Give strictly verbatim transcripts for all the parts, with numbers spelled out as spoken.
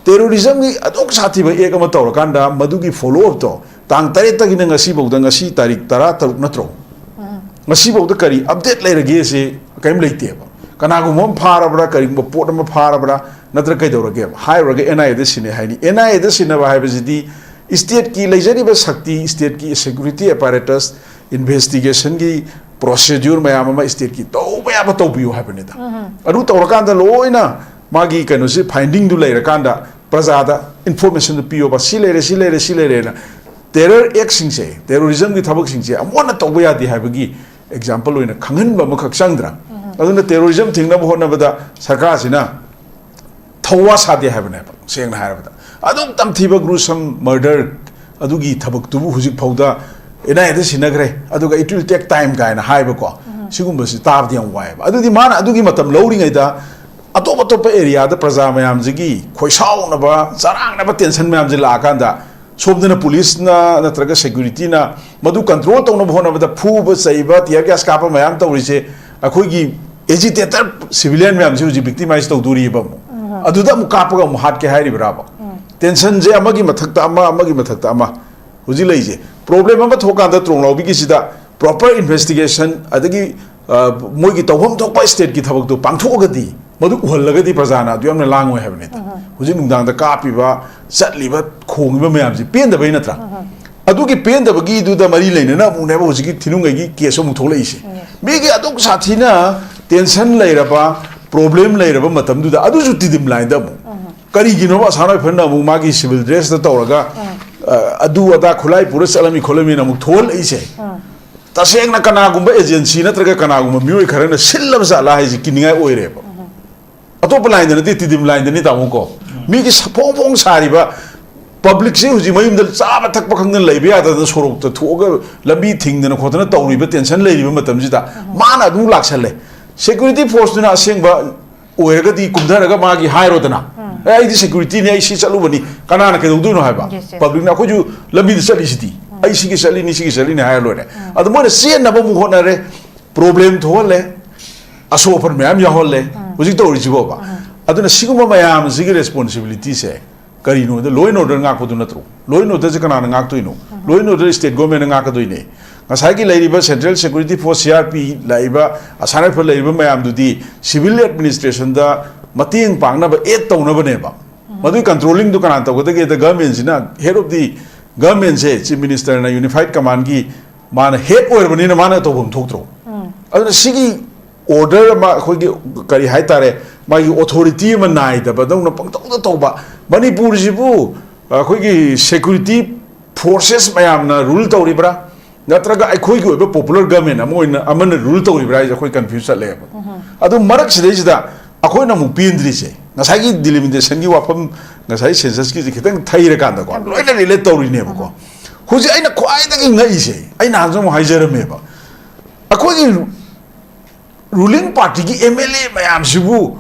ꯇꯦꯔꯣꯔꯤꯖꯝꯒꯤ ꯑꯗꯨꯛ ꯁꯥꯊꯤꯕ ꯑꯦꯛ ꯑꯃ ꯇꯧꯔꯀꯥꯟꯗ ꯃꯗꯨꯒꯤ ꯐꯣꯂꯣ ꯑꯞꯇꯣ ꯇꯥꯡ ꯇꯔꯦꯠꯇꯒꯤꯅ ꯉꯁꯤꯐꯥꯎꯗ, ꯉꯁꯤ ꯇꯥꯔꯤꯛ ꯇꯔꯥ ꯇꯔꯨꯛ ꯅꯠꯇ꯭ꯔꯣ? ꯉꯁꯤꯐꯥꯎꯗ ꯀꯔꯤ ꯑꯞꯗꯦꯠ ꯂꯩꯔꯒꯦ? ꯁꯤ ꯀꯔꯤꯝ ꯂꯩꯇꯦꯕ꯫ ꯀꯅꯥꯒꯨꯝꯕ ꯑꯃ ꯐꯥꯔꯕ꯭ꯔꯥ, ꯀꯔꯤꯒꯨꯝꯕ ꯄꯣꯠ ꯑꯃ ꯐꯥꯔꯕ꯭ꯔꯥ, ꯅꯠꯇ꯭ꯔ ꯀꯩꯗꯧꯔꯒꯦꯕ? ꯍꯥꯏꯔꯨꯔꯒ ꯑꯦꯟ ꯑꯥꯏ ꯑꯦꯗ ꯁꯤꯟꯅꯩ ꯍꯥꯏꯅꯤ꯫ ꯑꯦꯟ ꯑꯥꯏ ꯑꯦꯗ ꯁꯤꯟꯅꯕ ꯍꯥꯏꯕꯁꯤꯗꯤ ꯁ꯭ꯇꯦꯠꯀꯤ ꯂꯩꯖꯔꯤꯕ ꯁꯛꯇꯤ, ꯁ꯭ꯇꯦꯠꯀꯤ ꯁꯦꯀ꯭ꯌꯨꯔꯤꯇꯤ ꯑꯦꯄꯥꯔꯦꯇꯁ, ꯏꯟꯚꯦꯁꯇꯤꯒꯦꯁꯟꯒꯤ ꯄ꯭ꯔꯣꯁꯦꯗ꯭ꯌꯨꯔ ꯃꯌꯥꯝ ꯑꯃ ꯁ꯭ꯇꯦꯠꯀꯤ ꯇꯧꯕ ꯌꯥꯕ ꯇꯧꯕꯤꯌꯨ ꯍꯥꯏꯕꯅꯤꯗ꯫ ꯑꯗꯨ ꯇꯧꯔꯀꯥꯟꯗ ꯂꯣꯏꯅ ꯃꯥꯒꯤ ꯀꯩꯅꯣꯁꯤ, ꯐꯥꯏꯟꯗꯤꯡꯗꯨ ꯂꯩꯔꯀꯥꯟꯗ ꯄ꯭ꯔꯖꯥꯗ ꯏꯟꯐꯣꯔꯃꯦꯁꯟꯗꯨ ꯄꯤꯌꯣꯕ, ꯁꯤ ꯂꯩꯔꯦ, ꯁꯤ ꯂꯩꯔꯦ, ꯁꯤ ꯂꯩꯔꯦꯅ꯫ ꯇꯦꯔꯔ ꯑꯦꯛꯁꯤꯡꯁꯦ, ꯇꯦꯔꯣꯔꯤꯖꯝꯒꯤ ꯊꯕꯛꯁꯤꯡꯁꯦ ꯑꯃꯨꯛ ꯍꯟꯅ ꯇꯧꯕ ꯌꯥꯗꯦ ꯍꯥꯏꯕꯒꯤ ꯑꯦꯛꯖꯥꯝꯄꯜ ꯑꯣꯏꯅ ꯈꯪꯍꯟꯕ ꯑꯃꯈꯛ ꯆꯪꯗ꯭ꯔꯥ? ꯑꯗꯨꯅ ꯇꯦꯔꯣꯔꯤꯖꯝ ꯊꯤꯡꯅꯕ ꯍꯣꯠꯅꯕꯗ ꯁꯔꯀꯥꯔꯁꯤꯅ ꯊꯧꯋꯥ ꯁꯥꯗꯦ ꯍꯥꯏꯕꯅꯦꯕ, ꯁꯦꯡꯅ ꯍꯥꯏꯔꯕꯗ꯫ ꯑꯗꯨꯛ ꯇꯝꯊꯤꯕ ꯒ꯭ꯔꯨꯁꯝ ꯃꯔꯗꯔ ꯑꯗꯨꯒꯤ ꯊꯕꯛꯇꯨꯕꯨ ꯍꯧꯖꯤꯛ ꯐꯥꯎꯗ ꯑꯦꯟ ꯑꯥꯏ ꯑꯦꯗ ꯁꯤꯟꯅꯈ꯭ꯔꯦ, ꯑꯗꯨꯒ "It will take time" ꯀꯥꯏꯅ ꯍꯥꯏꯕꯀꯣ, ꯁꯤꯒꯨꯝꯕꯁꯤ ꯇꯥꯕꯗꯤ ꯌꯥꯝ ꯋꯥꯏꯑꯦꯕ꯫ ꯑꯗꯨꯗꯤ ꯃꯥꯅ ꯑꯗꯨꯒꯤ ꯃꯇꯝ ꯂꯧꯔꯤꯉꯩꯗ ꯑꯇꯣꯞ ꯑꯇꯣꯞꯄ ꯑꯦꯔꯤꯌꯥꯗ ꯄ꯭ꯔꯖꯥ ꯃꯌꯥꯝꯁꯤꯒꯤ ꯈꯣꯏꯁꯥꯎꯅꯕ, ꯆꯔꯥꯡꯅꯕ ꯇꯦꯟꯁꯟ ꯃꯌꯥꯝꯁꯦ ꯂꯥꯛꯑꯀꯥꯟꯗ ꯁꯣꯝꯗꯅ ꯄꯨꯂꯤꯁꯅ ꯅꯠꯇ꯭ꯔꯒ ꯁꯦꯀ꯭ꯌꯨꯔꯤꯇꯤꯅ ꯃꯗꯨ ꯀꯟꯇ꯭ꯔꯣꯜ ꯇꯧꯅꯕ ꯍꯣꯠꯅꯕꯗ ꯐꯨꯕ ꯆꯩꯕ, ꯇꯤꯌꯔ ꯒ꯭ꯌꯥꯁ ꯀꯥꯞꯄ ꯃꯌꯥꯝ ꯇꯧꯔꯤꯁꯦ ꯑꯩꯈꯣꯏꯒꯤ ꯑꯦꯖꯤꯇꯦꯇꯔ ꯁꯤꯚꯤꯂꯤꯌꯟ ꯃꯌꯥꯝꯁꯦ ꯍꯧꯖꯤꯛ ꯚꯤꯛꯇꯤꯃꯥꯏꯁ ꯇꯧꯗꯣꯔꯤꯕ ꯑꯃꯨꯛ꯫ ꯑꯗꯨꯗ ꯑꯃꯨꯛ ꯀꯥꯞꯄꯒ ꯑꯃꯨꯛ ꯍꯥꯠꯀꯦ ꯍꯥꯏꯔꯤꯕ꯭ꯔꯥꯕ? ꯇꯦꯟꯁꯟꯁꯦ ꯑꯃꯒꯤ ꯃꯊꯛꯇ ꯑꯃ, ꯑꯃꯒꯤ ꯃꯊꯛꯇ ꯑꯃ꯫ ꯍꯧꯖꯤꯛ ꯂꯩꯔꯤꯁꯦ ꯄ꯭ꯔꯣꯕ꯭ꯂꯦꯝ ꯑꯃ ꯊꯣꯛꯀꯥꯟꯗ ꯇ꯭ꯔꯣꯡꯂꯥꯎꯕꯤꯒꯤꯁꯤꯗ ꯄ꯭ꯔꯣꯄꯔ ꯏꯟꯚꯦꯁꯇꯤꯒꯦꯁꯟ, ꯑꯗꯒꯤ, ꯑ, ꯃꯣꯏꯒꯤ ꯇꯧꯐꯝ ꯊꯣꯛꯄ ꯁ꯭ꯇꯦꯠꯀꯤ ꯊꯕꯛꯇꯣ ꯄꯥꯡꯊꯣꯛꯑꯒꯗꯤ, ꯃꯗꯨ ꯎꯍꯜꯂꯒꯗꯤ ꯄ꯭ꯔꯖꯥꯅ ꯑꯗꯨ ꯌꯥꯝꯅ ꯂꯥꯡꯉꯣꯏ ꯍꯥꯏꯕꯅꯤꯗ꯫ ꯍꯧꯖꯤꯛ ꯅꯨꯡꯗꯥꯡꯗ ꯀꯥꯞꯄꯤꯕ, ꯆꯠꯂꯤꯕ, ꯈꯣꯡꯉꯤꯕ ꯃꯌꯥꯝꯁꯦ ꯄꯦꯟꯗꯕꯩ ꯅꯠꯇ꯭ꯔꯥ? ꯑꯗꯨꯒꯤ ꯄꯦꯟꯗꯕꯒꯤꯗꯨꯗ ꯃꯔꯤ ꯂꯩꯅꯅ ꯑꯃꯨꯛꯅꯦꯕ ꯍꯧꯖꯤꯛꯀꯤ ꯊꯤꯅꯨꯡꯒꯩꯒꯤ ꯀꯦꯁ ꯑꯃꯨꯛ ꯊꯣꯛꯂꯛꯏꯁꯦ꯫ ꯃꯤꯒꯤ ꯑꯗꯨꯛ ꯁꯥꯊꯤꯅ ꯇꯦꯟꯁꯟ ꯂꯩꯔꯕ, ꯄ꯭ꯔꯣꯕ꯭ꯂꯦꯝ ꯂꯩꯔꯕ ꯃꯇꯝꯗꯨꯗ ꯑꯗꯨꯁꯨ ꯇꯤꯗꯤꯝ ꯂꯥꯏꯟꯗ ꯑꯃꯨꯛ꯫ ꯀꯔꯤꯒꯤꯅꯣꯕ ꯑꯁꯥꯝ ꯔꯥꯏꯐꯜꯅ ꯑꯃꯨꯛ ꯃꯥꯒꯤ ꯁꯤꯚꯤꯜ ꯗ꯭ꯔꯦꯁꯇ ꯇꯧꯔꯒ, ꯑ, ꯑꯗꯨ ꯑꯗꯥ ꯈꯨꯠꯂꯥꯏ ꯄꯨꯔ ꯆꯠꯂꯝꯃꯤ ꯈꯣꯠꯂꯝꯃꯤꯅ ꯑꯃꯨꯛ ꯊꯣꯛꯍꯜꯂꯛꯏꯁꯦ? ꯇꯁꯦꯡꯅ ꯀꯅꯥꯒꯨꯝꯕ ꯑꯦꯖꯦꯟꯁꯤ ꯅꯠꯇ꯭ꯔꯒ ꯀꯅꯥꯒꯨꯝꯕ ꯃꯤꯑꯣꯏ ꯈꯔꯅ ꯁꯤꯜꯂꯕ ꯖꯥꯠꯂꯥ ꯍꯥꯏꯁꯦ ꯀꯤꯅꯤꯡꯉꯥꯏ ꯑꯣꯏꯔꯦꯕ꯫ ꯑꯇꯣꯞꯄ ꯂꯥꯏꯟꯗ ꯅꯠꯇꯦ, ꯇꯤꯗꯤꯝ ꯂꯥꯏꯟꯗꯅꯤ ꯇꯥꯃꯣ ꯀꯣ꯫ ꯃꯤꯒꯤ ꯁ-, ꯐꯣꯡ ꯐꯣꯡ ꯁꯥꯔꯤꯕ ꯄꯕ꯭ꯂꯤꯛꯁꯦ ꯍꯧꯖꯤꯛ ꯃꯌꯨꯝꯗ ꯆꯥꯕ ꯊꯛꯄ ꯈꯪꯗꯅ ꯂꯩꯕ ꯌꯥꯗꯗꯅ ꯁꯣꯔꯣꯛꯇ ꯊꯣꯛꯑꯒ ꯂꯝꯕꯤ ꯊꯤꯡꯗꯅ ꯈꯣꯠꯇꯅ ꯇꯧꯔꯤꯕ ꯇꯦꯟꯁꯟ ꯂꯩꯔꯤꯕ ꯃꯇꯝꯁꯤꯗ ꯃꯥꯅ ꯑꯗꯨꯝ ꯂꯥꯛꯁꯜꯂꯦ꯫ ꯁꯦꯀ꯭ꯌꯨꯔꯤꯇꯤ ꯐꯣꯔꯁꯇꯨꯅ ꯑꯁꯦꯡꯕ ꯑꯣꯏꯔꯒꯗꯤ ꯀꯨꯝꯊꯔꯒ ꯃꯥꯒꯤ ꯍꯥꯏꯔꯣꯗꯅ, "ꯑꯦ, ꯑꯩꯗꯤ ꯁꯦꯀ꯭ꯌꯨꯔꯤꯇꯤꯅꯤ, ꯑꯩ ꯁꯤ ꯆꯠꯂꯨꯕꯅꯤ", ꯀꯅꯥꯅ ꯀꯩꯗꯧꯗꯣꯏꯅꯣ ꯍꯥꯏꯕ? Yes, yes. ꯄꯕ꯭ꯂꯤꯛꯅ ꯑꯩꯈꯣꯏꯁꯨ ꯂꯝꯕꯤꯗ ꯆꯠꯂꯤꯁꯤꯗꯤ, "ꯑꯩ ꯁꯤꯒꯤ ꯆꯠꯂꯤꯅꯤ, ꯁꯤꯒꯤ ꯆꯠꯂꯤꯅꯤ" ꯍꯥꯏꯔ ꯂꯣꯏꯔꯦ꯫ ꯑꯗꯣ ꯃꯣꯏꯅ ꯆꯦꯟꯅꯕ ꯑꯃꯨꯛ ꯍꯣꯠꯅꯔꯦ, ꯄ꯭ꯔꯣꯕ꯭ꯂꯦꯝ ꯊꯣꯛꯍꯜꯂꯦ, ꯑꯁꯣꯛ ꯑꯄꯟ ꯃꯌꯥꯝ ꯌꯥꯎꯍꯜꯂꯦ꯫ ꯍꯧꯖꯤꯛ ꯇꯧꯔꯤꯁꯤꯕꯣꯕ, ꯑꯗꯨꯅ ꯁꯤꯒꯨꯝꯕ ꯃꯌꯥꯝ ꯑꯁꯤꯒꯤ ꯔꯦꯁꯄꯣꯟꯁꯤꯕꯤꯂꯤꯇꯤꯁꯦ ꯀꯔꯤꯅꯣꯗ, ꯂꯣ ꯑꯦꯟ ꯑꯣꯔꯗꯔ ꯉꯥꯛꯄꯗꯨ ꯅꯠꯇ꯭ꯔꯣ? ꯂꯣ ꯑꯦꯟ ꯑꯣꯔꯗꯔꯁꯦ ꯀꯅꯥꯅ ꯉꯥꯛꯇꯣꯏꯅꯣ? ꯂꯣ ꯑꯦꯟ ꯑꯣꯔꯗꯔ ꯁ꯭ꯇꯦꯠ ꯒꯣꯔꯃꯦꯟꯅ ꯉꯥꯛꯀꯗꯣꯏꯅꯦ꯫ ꯉꯁꯥꯏꯒꯤ ꯂꯩꯔꯤꯕ central security force, C R P, ꯂꯥꯛꯏꯕ ꯑꯁꯥꯝ ꯔꯥꯏꯐꯜ ꯂꯩꯔꯤꯕ ꯃꯌꯥꯝꯗꯨꯗꯤ ꯁꯤꯚꯤꯜ ꯑꯦꯗꯃꯤꯅꯤꯁꯇ꯭ꯔꯦꯁꯟꯗ ꯃꯇꯦꯡ ꯄꯥꯡꯅꯕ ꯑꯦꯗ ꯇꯧꯅꯕꯅꯦꯕ꯫ ꯃꯗꯨꯒꯤ ꯀꯟꯇ꯭ꯔꯣꯂꯤꯡꯗꯨ ꯀꯅꯥꯅ ꯇꯧꯒꯗꯒꯦꯗ, ꯒꯚꯔꯟꯃꯦꯟꯁꯤꯅ, ꯍꯦꯗ ꯑꯣꯐ ꯗꯤ ꯒꯚꯔꯟꯃꯦꯟꯁꯦ ꯆꯤꯐ ꯃꯤꯅꯤꯁꯇꯔꯅ ꯌꯨꯅꯤꯐꯥꯏꯠ ꯀꯃꯥꯟꯒꯤ ꯃꯥꯅ ꯍꯦꯗ ꯑꯣꯏꯔꯕꯅꯤꯅ ꯃꯥꯅ ꯇꯧꯐꯝ ꯊꯣꯛꯇ꯭ꯔꯣ? ꯑꯗꯨꯅ ꯁꯤꯒꯤ ꯑꯣꯔꯗꯔ ꯑꯃ, ꯑꯩꯈꯣꯏꯒꯤ ꯀꯔꯤ ꯍꯥꯏꯇꯥꯔꯦ, ꯃꯥꯒꯤ ꯑꯣꯊꯣꯔꯤꯇꯤ ꯑꯃ ꯅꯥꯏꯗꯕꯗꯧꯅ ꯄꯪꯇꯧꯗ ꯇꯧꯕ꯫ ꯃꯅꯤꯄꯨꯔꯁꯤꯕꯨ ꯑꯩꯈꯣꯏꯒꯤ ꯁꯦꯀ꯭ꯌꯨꯔꯤꯇꯤ ꯐꯣꯔꯁꯦꯁ ꯃꯌꯥꯝꯅ ꯔꯨꯜ ꯇꯧꯔꯤꯕ꯭ꯔꯥ, ꯅꯠꯇ꯭ꯔꯒ ꯑꯩꯈꯣꯏꯒꯤ ꯑꯣꯏꯕ ꯄꯣꯄꯨꯂꯔ ꯒꯚꯔꯟꯃꯦꯟ ꯑꯃ ꯑꯣꯏꯅ, ꯑꯃꯅ ꯔꯨꯜ ꯇꯧꯔꯤꯕ꯭ꯔꯥ ꯍꯥꯏꯁꯦ ꯑꯩꯈꯣꯏ ꯀꯟꯐ꯭ꯌꯨꯁ ꯆꯠꯂꯦꯕ꯫ ꯑꯗꯨ ꯃꯔꯛꯁꯤꯗꯩꯁꯤꯗ ꯑꯩꯈꯣꯏꯅ ꯑꯃꯨꯛ ꯄꯦꯟꯗ꯭ꯔꯤꯁꯦ, ꯉꯁꯥꯏꯒꯤ ꯗꯤꯂꯤꯃꯤꯇꯦꯁꯟꯒꯤ ꯋꯥꯐꯝ, ꯉꯁꯥꯏ ꯁꯦꯟꯁꯁꯀꯤꯁꯦ ꯈꯤꯇꯪ ꯊꯩꯔꯀꯥꯟꯗꯀꯣ, ꯂꯣꯏꯅ ꯔꯤꯂꯦꯠ ꯇꯧꯔꯤꯅꯦꯕꯀꯣ꯫ ꯍꯧꯖꯤꯛ ꯑꯩꯅ ꯈ꯭ꯋꯥꯏꯗꯒꯤ ꯉꯛꯏꯁꯦ, ꯑꯩ ꯅꯍꯥꯟꯁꯨ ꯑꯃꯨꯛ ꯍꯥꯏꯖꯔꯝꯃꯦꯕ, ꯑꯩꯈꯣꯏꯒꯤ ꯔꯨꯂꯤꯡ ꯄꯥꯔꯇꯤꯒꯤ ꯑꯦꯝ ꯑꯦꯜ ꯑꯦ ꯃꯌꯥꯝꯁꯤꯕꯨ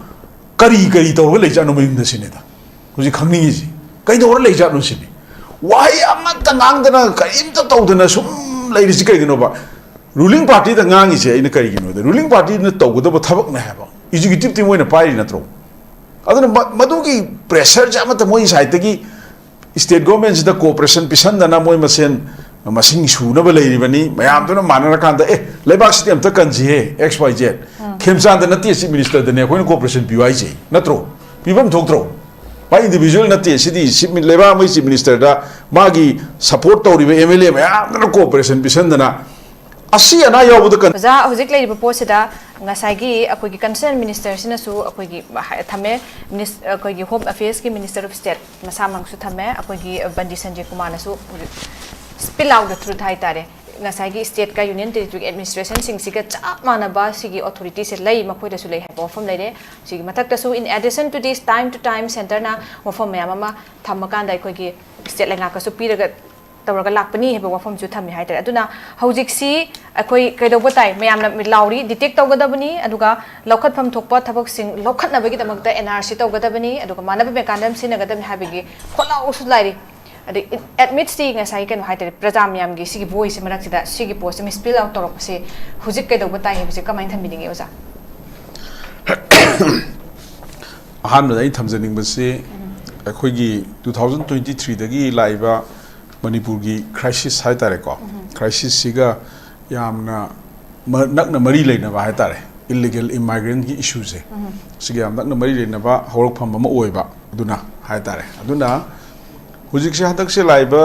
ꯀꯔꯤ ꯀꯔꯤ ꯇꯧꯔꯒ ꯂꯩꯖꯥꯠꯅꯣ ꯃꯌꯨꯝꯗ ꯁꯤꯅꯤꯗ ꯍꯧꯖꯤꯛ ꯈꯪꯅꯤꯡꯉꯤꯁꯤ꯫ ꯀꯩꯗꯧꯔ ꯂꯩꯖꯥꯠꯅꯣ ꯁꯤꯅꯤ꯫ ꯋꯥꯍꯩ ꯑꯃꯠꯇ ꯉꯥꯡꯗꯅ, ꯀꯔꯤꯝꯇ ꯇꯧꯗꯅ ꯁꯨꯝ ꯂꯩꯔꯤꯁꯤ ꯀꯩꯒꯤꯅꯣꯕ? ꯔꯨꯂꯤꯡ ꯄꯥꯔꯇꯤꯗ ꯉꯥꯡꯉꯤꯁꯦ ꯑꯩꯅ ꯀꯔꯤꯒꯤꯅꯣꯗ, ꯔꯨꯂꯤꯡ ꯄꯥꯔꯇꯤꯅ ꯇꯧꯒꯗꯕ ꯊꯕꯛꯅꯦ ꯍꯥꯏꯕ꯫ ꯑꯦꯛꯖꯤꯀ꯭ꯌꯨꯇꯤꯞꯇꯤ ꯃꯣꯏꯅ ꯄꯥꯏꯔꯤ ꯅꯠꯇ꯭ꯔꯣ? ꯑꯗꯨꯅ ꯃ-, ꯃꯗꯨꯒꯤ ꯄ꯭ꯔꯦꯁꯔꯁꯦ ꯑꯃꯠꯇ ꯃꯣꯏꯒꯤ ꯁꯥꯏꯠꯇꯒꯤ ꯁ꯭ꯇꯦꯠ ꯒꯣꯔꯃꯦꯟꯁꯤꯗ ꯀꯣꯑꯣꯄꯔꯦꯁꯟ ꯄꯤꯁꯟꯗꯅ, ꯃꯣꯏ ꯃꯁꯦꯟ ꯃꯁꯤꯡ ꯁꯨꯅꯕ ꯂꯩꯔꯤꯕꯅꯤ꯫ ꯃꯌꯥꯝꯗꯨꯅ ꯃꯥꯟꯅꯔꯀꯥꯟꯗ, "ꯑꯦ, ꯂꯩꯕꯥꯛꯁꯤꯗꯤ ꯑꯝꯇ ꯀꯟꯁꯤꯍꯦ, ꯑꯦꯛꯁ ꯋꯥꯏ ꯖꯦꯠ꯫ ꯈꯦꯝꯆꯥꯟꯗ ꯅꯠꯇꯦ ꯆꯤꯐ ꯃꯤꯅꯤꯁꯇꯔꯗꯅꯦ ꯑꯩꯈꯣꯏꯅ ꯀꯣꯑꯣꯄꯔꯦꯁꯟ ꯄꯤꯌꯨ ꯍꯥꯏꯁꯦ, ꯅꯠꯇ꯭ꯔꯣ? ꯄꯤꯐꯝ ꯊꯣꯛꯇ꯭ꯔꯣ? ꯃꯥ ꯏꯟꯗꯤꯚꯤꯖꯨꯋꯦꯜ ꯅꯠꯇꯦ, ꯁꯤꯗꯤ ꯆꯤꯐ ꯃꯤ-, ꯂꯩꯕꯥꯛ ꯑꯃꯒꯤ ꯆꯤꯐ ꯃꯤꯅꯤꯁꯇꯔꯗ ꯃꯥꯒꯤ ꯁꯄꯣꯔꯠ ꯇꯧꯔꯤꯕ ꯑꯦꯝ ꯑꯦꯜ ꯑꯦ ꯃꯌꯥꯝꯗꯨꯅ ꯀꯣꯑꯣꯄꯔꯦꯁꯟ ꯄꯤꯁꯟꯗꯅ ꯑꯁꯤ ꯑꯅꯥ ꯌꯥꯎꯕꯗ ꯀꯟ-" ꯑꯣꯖꯥ, ꯍꯧꯖꯤꯛ ꯂꯩꯔꯤꯕ ꯄꯣꯠꯁꯤꯗ ꯉꯁꯥꯏꯒꯤ ꯑꯩꯈꯣꯏꯒꯤ ꯀꯟꯁꯔꯟ ꯃꯤꯅꯤꯁꯇꯔꯁꯤꯅꯁꯨ ꯑꯩꯈꯣꯏꯒꯤ ꯍꯥꯏ-, ꯊꯝꯃꯦ, ꯃꯤꯅꯤꯁ-, ꯑꯩꯈꯣꯏꯒꯤ ꯍꯣꯝ ꯑꯦꯐꯤꯌꯔꯁꯀꯤ ꯃꯤꯅꯤꯁꯇꯔ ꯑꯣꯐ ꯁ꯭ꯇꯦꯠ ꯃꯁꯥꯃꯛꯁꯨ ꯊꯝꯃꯦ, ꯑꯩꯈꯣꯏꯒꯤ ꯕꯟꯗꯤ ꯁꯟꯖꯤꯠ ꯀꯨꯃꯥꯔꯅꯁꯨ ꯍꯧꯖꯤꯛ ꯁ꯭ꯄꯤꯜ ꯑꯥꯎꯠ ꯗ ꯇ꯭ꯔꯨꯊ ꯍꯥꯏꯇꯥꯔꯦ, ꯉꯁꯥꯏꯒꯤ ꯁ꯭ꯇꯦꯠꯀ ꯌꯨꯅꯤꯌꯟ ꯇꯦꯔꯤꯇꯣꯔꯤꯒꯤ ꯑꯦꯗꯃꯤꯅꯤꯁꯇ꯭ꯔꯦꯁꯟꯁꯤꯡꯁꯤꯒ ꯆꯞ ꯃꯥꯟꯅꯕ ꯁꯤꯒꯤ ꯑꯣꯊꯣꯔꯤꯇꯤꯁꯦ ꯂꯩ, ꯃꯈꯣꯏꯗꯁꯨ ꯂꯩ ꯍꯥꯏꯕ ꯋꯥꯐꯝ ꯂꯩꯔꯦ꯫ ꯁꯤꯒꯤ ꯃꯊꯛꯇꯁꯨ, in addition to this, time to time ꯁꯦꯟꯇꯔꯅ ꯋꯥꯐꯝ ꯃꯌꯥꯝ ꯑꯃ ꯊꯝꯃꯀꯥꯟꯗ ꯑꯩꯈꯣꯏꯒꯤ ꯁ꯭ꯇꯦꯠ ꯂꯩꯉꯥꯛꯀꯁꯨ ꯄꯤꯔꯒ ꯇꯧꯔꯒ ꯂꯥꯛꯄꯅꯤ ꯍꯥꯏꯕ ꯋꯥꯐꯝꯁꯨ ꯊꯝꯃꯤ ꯍꯥꯏꯇꯥꯔꯦ꯫ ꯑꯗꯨꯅ ꯍꯧꯖꯤꯛꯁꯤ ꯑꯩꯈꯣꯏ ꯀꯩꯗꯧꯕ ꯇꯥꯏ, ꯃꯌꯥꯝꯅ ꯂꯥꯎꯔꯤ, ꯗꯤꯇꯦꯛ ꯇꯧꯒꯗꯕꯅꯤ, ꯑꯗꯨꯒ ꯂꯧꯈꯠꯐꯝ ꯊꯣꯛꯄ ꯊꯕꯛꯁꯤꯡ ꯂꯧꯈꯠꯅꯕꯒꯤꯗꯃꯛꯇ ꯑꯦꯟ ꯑꯥꯔ ꯁꯤ ꯇꯧꯒꯗꯕꯅꯤ, ꯑꯗꯨꯒ ꯃꯥꯟꯅꯕ ꯃꯦꯀꯥꯅꯤꯖꯝ ꯁꯤꯖꯤꯟꯅꯒꯗꯕꯅꯤ ꯍꯥꯏꯕꯒꯤ ꯈꯣꯜꯂꯥꯎꯁꯨ ꯂꯥꯏꯔꯤ꯫ ꯑꯗꯩ ꯑꯦꯠꯃꯤꯠꯁꯇꯤ ꯉꯁꯥꯏ ꯀꯩꯅꯣ ꯍꯥꯏꯇꯥꯔꯦ, ꯄ꯭ꯔꯖꯥ ꯃꯌꯥꯝꯒꯤ ꯁꯤꯒꯤ ꯚꯣꯏꯁꯁꯦ ꯃꯔꯛꯁꯤꯗ ꯁꯤꯒꯤ ꯄꯣꯠꯁꯦ ꯃꯤꯁꯄꯤꯜ ꯑꯥꯎꯠ ꯇꯧꯔꯛꯄꯁꯦ ꯍꯧꯖꯤꯛ ꯀꯩꯗꯧꯕ ꯇꯥꯏ ꯍꯥꯏꯕꯁꯦ ꯀꯃꯥꯏꯅ ꯊꯝꯕꯤꯅꯤꯡꯉꯤ ꯑꯣꯖꯥ? ꯑꯍꯥꯟꯕꯗ ꯑꯩ ꯊꯝꯖꯅꯤꯡꯕꯁꯤ ꯑꯩꯈꯣꯏꯒꯤ ꯇꯨ ꯊꯥꯎꯖꯟ ꯇ꯭ꯋꯦꯟꯇꯤ ꯊ꯭ꯔꯤꯗꯒꯤ ꯂꯥꯛꯏꯕ ꯃꯅꯤꯄꯨꯔꯒꯤ ꯀ꯭ꯔꯥꯏꯁꯤꯁ ꯍꯥꯏꯇꯥꯔꯦꯀꯣ, ꯀ꯭ꯔꯥꯏꯁꯤꯁꯁꯤꯒ ꯌꯥꯝꯅ ꯃ- ꯅꯛꯅ ꯃꯔꯤ ꯂꯩꯅꯕ ꯍꯥꯏꯇꯥꯔꯦ, ꯏꯜꯂꯤꯒꯦꯜ ꯏꯃꯥꯏꯒ꯭ꯔꯦꯟꯒꯤ ꯏꯁꯨꯁꯦ, ꯁꯤꯒ ꯌꯥꯝ ꯅꯛꯅ ꯃꯔꯤ ꯂꯩꯅꯕ ꯍꯧꯔꯛꯐꯝ ꯑꯃ ꯑꯣꯏꯕ ꯑꯗꯨꯅ ꯍꯥꯏꯇꯥꯔꯦ꯫ ꯑꯗꯨꯅ ꯍꯧꯖꯤꯛꯁꯦ, ꯍꯟꯗꯛꯁꯦ ꯂꯥꯛꯏꯕ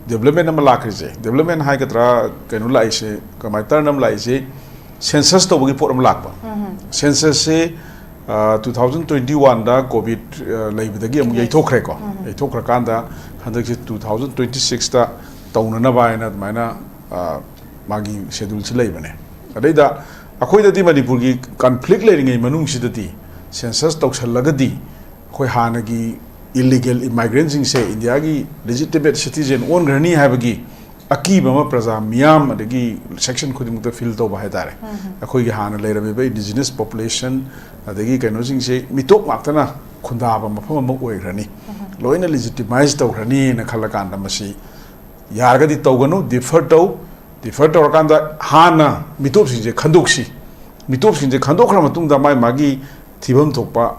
ꯗꯦꯕꯂꯞꯃꯦꯟ ꯑꯃ ꯂꯥꯛꯈ꯭ꯔꯤꯁꯦ, ꯗꯦꯕꯂꯞꯃꯦꯟ ꯍꯥꯏꯒꯗ꯭ꯔꯥ, ꯀꯩꯅꯣ ꯂꯥꯛꯏꯁꯦ, ꯀꯃꯥꯏ ꯇꯔꯟ ꯑꯃ ꯂꯥꯛꯏꯁꯦ, ꯁꯦꯟꯁꯁ ꯇꯧꯕꯒꯤ ꯄꯣꯠ ꯑꯃ ꯂꯥꯛꯄ꯫ ꯁꯦꯟꯁꯁꯁꯦ ꯇꯨ ꯊꯥꯎꯖꯟ ꯇ꯭ꯋꯦꯟꯇꯤ ꯋꯥꯟꯗ ꯀꯣꯚꯤꯠ ꯂꯩꯕꯗꯒꯤ ꯑꯃꯨꯛ ꯌꯩꯊꯣꯛꯈ꯭ꯔꯦꯀꯣ꯫ ꯌꯩꯊꯣꯛꯈ꯭ꯔꯀꯥꯟꯗ ꯍꯟꯗꯛꯁꯦ ꯇꯨ ꯊꯥꯎꯖꯟ ꯇ꯭ꯋꯦꯟꯇꯤ ꯁꯤꯛꯁꯇ ꯇꯧꯅꯅꯕ ꯍꯥꯏꯅ ꯑꯗꯨꯃꯥꯏꯅ ꯑ, ꯃꯥꯒꯤ ꯁꯦꯗꯨꯜꯁꯤ ꯂꯩꯕꯅꯦ꯫ ꯑꯗꯩꯗ ꯑꯩꯈꯣꯏꯗꯗꯤ ꯃꯅꯤꯄꯨꯔꯒꯤ ꯀꯟꯐ꯭ꯂꯤꯛ ꯂꯩꯔꯤꯉꯩ ꯃꯅꯨꯡꯁꯤꯗꯗꯤ ꯁꯦꯟꯁꯁ ꯇꯧꯁꯜꯂꯒꯗꯤ ꯑꯩꯈꯣꯏ ꯍꯥꯟꯅꯒꯤ ꯏꯜꯂꯤꯒꯦꯜ ꯏꯃꯥꯏꯒ꯭ꯔꯦꯟꯁꯤꯡꯁꯦ ꯏꯟꯗꯤꯌꯥꯒꯤ ꯂꯤꯖꯤꯇꯤꯃꯦꯠ ꯁꯤꯇꯤꯖꯦꯟ ꯑꯣꯟꯈ꯭ꯔꯅꯤ ꯍꯥꯏꯕꯒꯤ ꯑꯀꯤꯕ ꯑꯃ ꯄ꯭ꯔꯖꯥ ꯃꯤꯌꯥꯝ ꯑꯗꯒꯤ ꯁꯦꯛꯁꯟ ꯈꯨꯗꯤꯡꯃꯛꯇ ꯐꯤꯜ ꯇꯧꯕ ꯍꯥꯏꯇꯥꯔꯦ꯫ ꯑꯩꯈꯣꯏꯒꯤ ꯍꯥꯟꯅ ꯂꯩꯔꯝꯃꯤꯕ ꯏꯟꯗꯤꯖꯤꯅꯁ ꯄꯣꯄꯨꯂꯦꯁꯟ ꯑꯗꯒꯤ ꯀꯩꯅꯣꯁꯤꯡꯁꯦ ꯃꯤꯇꯣꯞ ꯉꯥꯛꯇꯅ ꯈꯨꯟꯗꯥꯕ ꯃꯐꯝ ꯑꯃ ꯑꯣꯏꯈ꯭ꯔꯅꯤ, ꯂꯣꯏꯅ ꯂꯤꯖꯤꯇꯤꯃꯥꯏꯁ ꯇꯧꯈ꯭ꯔꯅꯤꯅ ꯈꯜꯂꯀꯥꯟꯗ ꯃꯁꯤ ꯌꯥꯔꯒꯗꯤ ꯇꯧꯒꯅꯨ, ꯗꯤꯐꯔ ꯇꯧ꯫ ꯗꯤꯐꯔ ꯇꯧꯔꯀꯥꯟꯗ ꯍꯥꯟꯅ ꯃꯤꯇꯣꯞꯁꯤꯡꯁꯦ ꯈꯟꯗꯣꯛꯁꯤ꯫ ꯃꯤꯇꯣꯞꯁꯤꯡꯁꯦ ꯈꯟꯗꯣꯛꯈ꯭ꯔ ꯃꯇꯨꯡꯗ ꯃꯥꯒꯤ ꯃꯥꯒꯤ ꯊꯤꯐꯝ ꯊꯣꯛꯄ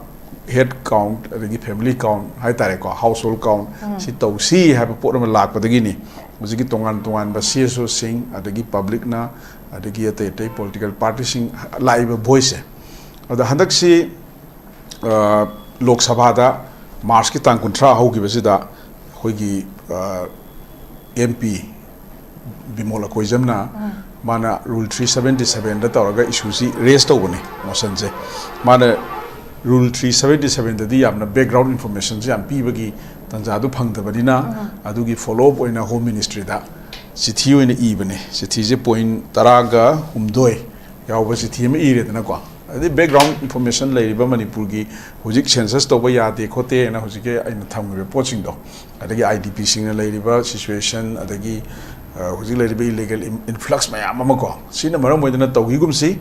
ꯍꯦꯗ ꯀꯥꯎꯟ ꯑꯗꯒꯤ ꯐꯦꯃꯤꯂꯤ ꯀꯥꯎꯟ ꯍꯥꯏꯇꯥꯔꯦꯀꯣ, ꯍꯥꯎꯁ ꯍꯣꯜ ꯀꯥꯎꯟ ꯁꯤ ꯇꯧꯁꯤ ꯍꯥꯏꯕ ꯄꯣꯠ ꯑꯃ ꯂꯥꯛꯄꯗꯒꯤꯅꯤ ꯍꯧꯖꯤꯛꯀꯤ ꯇꯣꯉꯥꯟ ꯇꯣꯉꯥꯟꯕ ꯁꯤ ꯑꯦꯁ ꯑꯣꯁꯤꯡ ꯑꯗꯒꯤ ꯄꯕ꯭ꯂꯤꯛꯅ ꯑꯗꯒꯤ ꯑꯇꯩ ꯑꯇꯩ ꯄꯣꯂꯤꯇꯤꯀꯦꯜ ꯄꯥꯔꯇꯤꯁꯤꯡ ꯂꯥꯛꯏꯕ ꯚꯣꯏꯁꯁꯦ꯫ ꯑꯗ ꯍꯟꯗꯛꯁꯤ ꯑ, ꯂꯣꯛ ꯁꯚꯥꯗ ꯃꯥꯔꯆꯀꯤ ꯇꯥꯡ ꯀꯨꯟꯊ꯭ꯔꯥ ꯍꯧꯈꯤꯕꯁꯤꯗ ꯑꯩꯈꯣꯏꯒꯤ ꯑꯦꯝ ꯄꯤ ꯕꯤꯃꯣꯜ ꯑꯀꯣꯏꯖꯝꯅ ꯃꯥꯅ ꯔꯨꯜ ꯊ꯭ꯔꯤ ꯁꯕꯦꯟꯇꯤ ꯁꯕꯦꯟꯗ ꯇꯧꯔꯒ ꯏꯁꯨꯁꯤ ꯔꯦꯁ ꯇꯧꯕꯅꯦ, ꯃꯣꯁꯟꯁꯦ꯫ ꯃꯥꯅ ꯔꯨꯜ ꯊ꯭ꯔꯤ ꯁꯕꯦꯟꯇꯤ ꯁꯕꯦꯟꯗꯗꯤ ꯌꯥꯝꯅ ꯕꯦꯛꯒ꯭ꯔꯥꯎꯟ ꯏꯟꯐꯣꯔꯃꯦꯁꯟꯁꯦ ꯌꯥꯝ ꯄꯤꯕꯒꯤ ꯇꯥꯟꯖꯥꯗꯨ ꯐꯪꯗꯕꯅꯤꯅ ꯑꯗꯨꯒꯤ ꯐꯣꯂꯣ ꯑꯞ ꯑꯣꯏꯅ ꯍꯣꯝ ꯃꯤꯅꯤꯁꯇ꯭ꯔꯤꯗ ꯆꯤꯊꯤ ꯑꯣꯏꯅ ꯏꯕꯅꯦ꯫ ꯆꯤꯊꯤꯁꯦ ꯄꯣꯏꯟ ꯇꯔꯥꯒ ꯍꯨꯝꯗꯣꯏ ꯌꯥꯎꯕ ꯆꯤꯊꯤ ꯑꯃ ꯏꯔꯦꯗꯅꯀꯣ꯫ ꯑꯗꯩ ꯕꯦꯛꯒ꯭ꯔꯥꯎꯟ ꯏꯟꯐꯣꯔꯃꯦꯁꯟ ꯂꯩꯔꯤꯕ ꯃꯅꯤꯄꯨꯔꯒꯤ ꯍꯧꯖꯤꯛ ꯁꯦꯟꯁꯁ ꯇꯧꯕ ꯌꯥꯗꯦ ꯈꯣꯠꯇꯦꯅ ꯍꯧꯖꯤꯛꯀꯤ ꯑꯩꯅ ꯊꯝꯈꯤꯕ ꯄꯣꯠꯁꯤꯡꯗꯣ, ꯑꯗꯒꯤ ꯑꯥꯏ ꯗꯤ ꯄꯤꯁꯤꯡꯅ ꯂꯩꯔꯤꯕ ꯁꯤꯆꯨꯋꯦꯁꯟ, ꯑꯗꯒꯤ ꯑ, ꯍꯧꯖꯤꯛ ꯂꯩꯔꯤꯕ ꯏꯂꯤꯒꯦꯜ ꯏꯟꯐ꯭ꯂꯛꯁ ꯃꯌꯥꯝ ꯑꯃ ꯀꯣ, ꯁꯤꯅ ꯃꯔꯝ ꯑꯣꯏꯗꯨꯅ ꯇꯧꯈꯤꯒꯨꯝꯁꯤ꯫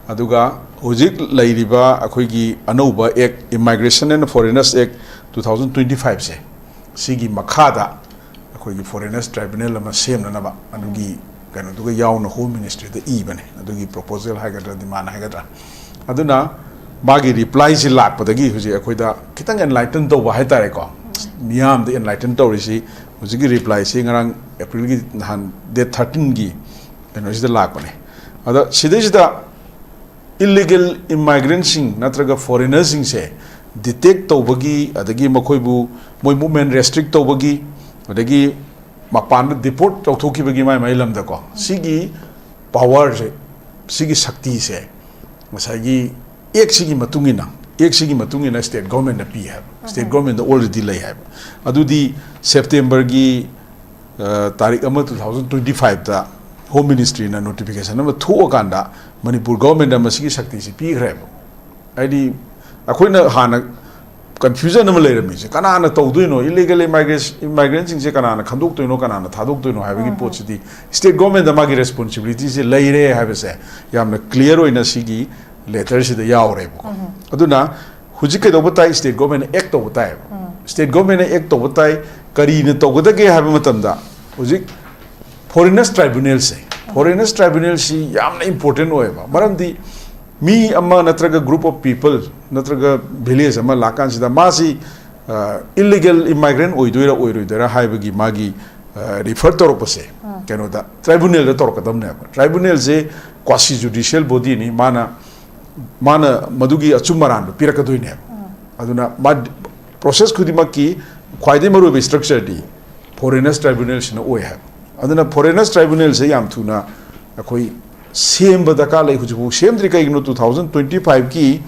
ꯑꯗꯨꯒ ꯍꯧꯖꯤꯛ ꯂꯩꯔꯤꯕ ꯑꯩꯈꯣꯏꯒꯤ ꯑꯅꯧꯕ act, immigration and foreigners act two thousand twenty ꯐꯥꯏꯚꯁꯦ, ꯁꯤꯒꯤ ꯃꯈꯥꯗ ꯑꯩꯈꯣꯏꯒꯤ ꯐꯣꯔꯦꯅꯔꯁ ꯇ꯭ꯔꯥꯏꯕꯨꯅꯦꯜ ꯑꯃ ꯁꯦꯝꯅꯅꯕ ꯑꯗꯨꯒꯤ ꯀꯩꯅꯣꯗꯨꯒ ꯌꯥꯎꯅ ꯍꯣꯝ ꯃꯤꯅꯤꯁꯇ꯭ꯔꯤꯗ ꯏꯕꯅꯦ, ꯑꯗꯨꯒꯤ ꯄ꯭ꯔꯣꯄꯣꯖꯦꯜ ꯍꯥꯏꯒꯗ꯭ꯔꯥ, ꯗꯤꯃꯥꯟ ꯍꯥꯏꯒꯗ꯭ꯔꯥ꯫ ꯑꯗꯨꯅ ꯃꯥꯒꯤ ꯔꯤꯄ꯭ꯂꯥꯏꯁꯤ ꯂꯥꯛꯄꯗꯒꯤ ꯍꯧꯖꯤꯛ ꯑꯩꯈꯣꯏꯗ ꯈꯤꯇꯪ ꯑꯦꯟꯂꯥꯏꯇꯟ ꯇꯧꯕ ꯍꯥꯏꯇꯥꯔꯦꯀꯣ꯫ ꯃꯤꯌꯥꯝꯗ ꯑꯦꯟꯂꯥꯏꯇꯟ ꯇꯧꯔꯤꯁꯤ ꯍꯧꯖꯤꯛꯀꯤ ꯔꯤꯄ꯭ꯂꯥꯏꯁꯤ ꯉꯔꯥꯡ ꯑꯦꯄ꯭ꯔꯤꯜꯒꯤ ꯅꯍꯥꯟ ꯗꯦꯠ ꯊꯥꯔꯇꯤꯟꯒꯤ ꯀꯩꯅꯣꯁꯤꯗ ꯂꯥꯛꯄꯅꯦ꯫ ꯑꯗ ꯁꯤꯗꯩꯁꯤꯗ ꯏꯜꯂꯤꯒꯦꯜ ꯏꯃꯥꯏꯒ꯭ꯔꯦꯟꯁꯤꯡ ꯅꯠꯇ꯭ꯔꯒ ꯐꯣꯔꯦꯅꯔꯁꯤꯡꯁꯦ ꯗꯤꯇꯦꯛ ꯇꯧꯕꯒꯤ, ꯑꯗꯒꯤ ꯃꯈꯣꯏꯕꯨ, ꯃꯣꯏ ꯃꯨꯞꯃꯦꯟ ꯔꯦꯁꯇ꯭ꯔꯤꯛ ꯇꯧꯕꯒꯤ, ꯑꯗꯒꯤ ꯃꯄꯥꯟꯗ ꯗꯤꯄꯣꯔꯠ ꯇꯧꯊꯣꯛꯈꯤꯕꯒꯤ ꯃꯥꯏ ꯃꯥꯏ ꯂꯝꯗꯀꯣ, ꯁꯤꯒꯤ ꯄꯥꯋꯔꯁꯦ, ꯁꯤꯒꯤ ꯁꯛꯇꯤꯁꯦ ꯉꯁꯥꯏꯒꯤ ꯑꯦꯛꯁꯤꯒꯤ ꯃꯇꯨꯡ ꯏꯟꯅ, ꯑꯦꯛꯁꯤꯒꯤ ꯃꯇꯨꯡ ꯏꯟꯅ ꯁ꯭ꯇꯦꯠ ꯒꯣꯔꯃꯦꯟꯗ ꯄꯤ ꯍꯥꯏꯕ, ꯁ꯭ꯇꯦꯠ ꯒꯣꯔꯃꯦꯟꯗ ꯑꯣꯜꯔꯦꯗꯤ ꯂꯩ ꯍꯥꯏꯕ꯫ ꯑꯗꯨꯗꯤ ꯁꯦꯞꯇꯦꯝꯕꯔꯒꯤ, ꯑ, ꯇꯥꯔꯤꯛ ꯑꯃ, ꯇꯨ ꯊꯥꯎꯖꯟ ꯇ꯭ꯋꯦꯟꯇꯤ ꯐꯥꯏꯚꯇ ꯍꯣꯝ ꯃꯤꯅꯤꯁꯇ꯭ꯔꯤꯅ ꯅꯣꯇꯤꯐꯤꯀꯦꯁꯟ ꯑꯃ ꯊꯣꯛꯑꯀꯥꯟꯗ ꯃꯅꯤꯄꯨꯔ ꯒꯣꯔꯃꯦꯟꯗ ꯃꯁꯤꯒꯤ ꯁꯛꯇꯤꯁꯤ ꯄꯤꯈ꯭ꯔꯦꯕ꯫ ꯍꯥꯏꯗꯤ ꯑꯩꯈꯣꯏꯅ ꯍꯥꯟꯅ ꯀꯟꯐ꯭ꯌꯨꯖꯟ ꯑꯃ ꯂꯩꯔꯝꯃꯤꯁꯦ, ꯀꯅꯥꯅ ꯇꯧꯗꯣꯏꯅꯣ? ꯏꯜꯂꯤꯒꯦꯜ ꯏꯃꯥꯏꯒ꯭ꯔꯦꯟꯁꯤꯡꯁꯦ ꯀꯅꯥꯅ ꯈꯟꯗꯣꯛꯇꯣꯏꯅꯣ, ꯀꯅꯥꯅ ꯊꯥꯗꯣꯛꯇꯣꯏꯅꯣ ꯍꯥꯏꯕꯒꯤ ꯄꯣꯠꯁꯤꯗꯤ ꯁ꯭ꯇꯦꯠ ꯒꯣꯔꯃꯦꯟꯗ ꯃꯥꯒꯤ ꯔꯦꯁꯄꯣꯟꯁꯤꯕꯤꯂꯤꯇꯤꯁꯦ ꯂꯩꯔꯦ ꯍꯥꯏꯕꯁꯦ ꯌꯥꯝꯅ ꯀ꯭ꯂꯤꯌꯥꯔ ꯑꯣꯏꯅ ꯁꯤꯒꯤ ꯂꯦꯇꯔꯁꯤꯗ ꯌꯥꯎꯔꯦꯕꯀꯣ꯫ ꯑꯗꯨꯅ ꯍꯧꯖꯤꯛ ꯀꯩꯗꯧꯕ ꯇꯥꯏ? ꯁ꯭ꯇꯦꯠ ꯒꯣꯔꯃꯦꯟꯅ ꯑꯦꯛ ꯇꯧꯕ ꯇꯥꯏꯌꯦꯕ꯫ ꯁ꯭ꯇꯦꯠ ꯒꯣꯔꯃꯦꯟꯅ ꯑꯦꯛ ꯇꯧꯕ ꯇꯥꯏ꯫ ꯀꯔꯤꯅ ꯇꯧꯒꯗꯒꯦ ꯍꯥꯏꯕ ꯃꯇꯝꯗ, ꯍꯧꯖꯤꯛ ꯐꯣꯔꯦꯅꯔꯁ ꯇ꯭ꯔꯥꯏꯕꯨꯅꯦꯜꯁꯦ, ꯐꯣꯔꯦꯅꯔꯁ ꯇ꯭ꯔꯥꯏꯕꯨꯅꯦꯜꯁꯤ ꯌꯥꯝꯅ ꯏꯝꯄꯣꯔꯇꯦꯟ ꯑꯣꯏꯌꯦꯕ꯫ ꯃꯔꯝꯗꯤ ꯃꯤ ꯑꯃ ꯅꯠꯇ꯭ꯔꯒ ꯒ꯭ꯔꯨꯞ ꯑꯣꯐ ꯄꯤꯄꯜ ꯅꯠꯇ꯭ꯔꯒ ꯚꯤꯂꯦꯖ ꯑꯃ ꯂꯥꯛꯀꯥꯟꯁꯤꯗ ꯃꯥꯁꯤ ꯏꯜꯂꯤꯒꯦꯜ ꯏꯃꯥꯏꯒ꯭ꯔꯦꯟ ꯑꯣꯏꯗꯣꯏꯔꯥ ꯑꯣꯏꯔꯣꯏꯗꯣꯏꯔꯥ ꯍꯥꯏꯕꯒꯤ ꯃꯥꯒꯤ ꯔꯤꯐꯔ ꯇꯧꯔꯛꯄꯁꯦ ꯀꯩꯅꯣꯗ, ꯇ꯭ꯔꯥꯏꯕꯨꯅꯦꯜꯗ ꯇꯧꯔꯛꯀꯗꯕꯅꯦꯕ꯫ ꯇ꯭ꯔꯥꯏꯕꯨꯅꯦꯜꯁꯦ ꯀ꯭ꯋꯥꯁꯤ ꯖꯨꯗꯤꯁꯤꯌꯦꯜ ꯕꯣꯗꯤꯅꯤ꯫ ꯃꯥꯅ, ꯃꯥꯅ ꯃꯗꯨꯒꯤ ꯑꯆꯨꯝ ꯑꯔꯥꯟꯗꯨ ꯄꯤꯔꯛꯀꯗꯣꯏꯅꯦꯕ꯫ ꯑꯗꯨꯅ ꯃꯥ, ꯄ꯭ꯔꯣꯁꯦꯁ ꯈꯨꯗꯤꯡꯃꯛꯀꯤ ꯈ꯭ꯋꯥꯏꯗꯒꯤ ꯃꯔꯨꯑꯣꯏꯕ ꯁ꯭ꯇ꯭ꯔꯛꯆꯔꯗꯤ ꯐꯣꯔꯦꯅꯔꯁ ꯇ꯭ꯔꯥꯏꯕꯨꯅꯦꯜꯁꯤꯅ ꯑꯣꯏ ꯍꯥꯏꯕ꯫ ꯑꯗꯨꯅ ꯐꯣꯔꯦꯅꯔꯁ ꯇ꯭ꯔꯥꯏꯕꯨꯅꯦꯜꯁꯦ ꯌꯥꯝ ꯊꯨꯅ ꯑꯩꯈꯣꯏ ꯁꯦꯝꯕ ꯗꯔꯀꯥꯔ ꯂꯩ꯫ ꯍꯧꯖꯤꯛꯐꯥꯎ ꯁꯦꯝꯗ꯭ꯔꯤ꯫ ꯀꯩꯒꯤꯅꯣ? ꯇꯨ ꯊꯥꯎꯖꯟ ꯇ꯭ꯋꯦꯟꯇꯤ ꯐꯥꯏꯚꯀꯤ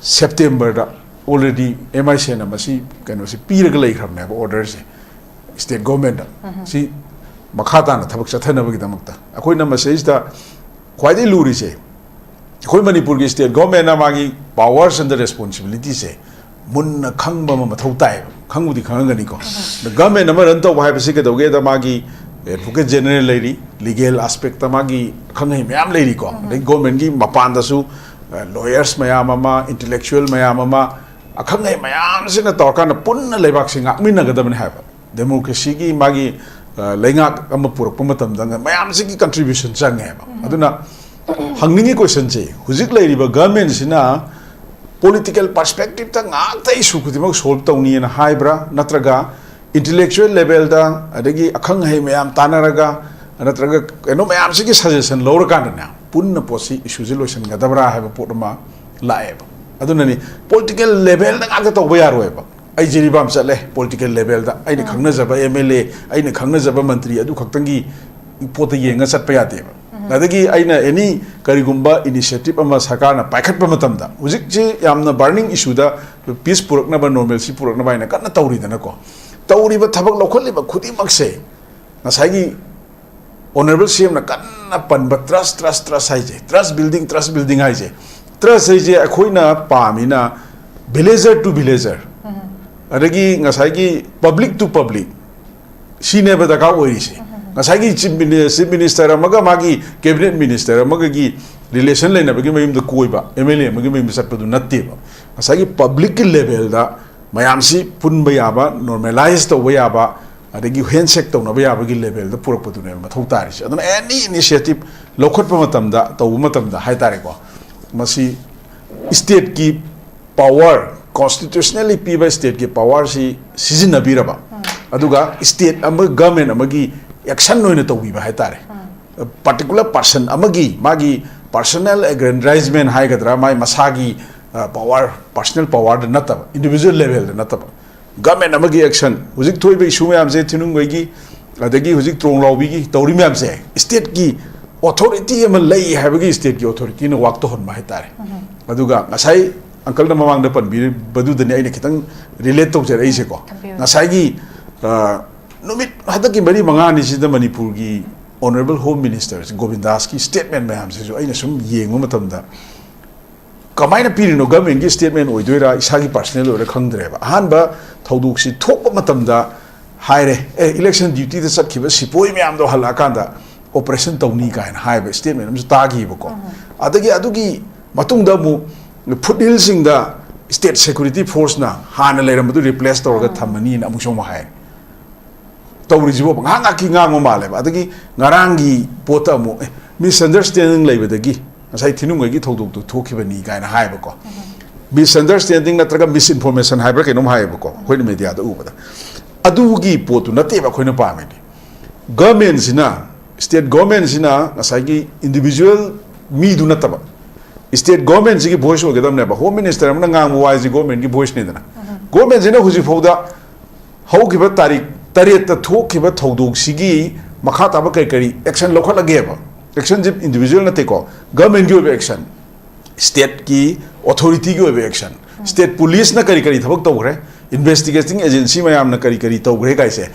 ꯁꯦꯞꯇꯦꯝꯕꯔꯗ ꯑꯣꯜꯔꯦꯗꯤ ꯑꯦꯝ ꯑꯥꯏ ꯁꯤꯅ ꯃꯁꯤ ꯀꯩꯅꯣꯁꯤ ꯄꯤꯔꯒ ꯂꯩꯈ꯭ꯔꯕꯅꯦꯕ, ꯑꯣꯔꯗꯔꯁꯦ ꯁ꯭ꯇꯦꯠ ꯒꯣꯔꯃꯦꯟꯗ꯫ ꯁꯤ ꯃꯈꯥ ꯇꯥꯅ ꯊꯕꯛ ꯆꯠꯊꯅꯕꯒꯤꯗꯃꯛꯇ ꯑꯩꯈꯣꯏꯅ ꯃꯁꯤꯗꯩꯁꯤꯗ ꯈ꯭ꯋꯥꯏꯗꯒꯤ ꯂꯨꯔꯤꯁꯦ, ꯑꯩꯈꯣꯏ ꯃꯅꯤꯄꯨꯔꯒꯤ ꯁ꯭ꯇꯦꯠ ꯒꯣꯔꯃꯦꯟꯅ ꯃꯥꯒꯤ powers and responsibilityꯁꯦ ꯃꯨꯟꯅ ꯈꯪꯕ ꯑꯃ ꯃꯊꯧ ꯇꯥꯏꯌꯦꯕ꯫ ꯈꯪꯕꯨꯗꯤ ꯈꯪꯉꯝꯒꯅꯤꯀꯣ꯫ ꯑꯗ ꯒꯣꯔꯃꯦꯟ ꯑꯃ ꯔꯟ ꯇꯧꯕ ꯍꯥꯏꯕꯁꯤ ꯀꯩꯗꯧꯒꯦꯗ, ꯃꯥꯒꯤ ꯑꯦꯗꯚꯣꯀꯦꯠ ꯖꯦꯅꯔꯦꯜ ꯂꯩꯔꯤ, ꯂꯤꯒꯦꯜ ꯑꯦꯁꯄꯦꯛꯇ ꯃꯥꯒꯤ ꯑꯈꯪ ꯑꯍꯩ ꯃꯌꯥꯝ ꯂꯩꯔꯤꯀꯣ꯫ ꯑꯗꯩ ꯒꯣꯔꯃꯦꯟꯒꯤ ꯃꯄꯥꯟꯗꯁꯨ, ꯑ, ꯂꯣꯌꯔꯁ ꯃꯌꯥꯝ ꯑꯃ, ꯏꯟꯇꯦꯂꯦꯛꯆꯨꯋꯦꯜ ꯃꯌꯥꯝ ꯑꯃ, ꯑꯈꯪ ꯑꯍꯩ ꯃꯌꯥꯝꯁꯤꯅ ꯇꯧꯔꯀꯥꯟꯗ ꯄꯨꯟꯅ ꯂꯩꯕꯥꯛꯁꯤ ꯉꯥꯛꯃꯤꯟꯅꯒꯗꯕꯅꯤ ꯍꯥꯏꯕ꯫ ꯗꯦꯃꯣꯀ꯭ꯔꯦꯁꯤꯒꯤ ꯃꯥꯒꯤ, ꯑ, ꯂꯩꯉꯥꯛ ꯑꯃ ꯄꯨꯔꯛꯄ ꯃꯇꯝꯗ ꯃꯌꯥꯝꯁꯤꯒꯤ ꯀꯟꯇ꯭ꯔꯤꯕ꯭ꯌꯨꯁꯟ ꯆꯪꯉꯦꯕ꯫ ꯑꯗꯨꯅ ꯍꯪꯅꯤꯡꯉꯤ ꯀꯣꯏꯁꯟꯁꯦ, ꯍꯧꯖꯤꯛ ꯂꯩꯔꯤꯕ ꯒꯣꯔꯃꯦꯟꯁꯤꯅ ꯄꯣꯂꯤꯇꯤꯀꯦꯜ ꯄꯔꯁꯄꯦꯛꯇꯤꯞꯇ ꯉꯥꯛꯇ ꯏꯁꯨ ꯈꯨꯗꯤꯡꯃꯛ ꯁꯣꯜꯕ ꯇꯧꯅꯤꯅ ꯍꯥꯏꯕ꯭ꯔꯥ, ꯅꯠꯇ꯭ꯔꯒ ꯏꯟꯇꯦꯂꯦꯛꯆꯨꯋꯦꯜ ꯂꯦꯚꯦꯜꯗ, ꯑꯗꯒꯤ ꯑꯈꯪ ꯑꯍꯩ ꯃꯌꯥꯝ ꯇꯥꯟꯅꯔꯒ, ꯅꯠꯇ꯭ꯔꯒ ꯀꯩꯅꯣ ꯃꯌꯥꯝꯁꯤꯒꯤ ꯁꯖꯦꯁꯟ ꯂꯧꯔꯀꯥꯟꯗꯅꯦ ꯄꯨꯟꯅ ꯄꯣꯠꯁꯤ, ꯏꯁꯨꯁꯤ ꯂꯣꯏꯁꯤꯟꯒꯗꯕ꯭ꯔꯥ ꯍꯥꯏꯕ ꯄꯣꯠ ꯑꯃ ꯂꯥꯛꯑꯦꯕ꯫ ꯑꯗꯨꯅꯅꯤ ꯄꯣꯂꯤꯇꯤꯀꯦꯜ ꯂꯦꯚꯦꯜꯗ ꯉꯥꯛꯇ ꯇꯧꯕ ꯌꯥꯔꯣꯏꯕ꯫ ꯑꯩ ꯖꯤꯔꯤꯕꯥꯝ ꯆꯠꯂꯦ, ꯄꯣꯂꯤꯇꯤꯀꯦꯜ ꯂꯦꯚꯦꯜꯗ ꯑꯩꯅ ꯎꯝ꯫ ꯈꯪꯅꯖꯕ ꯑꯦꯝ ꯑꯦꯜ ꯑꯦ, ꯑꯩꯅ ꯈꯪꯅꯖꯕ ꯃꯟꯇ꯭ꯔꯤ ꯑꯗꯨ ꯈꯛꯇꯪꯒꯤ ꯄꯣꯠꯇ ꯌꯦꯡꯉ ꯆꯠꯄ ꯌꯥꯗꯦꯕ꯫ ꯎꯝ꯫ ꯑꯗꯒꯤ ꯑꯩꯅ ꯑꯦꯅꯤ ꯀꯔꯤꯒꯨꯝꯕ ꯏꯅꯤꯁꯤꯌꯦꯇꯤꯚ ꯑꯃ ꯁꯔꯀꯥꯔꯅ ꯄꯥꯏꯈꯠꯄ ꯃꯇꯝꯗ, ꯍꯧꯖꯤꯛꯁꯤ ꯌꯥꯝꯅ ꯕꯔꯅꯤꯡ ꯏꯁꯨꯗ ꯄꯤꯁ ꯄꯨꯔꯛꯅꯕ, ꯅꯣꯔꯃꯦꯜꯁꯤ ꯄꯨꯔꯛꯅꯕ ꯍꯥꯏꯅ ꯀꯟꯅ ꯇꯧꯔꯤꯗꯅꯀꯣ꯫ ꯇꯧꯔꯤꯕ ꯊꯕꯛ ꯂꯧꯈꯠꯂꯤꯕ ꯈꯨꯗꯤꯡꯃꯛꯁꯦ ꯉꯁꯥꯏꯒꯤ ꯑꯣꯅꯔꯦꯕꯜ ꯁꯤ ꯑꯦꯝꯅ ꯀꯟꯅ ꯄꯟꯕ ꯇ꯭ꯔꯁ, ꯇ꯭ꯔꯁ, ꯇ꯭ꯔꯁ ꯍꯥꯏꯁꯦ, ꯇ꯭ꯔꯁ ꯕꯤꯜꯗꯤꯡ, ꯇ꯭ꯔꯁ ꯕꯤꯜꯗꯤꯡ ꯍꯥꯏꯁꯦ, ꯇ꯭ꯔꯁ ꯍꯥꯏꯁꯦ ꯑꯩꯈꯣꯏꯅ ꯄꯥꯝꯃꯤꯅ ꯚꯤꯂꯦꯖꯔ ꯇꯨ ꯚꯤꯂꯦꯖꯔ, ꯎꯝ꯫ ꯑꯗꯒꯤ ꯉꯁꯥꯏꯒꯤ ꯄꯕ꯭ꯂꯤꯛ ꯇꯨ ꯄꯕ꯭ꯂꯤꯛ, ꯁꯤꯅꯦꯕ ꯗꯔꯀꯥꯔ ꯑꯣꯏꯔꯤꯁꯦ꯫ ꯎꯝ꯫ ꯉꯁꯥꯏꯒꯤ ꯆꯤꯐ ꯃꯤꯅꯤ-, ꯆꯤꯐ ꯃꯤꯅꯤꯁꯇꯔ ꯑꯃꯒ ꯃꯥꯒꯤ ꯀꯦꯕꯤꯅꯦꯠ ꯃꯤꯅꯤꯁꯇꯔ ꯑꯃꯒꯒꯤ ꯔꯤꯂꯦꯁꯟ ꯂꯩꯅꯕꯒꯤ ꯃꯌꯨꯝꯗ ꯀꯣꯏꯕ, ꯑꯦꯝ ꯑꯦꯜ ꯑꯦ ꯑꯃꯒꯤ ꯃꯌꯨꯝꯗ ꯆꯠꯄꯗꯨ ꯅꯠꯇꯦꯕ꯫ ꯉꯁꯥꯏꯒꯤ ꯄꯕ꯭ꯂꯤꯛꯀꯤ ꯂꯦꯚꯦꯜꯗ ꯃꯌꯥꯝꯁꯤ ꯄꯨꯟꯕ ꯌꯥꯕ, ꯅꯣꯔꯃꯦꯂꯥꯏꯁ ꯇꯧꯕ ꯌꯥꯕ, ꯑꯗꯒꯤ ꯍꯦꯟꯁꯦꯛ ꯇꯧꯅꯕ ꯌꯥꯕꯒꯤ ꯂꯦꯚꯦꯜꯗ ꯄꯨꯔꯛꯄꯗꯨꯅꯦꯕ ꯃꯊꯧ ꯇꯥꯔꯤꯁꯦ꯫ ꯑꯗꯨꯅ ꯑꯦꯅꯤ ꯏꯅꯤꯁꯤꯌꯦꯇꯤꯚ ꯂꯧꯈꯠꯄ ꯃꯇꯝꯗ, ꯇꯧꯕ ꯃꯇꯝꯗ ꯍꯥꯏ ꯇꯥꯔꯦꯀꯣ, ꯃꯁꯤ ꯁ꯭ꯇꯦꯠꯀꯤ ꯄꯋꯥꯔ, ꯀꯣꯟꯁꯇꯤꯇ꯭ꯌꯨꯁꯅꯦꯜꯂꯤ ꯄꯤꯕ ꯁ꯭ꯇꯦꯠꯀꯤ ꯄꯋꯥꯔꯁꯤ ꯁꯤꯖꯤꯟꯅꯕꯤꯔꯕ, ꯎꯝ꯫ ꯑꯗꯨꯒ ꯁ꯭ꯇꯦꯠ ꯑꯃ, ꯒꯚꯔꯟꯃꯦꯟ ꯑꯃꯒꯤ ꯑꯦꯛꯁꯟ ꯑꯣꯏꯅ ꯇꯧꯕꯤꯕ ꯍꯥꯏ ꯇꯥꯔꯦ꯫ ꯎꯝ꯫ ꯄꯥꯔꯇꯤꯀꯨꯂꯔ ꯄꯔꯁꯟ ꯑꯃꯒꯤ, ꯃꯥꯒꯤ ꯄꯔꯁꯣꯅꯦꯜ ꯑꯦꯒ꯭ꯔꯦꯟꯗꯥꯏꯖꯃꯦꯟ ꯍꯥꯏꯒꯗ꯭ꯔꯥ, ꯃꯥꯒꯤ ꯃꯁꯥꯒꯤ, ꯑ, ꯄꯋꯥꯔ, ꯄꯔꯁꯣꯅꯦꯜ ꯄꯋꯥꯔꯗ ꯅꯠꯇꯕ, ꯏꯟꯗꯤꯚꯤꯖꯨꯋꯦꯜ ꯂꯦꯚꯦꯜꯗ ꯅꯠꯇꯕ, ꯒꯚꯔꯟꯃꯦꯟ ꯑꯃꯒꯤ ꯑꯦꯛꯁꯟ, ꯍꯧꯖꯤꯛ ꯊꯣꯛꯏꯕ ꯏꯁꯨ ꯃꯌꯥꯝꯁꯦ, ꯊꯤꯅꯨꯡꯒꯩꯒꯤ, ꯑꯗꯒꯤ ꯍꯧꯖꯤꯛ ꯇ꯭ꯔꯣꯡ ꯂꯥꯎꯕꯤꯒꯤ ꯇꯧꯔꯤ ꯃꯌꯥꯝꯁꯦ, ꯁ꯭ꯇꯦꯠꯀꯤ ꯑꯣꯊꯣꯔꯤꯇꯤ ꯑꯃ ꯂꯩ ꯍꯥꯏꯕꯒꯤ ꯁ꯭ꯇꯦꯠꯀꯤ ꯑꯣꯊꯣꯔꯤꯇꯤꯅ ꯋꯥꯛ ꯇꯧꯍꯟꯕ ꯍꯥꯏꯇꯥꯔꯦ꯫ ꯎꯝ꯫ ꯑꯗꯨꯒ ꯉꯁꯥꯏ ꯑꯪꯀꯜꯅ ꯃꯃꯥꯡꯗ ꯄꯟꯕꯤꯔꯤꯕꯗꯨꯗꯅꯤ ꯑꯩꯅ ꯈꯤꯇꯪ ꯔꯤꯂꯦꯠ ꯇꯧꯖꯔꯛꯏꯁꯦꯀꯣ꯫ ꯊꯝꯕꯤꯌꯨ꯫ ꯉꯁꯥꯏꯒꯤ, ꯑ, ꯅꯨꯃꯤꯠ ꯍꯟꯗꯛꯀꯤ ꯃꯔꯤ ꯃꯉꯥꯅꯤꯁꯤꯗ ꯃꯅꯤꯄꯨꯔꯒꯤ ꯑꯣꯅꯔꯦꯕꯜ ꯍꯣꯝ ꯃꯤꯅꯤꯁꯇꯔ ꯒꯣꯕꯤꯟꯗꯥꯁꯀꯤ ꯁ꯭ꯇꯦꯠꯃꯦꯟ ꯃꯌꯥꯝꯁꯤꯁꯨ ꯑꯩꯅ ꯁꯨꯝ ꯌꯦꯡꯕ ꯃꯇꯝꯗ, ꯀꯃꯥꯏꯅ ꯄꯤꯔꯤꯅꯣ ꯒꯚꯔꯟꯃꯦꯟꯒꯤ ꯁ꯭ꯇꯦꯠꯃꯦꯟ ꯑꯣꯏꯗꯣꯏꯔꯥ, ꯏꯁꯥꯒꯤ ꯄꯔꯁꯣꯅꯦꯜ ꯑꯣꯏꯔꯥ ꯈꯪꯗ꯭ꯔꯦꯕ꯫ ꯑꯍꯥꯟꯕ ꯊꯧꯗꯣꯛꯁꯤ ꯊꯣꯛꯄ ꯃꯇꯝꯗ ꯍꯥꯏꯔꯦ, "ꯑꯦ, ꯏꯂꯦꯛꯁꯟ ꯗ꯭ꯌꯨꯇꯤꯗ ꯆꯠꯈꯤꯕ ꯁꯤꯄꯣꯏ ꯃꯌꯥꯝꯗꯣ ꯍꯜꯂꯛꯑꯀꯥꯟꯗ ꯑꯣꯄꯔꯦꯁꯟ ꯇꯧꯅꯤ" ꯀꯥꯏꯅ ꯍꯥꯏꯕ ꯁ꯭ꯇꯦꯠꯃꯦꯟ ꯑꯃꯁꯨ ꯇꯥꯈꯤꯕꯀꯣ꯫ ꯎꯝ꯫ ꯑꯗꯒꯤ ꯑꯗꯨꯒꯤ ꯃꯇꯨꯡꯗ ꯑꯃꯨꯛ ꯐꯨꯠ ꯍꯤꯜꯁꯤꯡꯗ ꯁ꯭ꯇꯦꯠ ꯁꯦꯀ꯭ꯌꯨꯔꯤꯇꯤ ꯐꯣꯔꯁꯅ ꯍꯥꯟꯅ ꯂꯩꯔꯝꯕꯗꯨ ꯔꯤꯄ꯭ꯂꯦꯁ ꯇꯧꯔꯒ ꯎꯝ꯫ ꯊꯝꯃꯅꯤꯅ ꯑꯃꯨꯛꯁꯨ ꯑꯃꯨꯛ ꯍꯥꯏ꯫ ꯇꯧꯔꯤꯁꯤꯕꯣ ꯉꯥꯏꯍꯥꯛ ꯉꯥꯏꯍꯥꯛꯀꯤ ꯉꯥꯡꯕ ꯃꯥꯜꯂꯦꯕ꯫ ꯑꯗꯒꯤ ꯉꯔꯥꯡꯒꯤ ꯄꯣꯠꯇ ꯑꯃꯨꯛ, "ꯑꯦ, ꯃꯤꯁꯑꯟꯗꯔꯁꯇꯦꯟꯗꯤꯡ ꯂꯩꯕꯗꯒꯤ ꯉꯁꯥꯏ ꯊꯤꯅꯨꯡꯒꯩꯒꯤ ꯊꯧꯗꯣꯛꯇꯨ ꯊꯣꯛꯈꯤꯕꯅꯤ" ꯀꯥꯏꯅ ꯍꯥꯏꯕꯀꯣ꯫ ꯎꯝ꯫ ꯃꯤꯁꯑꯟꯗꯔꯁꯇꯦꯟꯗꯤꯡ ꯅꯠꯇ꯭ꯔꯒ ꯃꯤꯁꯏꯟꯐꯣꯔꯃꯦꯁꯟ ꯍꯥꯏꯕ꯭ꯔꯥ ꯀꯩꯅꯣꯝ ꯍꯥꯏꯌꯦꯕꯀꯣ, ꯑꯩꯈꯣꯏꯅ ꯃꯦꯗꯤꯌꯥꯗ ꯎꯕꯗ꯫ ꯑꯗꯨꯒꯤ ꯄꯣꯠꯇꯨ ꯅꯠꯇꯦꯕ ꯑꯩꯈꯣꯏꯅ ꯄꯥꯝꯃꯤꯗꯤ꯫ ꯒꯚꯔꯟꯃꯦꯟꯁꯤꯅ, ꯁ꯭ꯇꯦꯠ ꯒꯚꯔꯟꯃꯦꯟꯁꯤꯅ ꯉꯁꯥꯏꯒꯤ ꯏꯟꯗꯤꯕꯤꯖꯨꯋꯦꯜ ꯃꯤꯗꯨ ꯅꯠꯇꯕ, ꯁ꯭ꯇꯦꯠ ꯒꯚꯔꯟꯃꯦꯟꯁꯤꯒꯤ ꯚꯣꯏꯁ ꯑꯣꯏꯒꯗꯕꯅꯦꯕ꯫ ꯍꯣꯝ ꯃꯤꯅꯤꯁꯇꯔ ꯑꯃꯅ ꯉꯥꯡꯕ ꯋꯥꯁꯤ ꯒꯚꯔꯟꯃꯦꯟꯒꯤ ꯚꯣꯏꯁꯅꯤꯗꯅ꯫ ꯒꯚꯔꯟꯃꯦꯟꯁꯤꯅ ꯍꯧꯖꯤꯛ ꯐꯥꯎꯗ ꯍꯧꯈꯤꯕ ꯇꯥꯔꯤꯛ ꯇꯔꯦꯠꯇ ꯊꯣꯛꯈꯤꯕ ꯊꯧꯗꯣꯛꯁꯤꯒꯤ ꯃꯈꯥ ꯇꯥꯕ ꯀꯔꯤ ꯀꯔꯤ ꯑꯦꯛꯁꯟ ꯂꯧꯈꯠꯂꯒꯦꯕ? ꯑꯦꯛꯁꯟꯁꯤ ꯏꯟꯗꯤꯕꯤꯖꯨꯋꯦꯜ ꯅꯠꯇꯦꯀꯣ, ꯒꯚꯔꯟꯃꯦꯟꯒꯤ ꯑꯣꯏꯕ ꯑꯦꯛꯁꯟ, ꯁ꯭ꯇꯦꯠꯀꯤ ꯑꯣꯊꯣꯔꯤꯇꯤꯒꯤ ꯑꯣꯏꯕ ꯑꯦꯛꯁꯟ, ꯁ꯭ꯇꯦꯠ ꯄꯨꯂꯤꯁꯅ ꯀꯔꯤ ꯀꯔꯤ ꯊꯕꯛ ꯇꯧꯈ꯭ꯔꯦ, ꯏꯟꯚꯦꯁꯇꯤꯒꯦꯇꯤꯡ ꯑꯦꯖꯦꯟꯁꯤ ꯃꯌꯥꯝꯅ ꯀꯔꯤ ꯀꯔꯤ ꯇꯧꯈ꯭ꯔꯦ ꯀꯥꯏꯁꯦ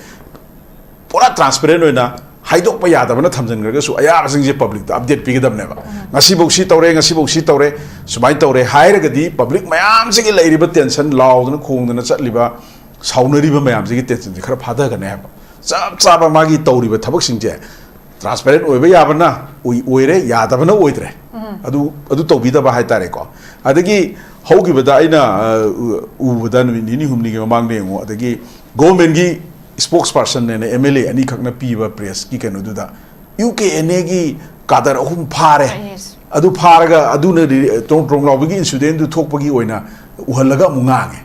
ꯄꯨꯔꯥ ꯇ꯭ꯔꯥꯟꯁꯄꯦꯔꯦꯟ ꯑꯣꯏꯅ ꯍꯥꯏꯗꯣꯛꯄ ꯌꯥꯗꯕꯅ ꯊꯝꯖꯤꯟꯈ꯭ꯔꯒꯁꯨ, ꯑꯌꯥꯕꯁꯤꯡꯁꯦ ꯄꯕ꯭ꯂꯤꯛꯇ ꯑꯞꯗꯦꯠ ꯄꯤꯒꯗꯕꯅꯦꯕ꯫ ꯉꯁꯤꯐꯧ ꯁꯤ ꯇꯧꯔꯦ, ꯉꯁꯤꯐꯧ ꯁꯤ ꯇꯧꯔꯦ, ꯁꯨꯃꯥꯏꯅ ꯇꯧꯔꯦ ꯍꯥꯏꯔꯒꯗꯤ ꯄꯕ꯭ꯂꯤꯛ ꯃꯌꯥꯝꯁꯤꯒꯤ ꯂꯩꯔꯤꯕ ꯇꯦꯟꯁꯟ, ꯂꯥꯎꯗꯅ ꯈꯣꯡꯗꯅ ꯆꯠꯂꯤꯕ, ꯁꯥꯎꯅꯔꯤꯕ ꯃꯌꯥꯝꯁꯤꯒꯤ ꯇꯦꯟꯁꯟꯁꯦ ꯈꯔ ꯐꯥꯊꯒꯅꯦꯕ꯫ ꯆꯞ ꯆꯥꯕ ꯃꯥꯒꯤ ꯇꯧꯔꯤꯕ ꯊꯕꯛꯁꯤꯡꯁꯦ ꯇ꯭ꯔꯥꯟꯁꯄꯦꯔꯦꯟ ꯑꯣꯏꯕ ꯌꯥꯕꯅ ꯑꯣꯏ-, ꯑꯣꯏꯔꯦ, ꯌꯥꯗꯕꯅ ꯑꯣꯏꯗ꯭ꯔꯦ꯫ ꯑꯗꯨ, ꯑꯗꯨ ꯇꯧꯕꯤꯗꯕ ꯍꯥꯏꯇꯥꯔꯦꯀꯣ꯫ ꯑꯗꯒꯤ ꯍꯧꯈꯤꯕꯗ ꯑꯩꯅ, ꯑ, ꯎ-, ꯎꯕꯗ ꯅꯨꯃꯤꯠ ꯅꯤꯅꯤ ꯍꯨꯝꯅꯤꯒꯤ ꯃꯃꯥꯡꯗ ꯌꯦꯡꯉꯨ, ꯑꯗꯒꯤ ꯒꯣꯔꯃꯦꯟꯒꯤ ꯁ꯭ꯄꯣꯛꯁ ꯄꯥꯔꯁꯟꯅꯦꯅ ꯑꯦꯝ ꯑꯦꯜ ꯑꯦ ꯑꯅꯤꯈꯛꯅ ꯄꯤꯕ ꯄ꯭ꯔꯦꯁꯀꯤ ꯀꯩꯅꯣꯗꯨꯗ ꯌꯨ ꯀꯦ ꯑꯦꯟ ꯑꯦꯒꯤ ꯀꯥꯗꯔ ꯑꯍꯨꯝ ꯐꯥꯔꯦ꯫ ꯑꯗꯨ ꯐꯥꯔꯒ ꯑꯗꯨꯅ ꯔꯤ-, ꯇ꯭ꯔꯣꯡ ꯇ꯭ꯔꯣꯡ ꯂꯥꯎꯕꯒꯤ ꯏꯟꯁꯤꯗꯦꯟꯗꯨ ꯊꯣꯛꯄꯒꯤ ꯑꯣꯏꯅ ꯎꯍꯜꯂꯒ ꯑꯃꯨꯛ ꯉꯥꯡꯉꯦ꯫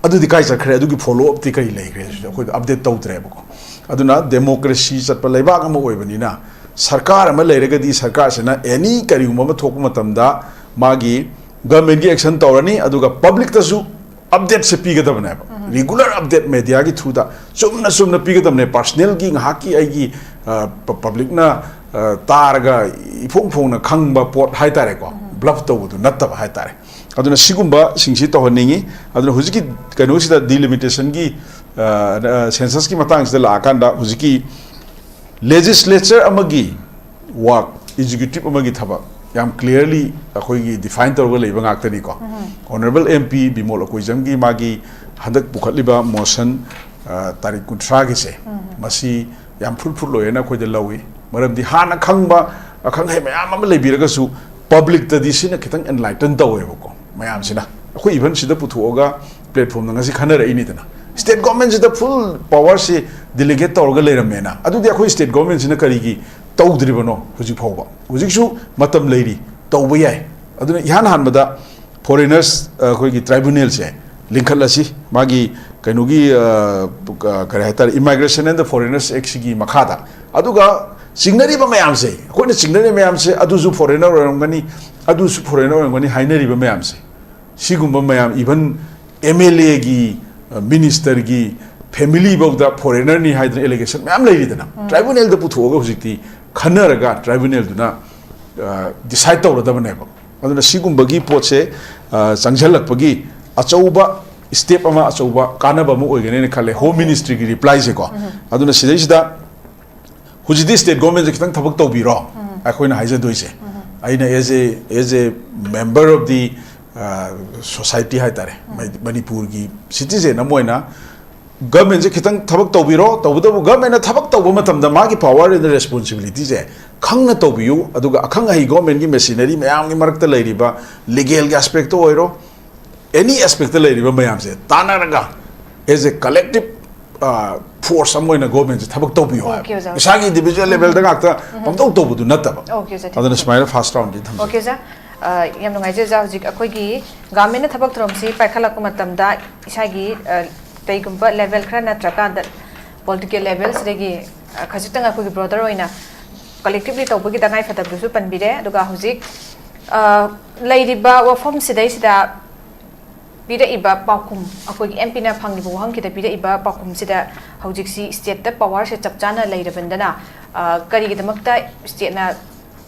ꯑꯗꯨꯗꯤ ꯀꯥꯏ ꯆꯠꯈ꯭ꯔꯦ? ꯑꯗꯨꯒꯤ ꯐꯣꯂꯣ ꯑꯞꯇꯤ ꯀꯔꯤ ꯂꯩꯈ꯭ꯔꯦ? ꯁꯤꯗ ꯑꯩꯈꯣꯏꯗ ꯑꯞꯗꯦꯠ ꯇꯧꯗ꯭ꯔꯦꯕꯀꯣ꯫ ꯑꯗꯨꯅ ꯗꯦꯃꯣꯀ꯭ꯔꯦꯁꯤ ꯆꯠꯄ ꯂꯩꯕꯥꯛ ꯑꯃ ꯑꯣꯏꯕꯅꯤꯅ ꯁꯔꯀꯥꯔ ꯑꯃ ꯂꯩꯔꯒꯗꯤ ꯁꯔꯀꯥꯔꯁꯤꯅ ꯑꯦꯅꯤ ꯀꯔꯤꯒꯨꯝꯕ ꯑꯃ ꯊꯣꯛꯄ ꯃꯇꯝꯗ ꯃꯥꯒꯤ ꯒꯚꯔꯟꯃꯦꯟꯒꯤ ꯑꯦꯛꯁꯟ ꯇꯧꯔꯅꯤ, ꯑꯗꯨꯒ ꯄꯕ꯭ꯂꯤꯛꯇꯁꯨ ꯑꯞꯗꯦꯠꯁꯦ ꯄꯤꯒꯗꯕꯅꯦꯕ꯫ ꯔꯤꯒꯨꯂꯔ ꯑꯞꯗꯦꯠ ꯃꯦꯗꯤꯌꯥꯒꯤ ꯊ꯭ꯔꯨꯗ ꯆꯨꯝꯅ ꯆꯨꯝꯅ ꯄꯤꯒꯗꯕꯅꯦ꯫ ꯄꯥꯔꯁꯅꯦꯜꯒꯤ ꯉꯥꯏꯍꯥꯛꯀꯤ ꯑꯩꯒꯤ, ꯑ, ꯄ-, ꯄꯕ꯭ꯂꯤꯛꯅ, ꯑ, ꯇꯥꯔꯒ ꯏꯐꯣꯡ ꯐꯣꯡꯅ ꯈꯪꯕ ꯄꯣꯠ ꯍꯥꯏꯇꯥꯔꯦꯀꯣ, ꯕ꯭ꯂꯐ ꯇꯧꯕꯗꯨ ꯅꯠꯇꯕ ꯍꯥꯏꯇꯥꯔꯦ꯫ ꯑꯗꯨꯅ ꯁꯤꯒꯨꯝꯕꯁꯤꯡꯁꯤ ꯇꯧꯍꯟꯅꯤꯡꯉꯤ꯫ ꯑꯗꯨꯅ ꯍꯧꯖꯤꯛꯀꯤ ꯀꯩꯅꯣꯁꯤꯗ ꯗꯤꯂꯤꯃꯤꯇꯦꯁꯟꯒꯤ, ꯑ, ꯑ, ꯁꯦꯟꯁꯁꯀꯤ ꯃꯇꯥꯡꯁꯤꯗ ꯂꯥꯛꯑꯀꯥꯟꯗ ꯍꯧꯖꯤꯛꯀꯤ ꯂꯦꯖꯤꯁꯂꯦꯆꯔ ꯑꯃꯒꯤ ꯋꯥꯔꯛ, ꯑꯦꯛꯖꯤꯀ꯭ꯌꯨꯇꯤꯚ ꯑꯃꯒꯤ ꯊꯕꯛ ꯌꯥꯝ ꯀ꯭ꯂꯤꯌꯔꯂꯤ ꯑꯩꯈꯣꯏꯒꯤ ꯗꯤꯐꯥꯏꯟ ꯇꯧꯔꯒ ꯂꯩꯕ ꯉꯥꯛꯇꯅꯤꯀꯣ꯫ ꯑꯣꯅꯔꯦꯕꯜ ꯑꯦꯝ ꯄꯤ ꯕꯤꯃꯣꯜ ꯑꯀꯣꯏꯖꯝꯒꯤ ꯃꯥꯒꯤ ꯍꯟꯗꯛ ꯄꯨꯈꯠꯂꯤꯕ ꯃꯣꯁꯟ, ꯑ, ꯇꯥꯔꯤꯛ ꯀꯨꯟꯊ꯭ꯔꯥꯒꯤꯁꯦ, ꯃꯁꯤ ꯌꯥꯝ ꯐ꯭ꯔꯨꯠꯐꯨꯜ ꯑꯣꯏꯌꯦꯅ ꯑꯩꯈꯣꯏꯗ ꯂꯧꯏ꯫ ꯃꯔꯝꯗꯤ ꯍꯥꯟꯅ ꯈꯪꯕ ꯑꯈꯪ ꯑꯍꯩ ꯃꯌꯥꯝ ꯑꯃ ꯂꯩꯕꯤꯔꯒꯁꯨ ꯄꯕ꯭ꯂꯤꯛꯇꯗꯤ ꯁꯤꯅ ꯈꯤꯇꯪ ꯑꯦꯟꯂꯥꯏꯇꯟ ꯇꯧꯋꯦꯕꯀꯣ꯫ ꯃꯌꯥꯝꯁꯤꯅ ꯑꯩꯈꯣꯏ ꯏꯚꯟ ꯁꯤꯗ ꯄꯨꯊꯣꯛꯑꯒ ꯄ꯭ꯂꯦꯠꯐꯣꯝꯗ ꯉꯁꯤ ꯈꯟꯅꯔꯛꯏꯅꯤꯗꯅ꯫ ꯁ꯭ꯇꯦꯠ ꯒꯣꯔꯃꯦꯟꯁꯤꯗ ꯐꯨꯜ ꯄꯋꯥꯔꯁꯤ ꯗꯤꯂꯤꯒꯦꯠ ꯇꯧꯔꯒ ꯂꯩꯔꯝꯃꯦꯅ꯫ ꯑꯗꯨꯗꯤ ꯑꯩꯈꯣꯏ ꯁ꯭ꯇꯦꯠ ꯒꯣꯔꯃꯦꯟꯁꯤꯅ ꯀꯔꯤꯒꯤ ꯇꯧꯗ꯭ꯔꯤꯕꯅꯣ ꯍꯧꯖꯤꯛ ꯐꯥꯎꯕ? ꯍꯧꯖꯤꯛꯁꯨ ꯃꯇꯝ ꯂꯩꯔꯤ, ꯇꯧꯕ ꯌꯥꯏ꯫ ꯑꯗꯨꯅ ꯏꯍꯥꯟ ꯍꯥꯟꯕꯗ ꯐꯣꯔꯦꯅꯔꯁ ꯑꯩꯈꯣꯏꯒꯤ ꯇ꯭ꯔꯥꯏꯕꯨꯅꯦꯜꯁꯦ ꯂꯤꯡꯈꯠꯂꯁꯤ, ꯃꯥꯒꯤ ꯀꯩꯅꯣꯒꯤ ꯑ, ꯀ- ꯀꯔꯤ ꯍꯥꯏꯇꯥꯔꯦ, Immigration and the Foreigners Act ꯁꯤꯒꯤ ꯃꯈꯥꯗ꯫ ꯑꯗꯨꯒ ꯆꯤꯡꯅꯔꯤꯕ ꯃꯌꯥꯝꯁꯦ, ꯑꯩꯈꯣꯏꯅ ꯆꯤꯡꯅꯔꯤꯕ ꯃꯌꯥꯝꯁꯦ, ꯑꯗꯨꯁꯨ ꯐꯣꯔꯦꯅꯔ ꯑꯣꯏꯔꯝꯒꯅꯤ, ꯑꯗꯨꯁꯨ ꯐꯣꯔꯦꯅꯔ ꯑꯣꯏꯔꯝꯒꯅꯤ ꯍꯥꯏꯅꯔꯤꯕ ꯃꯌꯥꯝꯁꯦ, ꯁꯤꯒꯨꯝꯕ ꯃꯌꯥꯝ, even ꯑꯦꯝ ꯑꯦꯜ ꯑꯦꯒꯤ, ꯃꯤꯅꯤꯁꯇꯔꯒꯤ ꯐꯦꯃꯤꯂꯤ ꯐꯥꯎꯗ ꯐꯣꯔꯦꯅꯔꯅꯤ ꯍꯥꯏꯗꯅ ꯑꯦꯂꯤꯒꯦꯁꯟ ꯃꯌꯥꯝ ꯂꯩꯔꯤꯗꯅ, ꯇ꯭ꯔꯥꯏꯕꯨꯅꯦꯜꯗ ꯄꯨꯊꯣꯛꯑꯒ ꯍꯧꯖꯤꯛꯇꯤ ꯈꯟꯅꯔꯒ ꯇ꯭ꯔꯥꯏꯕꯨꯅꯦꯜꯗꯨꯅ ꯗꯤꯁꯥꯏꯠ ꯇꯧꯔꯗꯕꯅꯦꯕ꯫ ꯑꯗꯨꯅ ꯁꯤꯒꯨꯝꯕꯒꯤ ꯄꯣꯠꯁꯦ ꯑ, ꯆꯪꯁꯤꯜꯂꯛꯄꯒꯤ ꯑꯆꯧꯕ ꯁ꯭ꯇꯦꯞ ꯑꯃ, ꯑꯆꯧꯕ ꯀꯥꯟꯅꯕ ꯑꯃ ꯑꯣꯏꯒꯅꯦꯅ ꯈꯜꯂꯦ, ꯍꯣꯝ ꯃꯤꯅꯤꯁꯇ꯭ꯔꯤꯒꯤ ꯔꯤꯄ꯭ꯂꯥꯏꯁꯦꯀꯣ꯫ ꯑꯗꯨꯅ ꯁꯤꯗꯩꯁꯤꯗ ꯍꯧꯖꯤꯛꯇꯤ ꯁ꯭ꯇꯦꯠ ꯒꯣꯔꯃꯦꯟꯁꯦ ꯈꯤꯇꯪ ꯊꯕꯛ ꯇꯧꯕꯤꯔꯣ, ꯑꯩꯈꯣꯏꯅ ꯍꯥꯏꯖꯗꯣꯏꯁꯦ꯫ ꯑꯩꯅ as a as a member of the society ꯍꯥꯏꯇꯥꯔꯦ, ꯃꯅꯤꯄꯨꯔꯒꯤ ꯁꯤꯇꯤꯖꯦꯟ ꯑꯃ ꯑꯣꯏꯅ ꯒꯃꯦꯟꯁꯦ ꯈꯤꯇꯪ ꯊꯕꯛ ꯇꯧꯕꯤꯔꯣ꯫ ꯇꯧꯕꯇꯕꯨ ꯒꯃꯦꯟꯅ ꯊꯕꯛ ꯇꯧꯕ ꯃꯇꯝꯗ ꯃꯥꯒꯤ ꯄꯋꯥꯔ ꯑꯦꯟ ꯔꯦꯁꯄꯣꯟꯁꯤꯕꯤꯂꯤꯇꯤꯁꯦ ꯈꯪꯅ ꯇꯧꯕꯤꯌꯨ꯫ ꯑꯗꯨꯒ ꯑꯈꯪ ꯑꯍꯩ ꯒꯣꯔꯃꯦꯟꯒꯤ ꯃꯦꯁꯤꯅꯔꯤ ꯃꯌꯥꯝꯒꯤ ꯃꯔꯛꯇ ꯂꯩꯔꯤꯕ ꯂꯤꯒꯦꯜꯒꯤ ꯑꯦꯁꯄꯦꯛꯇ ꯑꯣꯏꯔꯣ, ꯑꯦꯅꯤ ꯑꯦꯁꯄꯦꯛꯇ ꯂꯩꯔꯤꯕ ꯃꯌꯥꯝꯁꯦ ꯇꯥꯟꯅꯔꯒ as a collective force ꯑꯃ ꯑꯣꯏꯅ ꯒꯣꯔꯃꯦꯟꯁꯦ ꯊꯕꯛ ꯇꯧꯕꯤꯌꯨ ꯍꯥꯏꯕ꯫ Okay, ꯑꯣꯖꯥ꯫ ꯏꯁꯥꯒꯤ ꯏꯟꯗꯤꯕꯤꯖꯨꯋꯦꯜ ꯂꯦꯚꯦꯜꯗ ꯉꯥꯛꯇ ꯄꯪꯇꯧ ꯇꯧꯕꯗꯨ ꯅꯠꯇꯕ꯫ Okay, ꯑꯣꯖꯥ, ꯑꯗꯨꯅ ꯊꯝꯖꯒꯦ꯫ ꯁꯨꯃꯥꯏꯅ ꯐꯥꯔꯁ ꯔꯥꯎꯟꯗꯤ ꯊꯝꯖꯒꯦ꯫ Okay, ꯑꯣꯖꯥ꯫ ꯑ, ꯌꯥꯝ ꯅꯨꯡꯉꯥꯏꯖꯩ, ꯑꯣꯖꯥ꯫ ꯍꯧꯖꯤꯛ ꯑꯩꯈꯣꯏꯒꯤ ꯒꯚꯔꯟꯃꯦꯟꯠꯅ ꯊꯕꯛ ꯊꯧꯔꯝꯁꯤ ꯄꯥꯏꯈꯠꯂꯛꯄ ꯃꯇꯝꯗ ꯏꯁꯥꯒꯤ, ꯑ, ꯀꯩꯒꯨꯝꯕ ꯂꯦꯚꯦꯜ ꯈꯔ ꯅꯠꯇ꯭ꯔꯀꯥꯟꯗ ꯄꯣꯂꯤꯇꯤꯀꯦꯜ ꯂꯦꯚꯦꯜꯁꯤꯗꯒꯤ, ꯑ, ꯈꯖꯤꯛꯇꯪ ꯑꯩꯈꯣꯏꯒꯤ ꯕ꯭ꯔꯣꯗꯔ ꯑꯣꯏꯅ ꯀꯂꯦꯛꯇꯤꯚꯂꯤ ꯇꯧꯕꯒꯤ ꯇꯉꯥꯏ ꯐꯗꯕꯗꯨꯁꯨ ꯄꯟꯕꯤꯔꯦ꯫ ꯑꯗꯨꯒ ꯍꯧꯖꯤꯛ, ꯑ, ꯂꯩꯔꯤꯕ ꯋꯥꯐꯝꯁꯤꯗꯩꯁꯤꯗ ꯄꯤꯔꯛꯏꯕ ꯄꯥꯎꯈꯨꯝ, ꯑꯩꯈꯣꯏꯒꯤ ꯑꯦꯝ ꯄꯤꯅ ꯐꯪꯂꯤꯕ ꯋꯥꯍꯪꯁꯤꯗ ꯄꯤꯔꯛꯏꯕ ꯄꯥꯎꯈꯨꯝꯁꯤꯗ ꯍꯧꯖꯤꯛꯁꯤ ꯁ꯭ꯇꯦꯠꯇ ꯄꯋꯥꯔꯁꯦ ꯆꯞ ꯆꯥꯅ ꯂꯩꯔꯕꯅꯤꯅ, ꯑ, ꯀꯔꯤꯒꯤꯗꯃꯛꯇ ꯁ꯭ꯇꯦꯠꯅ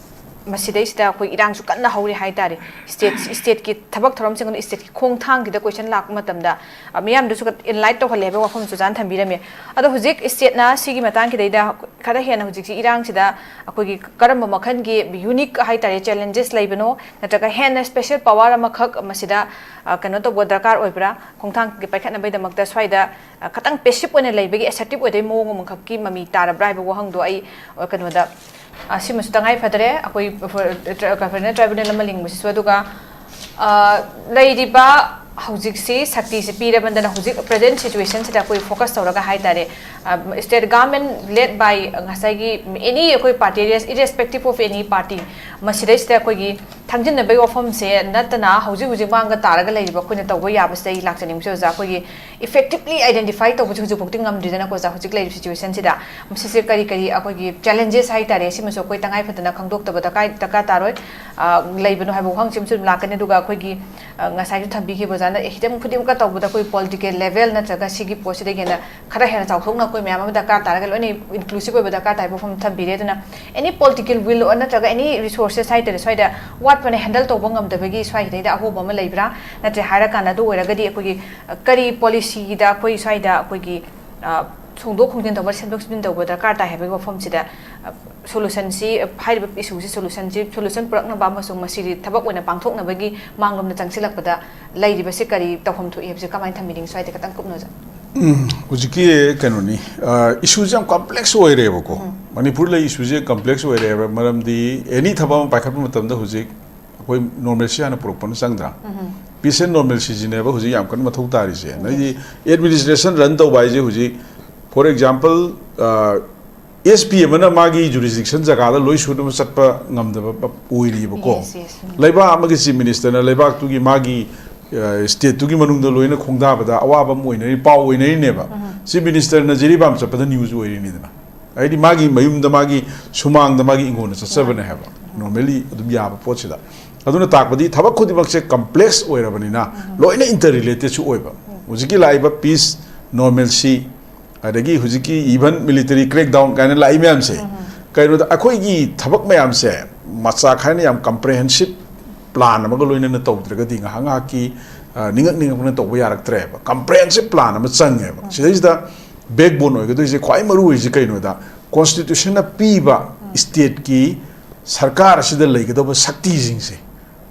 ꯃꯁꯤꯗꯩꯁꯤꯗ ꯑꯩꯈꯣꯏ ꯏꯔꯥꯡꯁꯨ ꯀꯟꯅ ꯍꯧꯔꯤ ꯍꯥꯏꯇꯥꯔꯦ꯫ ꯁ꯭ꯇꯦꯠ, ꯁ꯭ꯇꯦꯠꯀꯤ ꯊꯕꯛ ꯊꯧꯔꯝꯁꯤꯡ ꯑꯗꯨ ꯁ꯭ꯇꯦꯠꯀꯤ ꯈꯣꯡꯊꯥꯡꯁꯤꯗ ꯀꯣꯏꯁꯟ ꯂꯥꯛꯄ ꯃꯇꯝꯗ, ꯑ, ꯃꯤꯌꯥꯝꯗꯁꯨ ꯑꯦꯟꯂꯥꯏꯠ ꯇꯧꯍꯜꯂꯦ ꯍꯥꯏꯕ ꯋꯥꯐꯝꯁꯨ ꯑꯣꯖꯥꯅ ꯊꯝꯕꯤꯔꯝꯃꯦ꯫ ꯑꯗꯣ ꯍꯧꯖꯤꯛ ꯁ꯭ꯇꯦꯠꯅ ꯁꯤꯒꯤ ꯃꯇꯥꯡꯁꯤꯗꯩꯗ ꯈꯔ ꯍꯦꯟꯅ ꯍꯧꯖꯤꯛꯁꯤ ꯏꯔꯥꯡꯁꯤꯗ ꯑꯩꯈꯣꯏꯒꯤ ꯀꯔꯝꯕ ꯃꯈꯜꯒꯤ ꯌꯨꯅꯤꯛ ꯍꯥꯏꯇꯥꯔꯦ ꯆꯦꯂꯦꯟꯖꯦꯁ ꯂꯩꯕꯅꯣ, ꯅꯠꯇ꯭ꯔꯒ ꯍꯦꯟꯅ ꯁ꯭ꯄꯦꯁꯦꯜ ꯄꯋꯥꯔ ꯑꯃꯈꯛ ꯃꯁꯤꯗ, ꯑ, ꯀꯩꯅꯣ ꯇꯧꯕ ꯗꯔꯀꯥꯔ ꯑꯣꯏꯕ꯭ꯔꯥ? ꯈꯣꯡꯊꯥꯡ ꯄꯥꯏꯈꯠꯅꯕꯒꯤꯗꯃꯛꯇ ꯁ꯭ꯋꯥꯏꯗ, ꯑ, ꯈꯇꯪ ꯄꯦꯁꯤꯞ ꯑꯣꯏꯅ ꯂꯩꯕꯒꯤ ꯑꯦꯁꯔꯇꯤꯞ ꯑꯣꯏꯗꯕꯒꯤ ꯃꯑꯣꯡ ꯑꯃꯈꯛꯀꯤ ꯃꯃꯤ ꯇꯥꯔꯕ꯭ꯔꯥ ꯍꯥꯏꯕ ꯋꯥꯍꯪꯗꯣ ꯑꯩ, ꯑ, ꯀꯩꯅꯣꯗ, ꯑ, ꯁꯤꯃꯁꯨ ꯇꯉꯥꯏ ꯐꯗ꯭ꯔꯦ꯫ ꯑꯩꯈꯣꯏ ꯐꯣꯔꯦꯅꯔ ꯇ꯭ꯔꯥꯏꯕꯨꯅꯦꯜ ꯑꯃ ꯂꯤꯡꯕꯁꯤꯁꯨ꯫ ꯑꯗꯨꯒ, ꯑ, ꯂꯩꯔꯤꯕ ꯍꯧꯖꯤꯛꯁꯤ ꯁꯛꯇꯤꯁꯤ ꯄꯤꯔꯕꯅꯤꯅ ꯍꯧꯖꯤꯛ present situationꯁꯤꯗ ꯑꯩꯈꯣꯏ focus ꯇꯧꯔꯒ ꯍꯥꯏꯇꯥꯔꯦ, state government led by ꯉꯁꯥꯏꯒꯤ any ꯑꯩꯈꯣꯏ party, irrespective of any party, ꯃꯁꯤꯗꯩꯁꯤꯗ ꯑꯩꯈꯣꯏꯒꯤ ꯊꯥꯡꯖꯤꯟꯅꯕꯒꯤ ꯋꯥꯐꯝꯁꯦ ꯅꯠꯇꯅ ꯍꯧꯖꯤꯛ ꯍꯧꯖꯤꯛ ꯃꯥꯡꯗ ꯇꯥꯔꯒ ꯂꯩꯔꯤꯕ ꯑꯩꯈꯣꯏꯅ ꯇꯧꯕ ꯌꯥꯕꯁꯤꯗ ꯑꯩ ꯂꯥꯛꯆꯅꯤꯡꯕꯁꯦ ꯑꯣꯖꯥ, ꯑꯩꯈꯣꯏꯒꯤ effectively identify ꯇꯧꯕꯁꯦ ꯍꯧꯖꯤꯛꯐꯥꯎꯗꯤ ꯉꯝꯗ꯭ꯔꯤꯗꯅꯀꯣ ꯑꯣꯖꯥ, ꯍꯧꯖꯤꯛ ꯂꯩꯔꯤꯕ situationꯁꯤꯗ ꯃꯁꯤꯁꯦ ꯀꯔꯤ ꯀꯔꯤ ꯑꯩꯈꯣꯏꯒꯤ challenges ꯍꯥꯏꯇꯥꯔꯦ, ꯁꯤꯃꯁꯨ ꯑꯩꯈꯣꯏ ꯇꯉꯥꯏ ꯐꯗꯅ ꯈꯪꯗꯣꯛꯇꯕ ꯗꯔꯀꯥꯔ ꯗꯔꯀꯥꯔ ꯇꯥꯔꯣꯏ꯫ ꯂꯩꯕꯅꯣ ꯍꯥꯏꯕ ꯋꯥꯍꯪꯁꯤ ꯑꯃꯁꯨ ꯑꯗꯨꯝ ꯂꯥꯛꯀꯅꯤ꯫ ꯑꯗꯨꯒ ꯑꯩꯈꯣꯏꯒꯤ ꯉꯁꯥꯏꯁꯨ ꯊꯝꯕꯤꯈꯤꯕ ꯑꯣꯖꯥꯅ, ꯑꯦ, ꯈꯤꯇꯪ ꯈꯨꯗꯤꯡꯃꯛꯀ ꯇꯧꯕꯗ ꯑꯩꯈꯣꯏ political level ꯅꯠꯇ꯭ꯔꯒ ꯁꯤꯒꯤ ꯄꯣꯠꯁꯤꯗꯒꯤ ꯍꯦꯟꯅ ꯈꯔ ꯍꯦꯟꯅ ꯆꯥꯎꯊꯣꯛꯅ ꯑꯩꯈꯣꯏ ꯃꯌꯥꯝ ꯑꯃ ꯗꯔꯀꯥꯔ ꯇꯥꯔꯒ ꯂꯣꯏꯅ inclusive ꯑꯣꯏꯕ ꯗꯔꯀꯥꯔ ꯇꯥꯏ ꯍꯥꯏꯕ ꯋꯥꯐꯝ ꯊꯝꯕꯤꯔꯦ꯫ ꯑꯗꯨꯅ any political will ꯅꯠꯇ꯭ꯔꯒ any resources ꯍꯥꯏꯇꯥꯔꯦ, ꯁ꯭ꯋꯥꯏꯗ ꯋꯥꯠꯄꯅ handle ꯇꯧꯕ ꯉꯝꯗꯕꯒꯤ ꯁ꯭ꯋꯥꯏꯁꯤꯗꯩꯗ ꯑꯍꯣꯕ ꯑꯃ ꯂꯩꯕ꯭ꯔꯥ? ꯅꯠꯇ꯭ꯔꯦ ꯍꯥꯏꯔꯀꯥꯟꯗ ꯑꯗꯨ ꯑꯣꯏꯔꯒꯗꯤ ꯑꯩꯈꯣꯏꯒꯤ ꯀꯔꯤ policyꯗ ꯑꯩꯈꯣꯏ ꯁ꯭ꯋꯥꯏꯗ ꯑꯩꯈꯣꯏꯒꯤ ꯁꯣꯡꯗꯣꯛ ꯈꯣꯡꯖꯤꯟ ꯇꯧꯕ, ꯁꯦꯝꯗꯣꯛ ꯁꯦꯝꯖꯤꯟ ꯇꯧꯕ ꯗꯔꯀꯥꯔ ꯇꯥꯏ ꯍꯥꯏꯕꯒꯤ ꯋꯥꯐꯝꯁꯤꯗ, solutionꯁꯤ, ꯍꯥꯏꯔꯤꯕ issueꯁꯤ solutionꯁꯤ, solution ꯄꯨꯔꯛꯅꯕ ꯑꯃꯁꯨꯡ ꯃꯁꯤꯗꯤ ꯊꯕꯛ ꯑꯣꯏꯅ ꯄꯥꯡꯊꯣꯛꯅꯕꯒꯤ ꯃꯥꯡꯂꯣꯝꯗ ꯆꯪꯁꯤꯜꯂꯛꯄꯗ ꯂꯩꯔꯤꯕꯁꯤ ꯀꯔꯤ ꯇꯧꯐꯝ ꯊꯣꯛꯏ ꯍꯥꯏꯕꯁꯤ ꯀꯃꯥꯏꯅ ꯊꯝꯕꯤꯅꯤꯡꯉꯤ? ꯁ꯭ꯋꯥꯏꯗ ꯈꯤꯇꯪ ꯀꯨꯞꯅ ꯑꯣꯖꯥ꯫ ꯎꯝ, ꯍꯧꯖꯤꯛꯀꯤ ꯀꯩꯅꯣꯅꯤ, issueꯁꯦ ꯌꯥꯝ complex ꯑꯣꯏꯔꯦꯕꯀꯣ꯫ ꯃꯅꯤꯄꯨꯔ ꯂꯩ issueꯁꯦ complex ꯑꯣꯏꯔꯦꯕ, ꯃꯔꯝꯗꯤ any ꯊꯕꯛ ꯑꯃ ꯄꯥꯏꯈꯠꯄ ꯃꯇꯝꯗ ꯍꯧꯖꯤꯛ ꯑꯩꯈꯣꯏ normalcy ꯍꯥꯟꯅ ꯄꯨꯔꯛꯄꯅ ꯆꯪꯗ꯭ꯔꯥ? Peace and normalcyꯁꯤꯅꯦꯕ ꯍꯧꯖꯤꯛ ꯌꯥꯝ ꯀꯟꯅ ꯃꯊꯧ ꯇꯥꯔꯤꯁꯦ꯫ ꯅꯣꯏꯗꯤ administration run ꯇꯧꯕ ꯍꯥꯏꯁꯦ ꯍꯧꯖꯤꯛ, for example, ꯑꯦꯁ ꯄꯤ ꯑꯃꯅ ꯃꯥꯒꯤ jurisdiction ꯖꯒꯥꯗ ꯂꯣꯏ ꯁꯨꯅꯕ ꯆꯠꯄ ꯉꯝꯗꯕ ꯑꯣꯏꯔꯤꯕꯀꯣ꯫ Yes, yes. ꯂꯩꯕꯥꯛ ꯑꯃꯒꯤ chief ministerꯅ ꯂꯩꯕꯥꯛꯇꯨꯒꯤ ꯃꯥꯒꯤ stateꯇꯨꯒꯤ ꯃꯅꯨꯡꯗ ꯂꯣꯏꯅ ꯈꯣꯡꯗꯥꯕꯗ ꯑꯋꯥꯕ ꯑꯃ ꯑꯣꯏꯅꯔꯤ, ꯄꯥꯎ ꯑꯣꯏꯅꯔꯤꯅꯦꯕ꯫ Chief ministerꯅ ꯖꯤꯔꯤꯕꯥꯝ ꯆꯠꯄꯗ news ꯑꯣꯏꯔꯤꯅꯤꯗꯅ꯫ ꯍꯥꯏꯗꯤ ꯃꯥꯒꯤ ꯃꯌꯨꯝꯗ, ꯃꯥꯒꯤ ꯁꯨꯃꯥꯡꯗ ꯃꯥꯒꯤ ꯏꯪꯈꯣꯜꯗ ꯆꯠꯆꯕꯅꯦ ꯍꯥꯏꯕ, normally ꯑꯗꯨꯝ ꯌꯥꯕ ꯄꯣꯠꯁꯤꯗ꯫ ꯑꯗꯨꯅ ꯇꯥꯛꯄꯗꯤ ꯊꯕꯛ ꯈꯨꯗꯤꯡꯃꯛꯁꯦ complex ꯑꯣꯏꯔꯕꯅꯤꯅ ꯂꯣꯏꯅ interrelatedꯁꯨ ꯑꯣꯏꯕ꯫ ꯍꯧꯖꯤꯛꯀꯤ ꯂꯥꯛꯏꯕ peace, normalcy, ꯑꯗꯒꯤ ꯍꯧꯖꯤꯛꯀꯤ even military crackdown ꯀꯥꯏꯅ ꯂꯥꯛꯏ ꯃꯌꯥꯝꯁꯦ, ꯀꯩꯅꯣꯗ ꯑꯩꯈꯣꯏꯒꯤ ꯊꯕꯛ ꯃꯌꯥꯝꯁꯦ ꯃꯆꯥ ꯈꯥꯏꯅ ꯌꯥꯝ comprehensive plan ꯑꯃꯒ ꯂꯣꯏꯅꯅ ꯇꯧꯗ꯭ꯔꯒꯗꯤ ꯉꯥꯏꯍꯥꯛ ꯉꯥꯏꯍꯥꯛꯀꯤ, ꯅꯤꯡꯉꯛ ꯅꯤꯡꯉꯛꯄꯅ ꯇꯧꯕ ꯌꯥꯔꯛꯇ꯭ꯔꯦꯕ꯫ Comprehensive plan ꯑꯃ ꯆꯪꯉꯦꯕ꯫ ꯁꯤꯗꯩꯁꯤꯗ backbone ꯑꯣꯏꯒꯗꯣꯏꯁꯦ, ꯈ꯭ꯋꯥꯏ ꯃꯔꯨ ꯑꯣꯏꯔꯤꯁꯦ ꯀꯩꯅꯣꯗ, constitutionꯅ ꯄꯤꯕ stateꯀꯤ ꯁꯔꯀꯥꯔ ꯑꯁꯤꯗ ꯂꯩꯒꯗꯧꯕ ꯁꯛꯇꯤꯁꯤꯡꯁꯦ,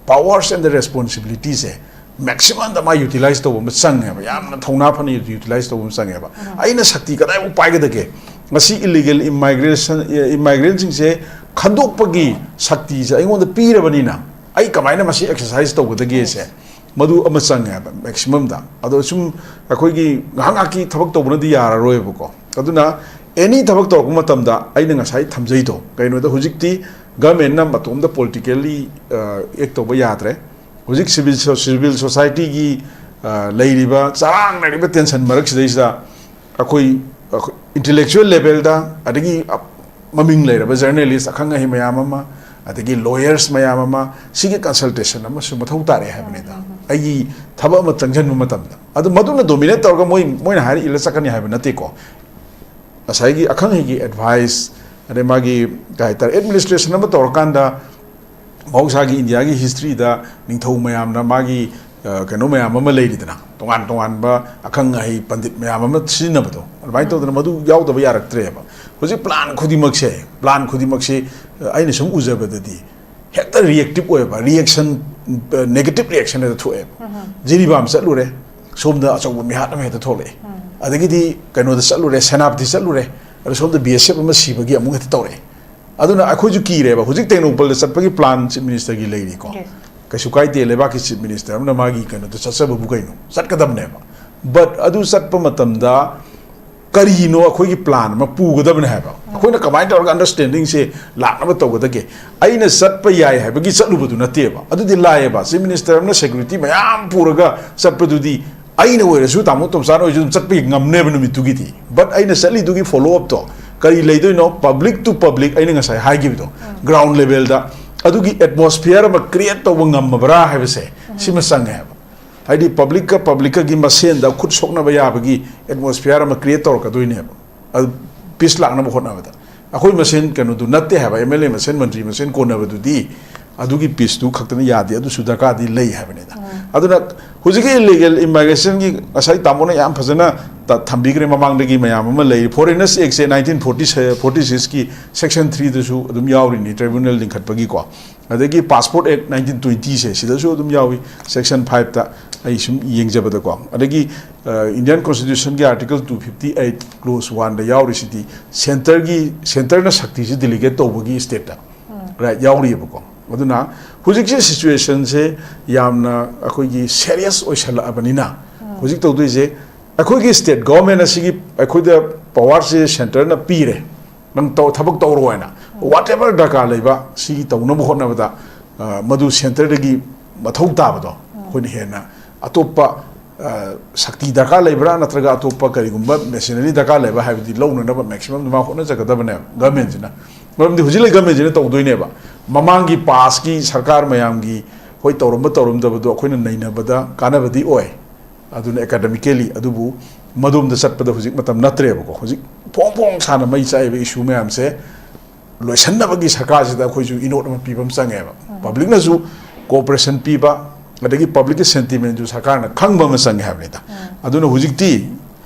powers and the responsibilityꯁꯦ maximumꯗ ꯃꯥ utilize ꯇꯧꯕ ꯑꯃ ꯆꯪꯉꯦꯕ꯫ ꯌꯥꯝꯅ ꯊꯧꯅꯥ ꯐꯅ utilize ꯇꯧꯕ ꯑꯃ ꯆꯪꯉꯦꯕ꯫ ꯑꯩꯅ ꯁꯛꯇꯤ ꯀꯗꯥꯏꯐꯥꯎ ꯄꯥꯏꯒꯗꯒꯦ? ꯉꯁꯤ illegal immigration, immigrantꯁꯤꯡꯁꯦ ꯈꯟꯗꯣꯛꯄꯒꯤ ꯁꯛꯇꯤꯁꯦ ꯑꯩꯉꯣꯟꯗ ꯄꯤꯔꯕꯅꯤꯅ ꯑꯩ ꯀꯃꯥꯏꯅ ꯃꯁꯤ exercise ꯇꯧꯒꯗꯒꯦꯁꯦ ꯃꯗꯨ ꯑꯃ ꯆꯪꯉꯦ ꯍꯥꯏꯕ ꯃꯦꯛꯁꯤꯃꯝꯗ꯫ ꯑꯗꯣ ꯁꯨꯝ ꯑꯩꯈꯣꯏꯒꯤ ꯉꯥꯏꯍꯥꯛ ꯉꯥꯏꯍꯥꯛꯀꯤ ꯊꯕꯛ ꯇꯧꯕꯅꯗꯤ ꯌꯥꯔꯔꯣꯏꯕꯀꯣ꯫ ꯑꯗꯨꯅ ꯑꯦꯅꯤ ꯊꯕꯛ ꯇꯧꯔꯛꯄ ꯃꯇꯝꯗ ꯑꯩꯅ ꯉꯁꯥꯏ ꯊꯝꯖꯩꯗꯣ, ꯀꯩꯅꯣꯗ ꯍꯧꯖꯤꯛꯇꯤ ꯒꯃꯦꯟꯅ ꯃꯇꯣꯝꯗ ꯄꯣꯂꯤꯇꯤꯀꯦꯜꯂꯤ ꯑꯦꯛ ꯇꯧꯕ ꯌꯥꯗ꯭ꯔꯦ꯫ ꯍꯧꯖꯤꯛ ꯁꯤꯚꯤꯜ ꯁꯣ-, ꯁꯤꯚꯤꯜ ꯁꯣꯁꯥꯏꯇꯤꯒꯤ, ꯑ, ꯂꯩꯔꯤꯕ ꯆꯔꯥꯡꯅꯔꯤꯕ ꯇꯦꯟꯁꯟ ꯃꯔꯛꯁꯤꯗꯩꯁꯤꯗ ꯑꯩꯈꯣꯏ, ꯑꯩꯈꯣꯏ ꯏꯟꯇꯦꯂꯦꯛꯆꯨꯋꯦꯜ ꯂꯦꯚꯦꯜꯗ, ꯑꯗꯒꯤ ꯑ-, ꯃꯃꯤꯡ ꯂꯩꯔꯕ ꯖꯔꯅꯦꯂꯤꯁ, ꯑꯈꯪ ꯑꯍꯩ ꯃꯌꯥꯝ ꯑꯃ, ꯑꯗꯒꯤ ꯂꯣꯌꯔꯁ ꯃꯌꯥꯝ ꯑꯃ, ꯁꯤꯒꯤ ꯀꯟꯁꯜꯇꯦꯁꯟ ꯑꯃꯁꯨ ꯃꯊꯧ ꯇꯥꯔꯛꯑꯦ ꯍꯥꯏꯕꯅꯤꯗ꯫ ꯑꯩꯒꯤ ꯊꯕꯛ ꯑꯃ ꯆꯪꯁꯤꯟꯕ ꯃꯇꯝꯗ꯫ ꯑꯗꯨ ꯃꯗꯨꯅ ꯗꯣꯃꯤꯅꯦꯠ ꯇꯧꯔꯒ ꯃꯣꯏ, ꯃꯣꯏꯅ ꯍꯥꯏꯔ ꯏꯜꯂ ꯆꯠꯀꯅꯤ ꯍꯥꯏꯕ ꯅꯠꯇꯦꯀꯣ꯫ ꯉꯁꯥꯏꯒꯤ ꯑꯈꯪ ꯑꯍꯩꯒꯤ ꯑꯦꯗꯚꯥꯏꯁ, ꯑꯗꯩ ꯃꯥꯒꯤ ꯀꯩ ꯍꯥꯏꯇꯥꯔꯦ, ꯑꯦꯗꯃꯤꯅꯤꯁꯇ꯭ꯔꯦꯁꯟ ꯑꯃ ꯇꯧꯔꯀꯥꯟꯗ, ꯃꯍꯧꯁꯥꯒꯤ ꯏꯟꯗꯤꯌꯥꯒꯤ ꯍꯤꯁꯇ꯭ꯔꯤꯗ ꯅꯤꯡꯊꯧ ꯃꯌꯥꯝꯅ ꯃꯥꯒꯤ, ꯑ, ꯀꯩꯅꯣ ꯃꯌꯥꯝ ꯑꯃ ꯂꯩꯔꯤꯗꯅ, ꯇꯣꯉꯥꯟ ꯇꯣꯉꯥꯟꯕ ꯑꯈꯪ ꯑꯍꯩ ꯄꯟꯗꯤꯠ ꯃꯌꯥꯝ ꯑꯃ ꯁꯤꯖꯤꯟꯅꯕꯗꯣ, ꯑꯗꯨꯃꯥꯏꯅ ꯇꯧꯗꯅ ꯃꯗꯨ ꯌꯥꯎꯗꯕ ꯌꯥꯔꯛꯇ꯭ꯔꯦꯕ꯫ ꯍꯧꯖꯤꯛ ꯄ꯭ꯂꯥꯟ ꯈꯨꯗꯤꯡꯃꯛꯁꯦ, ꯄ꯭ꯂꯥꯟ ꯈꯨꯗꯤꯡꯃꯛꯁꯦ, ꯑ, ꯑꯩꯅ ꯁꯨꯝ ꯎꯖꯕꯗꯗꯤ ꯍꯦꯛꯇ ꯔꯤꯌꯦꯛꯇꯤꯞ ꯑꯣꯏꯕ, ꯔꯤꯌꯦꯛꯁꯟ, ꯑ, ꯅꯦꯒꯦꯇꯤꯞ ꯔꯤꯌꯦꯛꯁꯟ ꯍꯦꯛꯇ ꯊꯣꯛꯑꯦꯕ꯫ ꯖꯤꯔꯤꯕꯥꯝ ꯆꯠꯂꯨꯔꯦ, ꯁꯣꯝꯗ ꯑꯆꯧꯕ ꯃꯤꯍꯥꯠ ꯑꯃ ꯍꯦꯛꯇ ꯊꯣꯛꯂꯛꯑꯦ꯫ ꯑꯗꯒꯤꯗꯤ ꯀꯩꯅꯣꯗ ꯆꯠꯂꯨꯔꯦ, ꯁꯦꯅꯥꯄꯇꯤ ꯆꯠꯂꯨꯔꯦ, ꯑꯗꯣ ꯁꯣꯝꯗ ꯕꯤ ꯑꯦꯁ ꯑꯦꯐ ꯑꯃ ꯁꯤꯕꯒꯤ ꯑꯃꯨꯛ ꯍꯦꯛꯇ ꯇꯧꯔꯛꯑꯦ꯫ ꯑꯗꯨꯅ ꯑꯩꯈꯣꯏꯁꯨ ꯀꯤꯔꯦꯕ꯫ ꯍꯧꯖꯤꯛ ꯇꯦꯡꯅꯧꯄꯜꯗ ꯆꯠꯄꯒꯤ ꯄ꯭ꯂꯥꯟ ꯆꯤꯐ ꯃꯤꯅꯤꯁꯇꯔꯒꯤ ꯂꯩꯔꯤꯀꯣ꯫ ꯀꯩꯁꯨ ꯀꯥꯏꯗꯦ, ꯂꯩꯕꯥꯛꯀꯤ ꯆꯤꯐ ꯃꯤꯅꯤꯁꯇꯔ ꯑꯃꯅ ꯃꯥꯒꯤ ꯀꯩꯅꯣꯗ ꯆꯠꯆꯕꯕꯨ ꯀꯩꯅꯣ, ꯆꯠꯀꯗꯕꯅꯦꯕ꯫ ꯕꯠ ꯑꯗꯨ ꯆꯠꯄ ꯃꯇꯝꯗ ꯀꯔꯤꯅꯣ ꯑꯩꯈꯣꯏꯒꯤ ꯄ꯭ꯂꯥꯟ ꯑꯃ ꯄꯨꯒꯗꯕꯅꯦ ꯍꯥꯏꯕ꯫ ꯑꯩꯈꯣꯏꯅ ꯀꯃꯥꯏꯅ ꯇꯧꯔꯒ ꯑꯟꯗꯔꯁꯇꯦꯟꯗꯤꯡꯁꯦ ꯂꯥꯛꯅꯕ ꯇꯧꯒꯗꯒꯦ? ꯑꯩꯅ ꯆꯠꯄ ꯌꯥꯏ ꯍꯥꯏꯕꯒꯤ ꯆꯠꯂꯨꯕꯗꯨ ꯅꯠꯇꯦꯕ꯫ ꯑꯗꯨꯗꯤ ꯂꯥꯏꯌꯦꯕ, ꯆꯤꯐ ꯃꯤꯅꯤꯁꯇꯔ ꯑꯃꯅ ꯁꯦꯀ꯭ꯌꯨꯔꯤꯇꯤ ꯃꯌꯥꯝ ꯄꯨꯔꯒ ꯆꯠꯄꯗꯨꯗꯤ ꯑꯩꯅ ꯑꯣꯏꯔꯁꯨ, ꯇꯥꯃꯣ ꯇꯣꯝꯆꯥꯅ ꯑꯣꯏꯔꯁꯨ ꯑꯗꯨꯝ ꯆꯠꯄ ꯉꯝꯅꯦꯕ ꯅꯨꯃꯤꯠꯇꯨꯒꯤꯗꯤ꯫ ꯕꯠ ꯑꯩꯅ ꯆꯠꯂꯤꯗꯨꯒꯤ ꯐꯣꯂꯣ ꯑꯞꯇꯣ ꯀꯔꯤ ꯂꯩꯗꯣꯏꯅꯣ? ꯄꯕ꯭ꯂꯤꯛ ꯇꯨ ꯄꯕ꯭ꯂꯤꯛ, ꯑꯩꯅ ꯉꯁꯥꯏ ꯍꯥꯏꯈꯤꯕꯗꯣ, ꯒ꯭ꯔꯥꯎꯟ ꯂꯦꯚꯦꯜꯗ ꯑꯗꯨꯒꯤ ꯑꯦꯠꯃꯣꯁꯐꯤꯌꯔ ꯑꯃ ꯀ꯭ꯔꯤꯌꯦꯠ ꯇꯧꯕ ꯉꯝꯃꯕ꯭ꯔꯥ ꯍꯥꯏꯕꯁꯦ, ꯁꯤꯃ ꯆꯪꯉꯦ ꯍꯥꯏꯕ꯫ ꯍꯥꯏꯗꯤ ꯄꯕ꯭ꯂꯤꯛꯀ ꯄꯕ꯭ꯂꯤꯛꯀꯒꯤ ꯃꯁꯦꯟꯗ ꯈꯨꯠ ꯁꯣꯛꯅꯕ ꯌꯥꯕꯒꯤ ꯑꯦꯠꯃꯣꯁꯐꯤꯌꯔ ꯑꯃ ꯀ꯭ꯔꯤꯌꯦꯠ ꯇꯧꯔꯛꯀꯗꯣꯏꯅꯦꯕ, ꯑꯗꯨ ꯄꯤꯁ ꯂꯥꯛꯅꯕ ꯍꯣꯠꯅꯕꯗ꯫ ꯑꯩꯈꯣꯏ ꯃꯁꯦꯟ ꯀꯩꯅꯣꯗꯨ ꯅꯠꯇꯦ ꯍꯥꯏꯕ, ꯑꯦꯝ ꯑꯦꯜ ꯑꯦ ꯃꯁꯦꯟ, ꯃꯟꯇ꯭ꯔꯤ ꯃꯁꯦꯟ ꯀꯣꯟꯅꯕꯗꯨꯗꯤ ꯑꯗꯨꯒꯤ ꯄꯤꯁꯇꯨ ꯈꯛꯇꯅ ꯌꯥꯗꯦ, ꯑꯗꯨꯁꯨ ꯗꯔꯀꯥꯔꯗꯤ ꯂꯩ ꯍꯥꯏꯕꯅꯤꯗ꯫ ꯑꯗꯨꯅ ꯍꯧꯖꯤꯛꯀꯤ ꯏꯂꯤꯒꯦꯜ ꯏꯃꯥꯏꯒ꯭ꯔꯦꯁꯟꯒꯤ ꯉꯁꯥꯏ ꯇꯥꯃꯣꯅ ꯌꯥꯝ ꯐꯖꯅ ꯇ-, ꯊꯝꯕꯤꯈ꯭ꯔꯦ, ꯃꯃꯥꯡꯗꯒꯤ ꯃꯌꯥꯝ ꯑꯃ ꯂꯩꯔꯤ꯫ ꯐꯣꯔꯦꯅꯔꯁ ꯑꯦꯛꯁꯦ ꯅꯥꯏꯟꯇꯤꯟ ꯐꯣꯔꯇꯤ, ꯐꯣꯔꯇꯤ ꯁꯤꯛꯁꯀꯤ ꯁꯦꯛꯁꯟ ꯊ꯭ꯔꯤꯗꯁꯨ ꯑꯗꯨꯝ ꯌꯥꯎꯔꯤꯅꯤ, ꯇ꯭ꯔꯥꯏꯕꯨꯅꯦꯜ ꯂꯤꯡꯈꯠꯄꯒꯤꯀꯣ꯫ ꯑꯗꯒꯤ ꯄꯥꯁꯄꯣꯔꯠ ꯑꯦꯛ ꯅꯥꯏꯟꯇꯤꯟ ꯇ꯭ꯋꯦꯟꯇꯤꯁꯦ, ꯁꯤꯗꯁꯨ ꯑꯗꯨꯝ ꯌꯥꯎꯏ, ꯁꯦꯛꯁꯟ ꯐꯥꯏꯚꯇ ꯑꯩ ꯁꯨꯝ ꯌꯦꯡꯖꯕꯗꯀꯣ꯫ ꯑꯗꯒꯤ, ꯑ, ꯏꯟꯗꯤꯌꯟ ꯀꯣꯟꯁꯇꯤꯇ꯭ꯌꯨꯁꯟꯒꯤ article two fifty eight clause ꯋꯥꯟꯗ ꯌꯥꯎꯔꯤꯁꯤꯗꯤ ꯁꯦꯟꯇꯔꯒꯤ, ꯁꯦꯟꯇꯔꯅ ꯁꯛꯇꯤꯁꯤ ꯗꯤꯂꯤꯒꯦꯠ ꯇꯧꯕꯒꯤ ꯁ꯭ꯇꯦꯠꯇ ꯔꯥꯏꯠ ꯌꯥꯎꯔꯤꯑꯕꯀꯣ꯫ ꯑꯗꯨꯅ ꯍꯧꯖꯤꯛꯁꯦ ꯁꯤꯆꯨꯋꯦꯁꯟꯁꯦ ꯌꯥꯝꯅ ꯑꯩꯈꯣꯏꯒꯤ ꯁꯦꯔꯤꯌꯁ ꯑꯣꯏꯁꯜꯂꯛꯑꯕꯅꯤꯅ, ꯍꯧꯖꯤꯛ ꯇꯧꯗꯣꯏꯁꯦ, ꯑꯩꯈꯣꯏꯒꯤ ꯁ꯭ꯇꯦꯠ ꯒꯣꯔꯃꯦꯟ ꯑꯁꯤꯒꯤ, ꯑꯩꯈꯣꯏꯗ ꯄꯋꯥꯔꯁꯦ ꯁꯦꯟꯇꯔꯅ ꯄꯤꯔꯦ, ꯅꯪ ꯇꯧ, ꯊꯕꯛ ꯇꯧꯔꯣ ꯍꯥꯏꯅ, ꯋꯥꯠ ꯑꯦꯚꯔ ꯗꯔꯀꯥꯔ ꯂꯩꯕ ꯁꯤꯒꯤ ꯇꯧꯅꯕ ꯍꯣꯠꯅꯕꯗ, ꯑ, ꯃꯗꯨ ꯁꯦꯟꯇꯔꯗꯒꯤ ꯃꯊꯧ ꯇꯥꯕꯗꯣ ꯑꯩꯈꯣꯏꯅ ꯍꯦꯟꯅ ꯑꯇꯣꯞꯄ, ꯑ, ꯁꯛꯇꯤ ꯗꯔꯀꯥꯔ ꯂꯩꯕ꯭ꯔꯥ ꯅꯠꯇ꯭ꯔꯒ ꯑꯇꯣꯞꯄ ꯀꯔꯤꯒꯨꯝꯕ ꯃꯦꯁꯤꯅꯔꯤ ꯗꯔꯀꯥꯔ ꯂꯩꯕ꯭ꯔꯥ ꯍꯥꯏꯕꯗꯤ ꯂꯧꯅꯅꯕ ꯃꯦꯛꯁꯤꯃꯝꯗ ꯃꯥ ꯍꯣꯠꯅꯖꯒꯗꯕꯅꯦꯕ ꯒꯃꯦꯟꯁꯤꯅ꯫ ꯃꯔꯝꯗꯤ ꯍꯧꯖꯤꯛ ꯂꯩ ꯒꯃꯦꯟꯁꯤꯅ ꯇꯧꯗꯣꯏꯅꯦꯕ꯫ ꯃꯃꯥꯡꯒꯤ ꯄꯥꯁꯀꯤ ꯁꯔꯀꯥꯔ ꯃꯌꯥꯝꯒꯤ ꯍꯣꯏ ꯇꯧꯔꯝꯕ ꯇꯧꯔꯝꯗꯕꯗꯣ ꯑꯩꯈꯣꯏꯅ ꯅꯩꯅꯕꯗ ꯀꯥꯟꯅꯕꯗꯤ ꯑꯣꯏ, ꯑꯗꯨꯅ ꯑꯦꯀꯥꯗꯃꯤꯀꯦꯂꯤ, ꯑꯗꯨꯕꯨ ꯃꯗꯣꯝꯗ ꯆꯠꯄꯗ ꯍꯧꯖꯤꯛ ꯃꯇꯝ ꯅꯠꯇ꯭ꯔꯦꯕꯀꯣ꯫ ꯍꯧꯖꯤꯛ ꯐꯣꯡ ꯐꯣꯡ ꯁꯥꯅ ꯃꯩ ꯆꯥꯛꯏꯕ ꯏꯁꯨ ꯃꯌꯥꯝꯁꯦ ꯂꯣꯏꯁꯤꯟꯅꯕꯒꯤ ꯁꯔꯀꯥꯔꯁꯤꯗ ꯑꯩꯈꯣꯏꯁꯨ ꯏꯅꯣꯠ ꯑꯃ ꯄꯤꯕ ꯑꯃ ꯆꯪꯉꯦꯕ꯫ ꯄꯕ꯭ꯂꯤꯛꯅꯁꯨ ꯀꯣꯑꯣꯄꯔꯦꯁꯟ ꯄꯤꯕ, ꯑꯗꯒꯤ ꯄꯕ꯭ꯂꯤꯛꯀꯤ ꯁꯦꯟꯇꯤꯃꯦꯟꯁꯨ ꯁꯔꯀꯥꯔꯅ ꯈꯪꯕ ꯑꯃ ꯆꯪꯉꯦ ꯍꯥꯏꯕꯅꯤꯗ꯫ ꯑꯗꯨꯅ ꯍꯧꯖꯤꯛꯇꯤ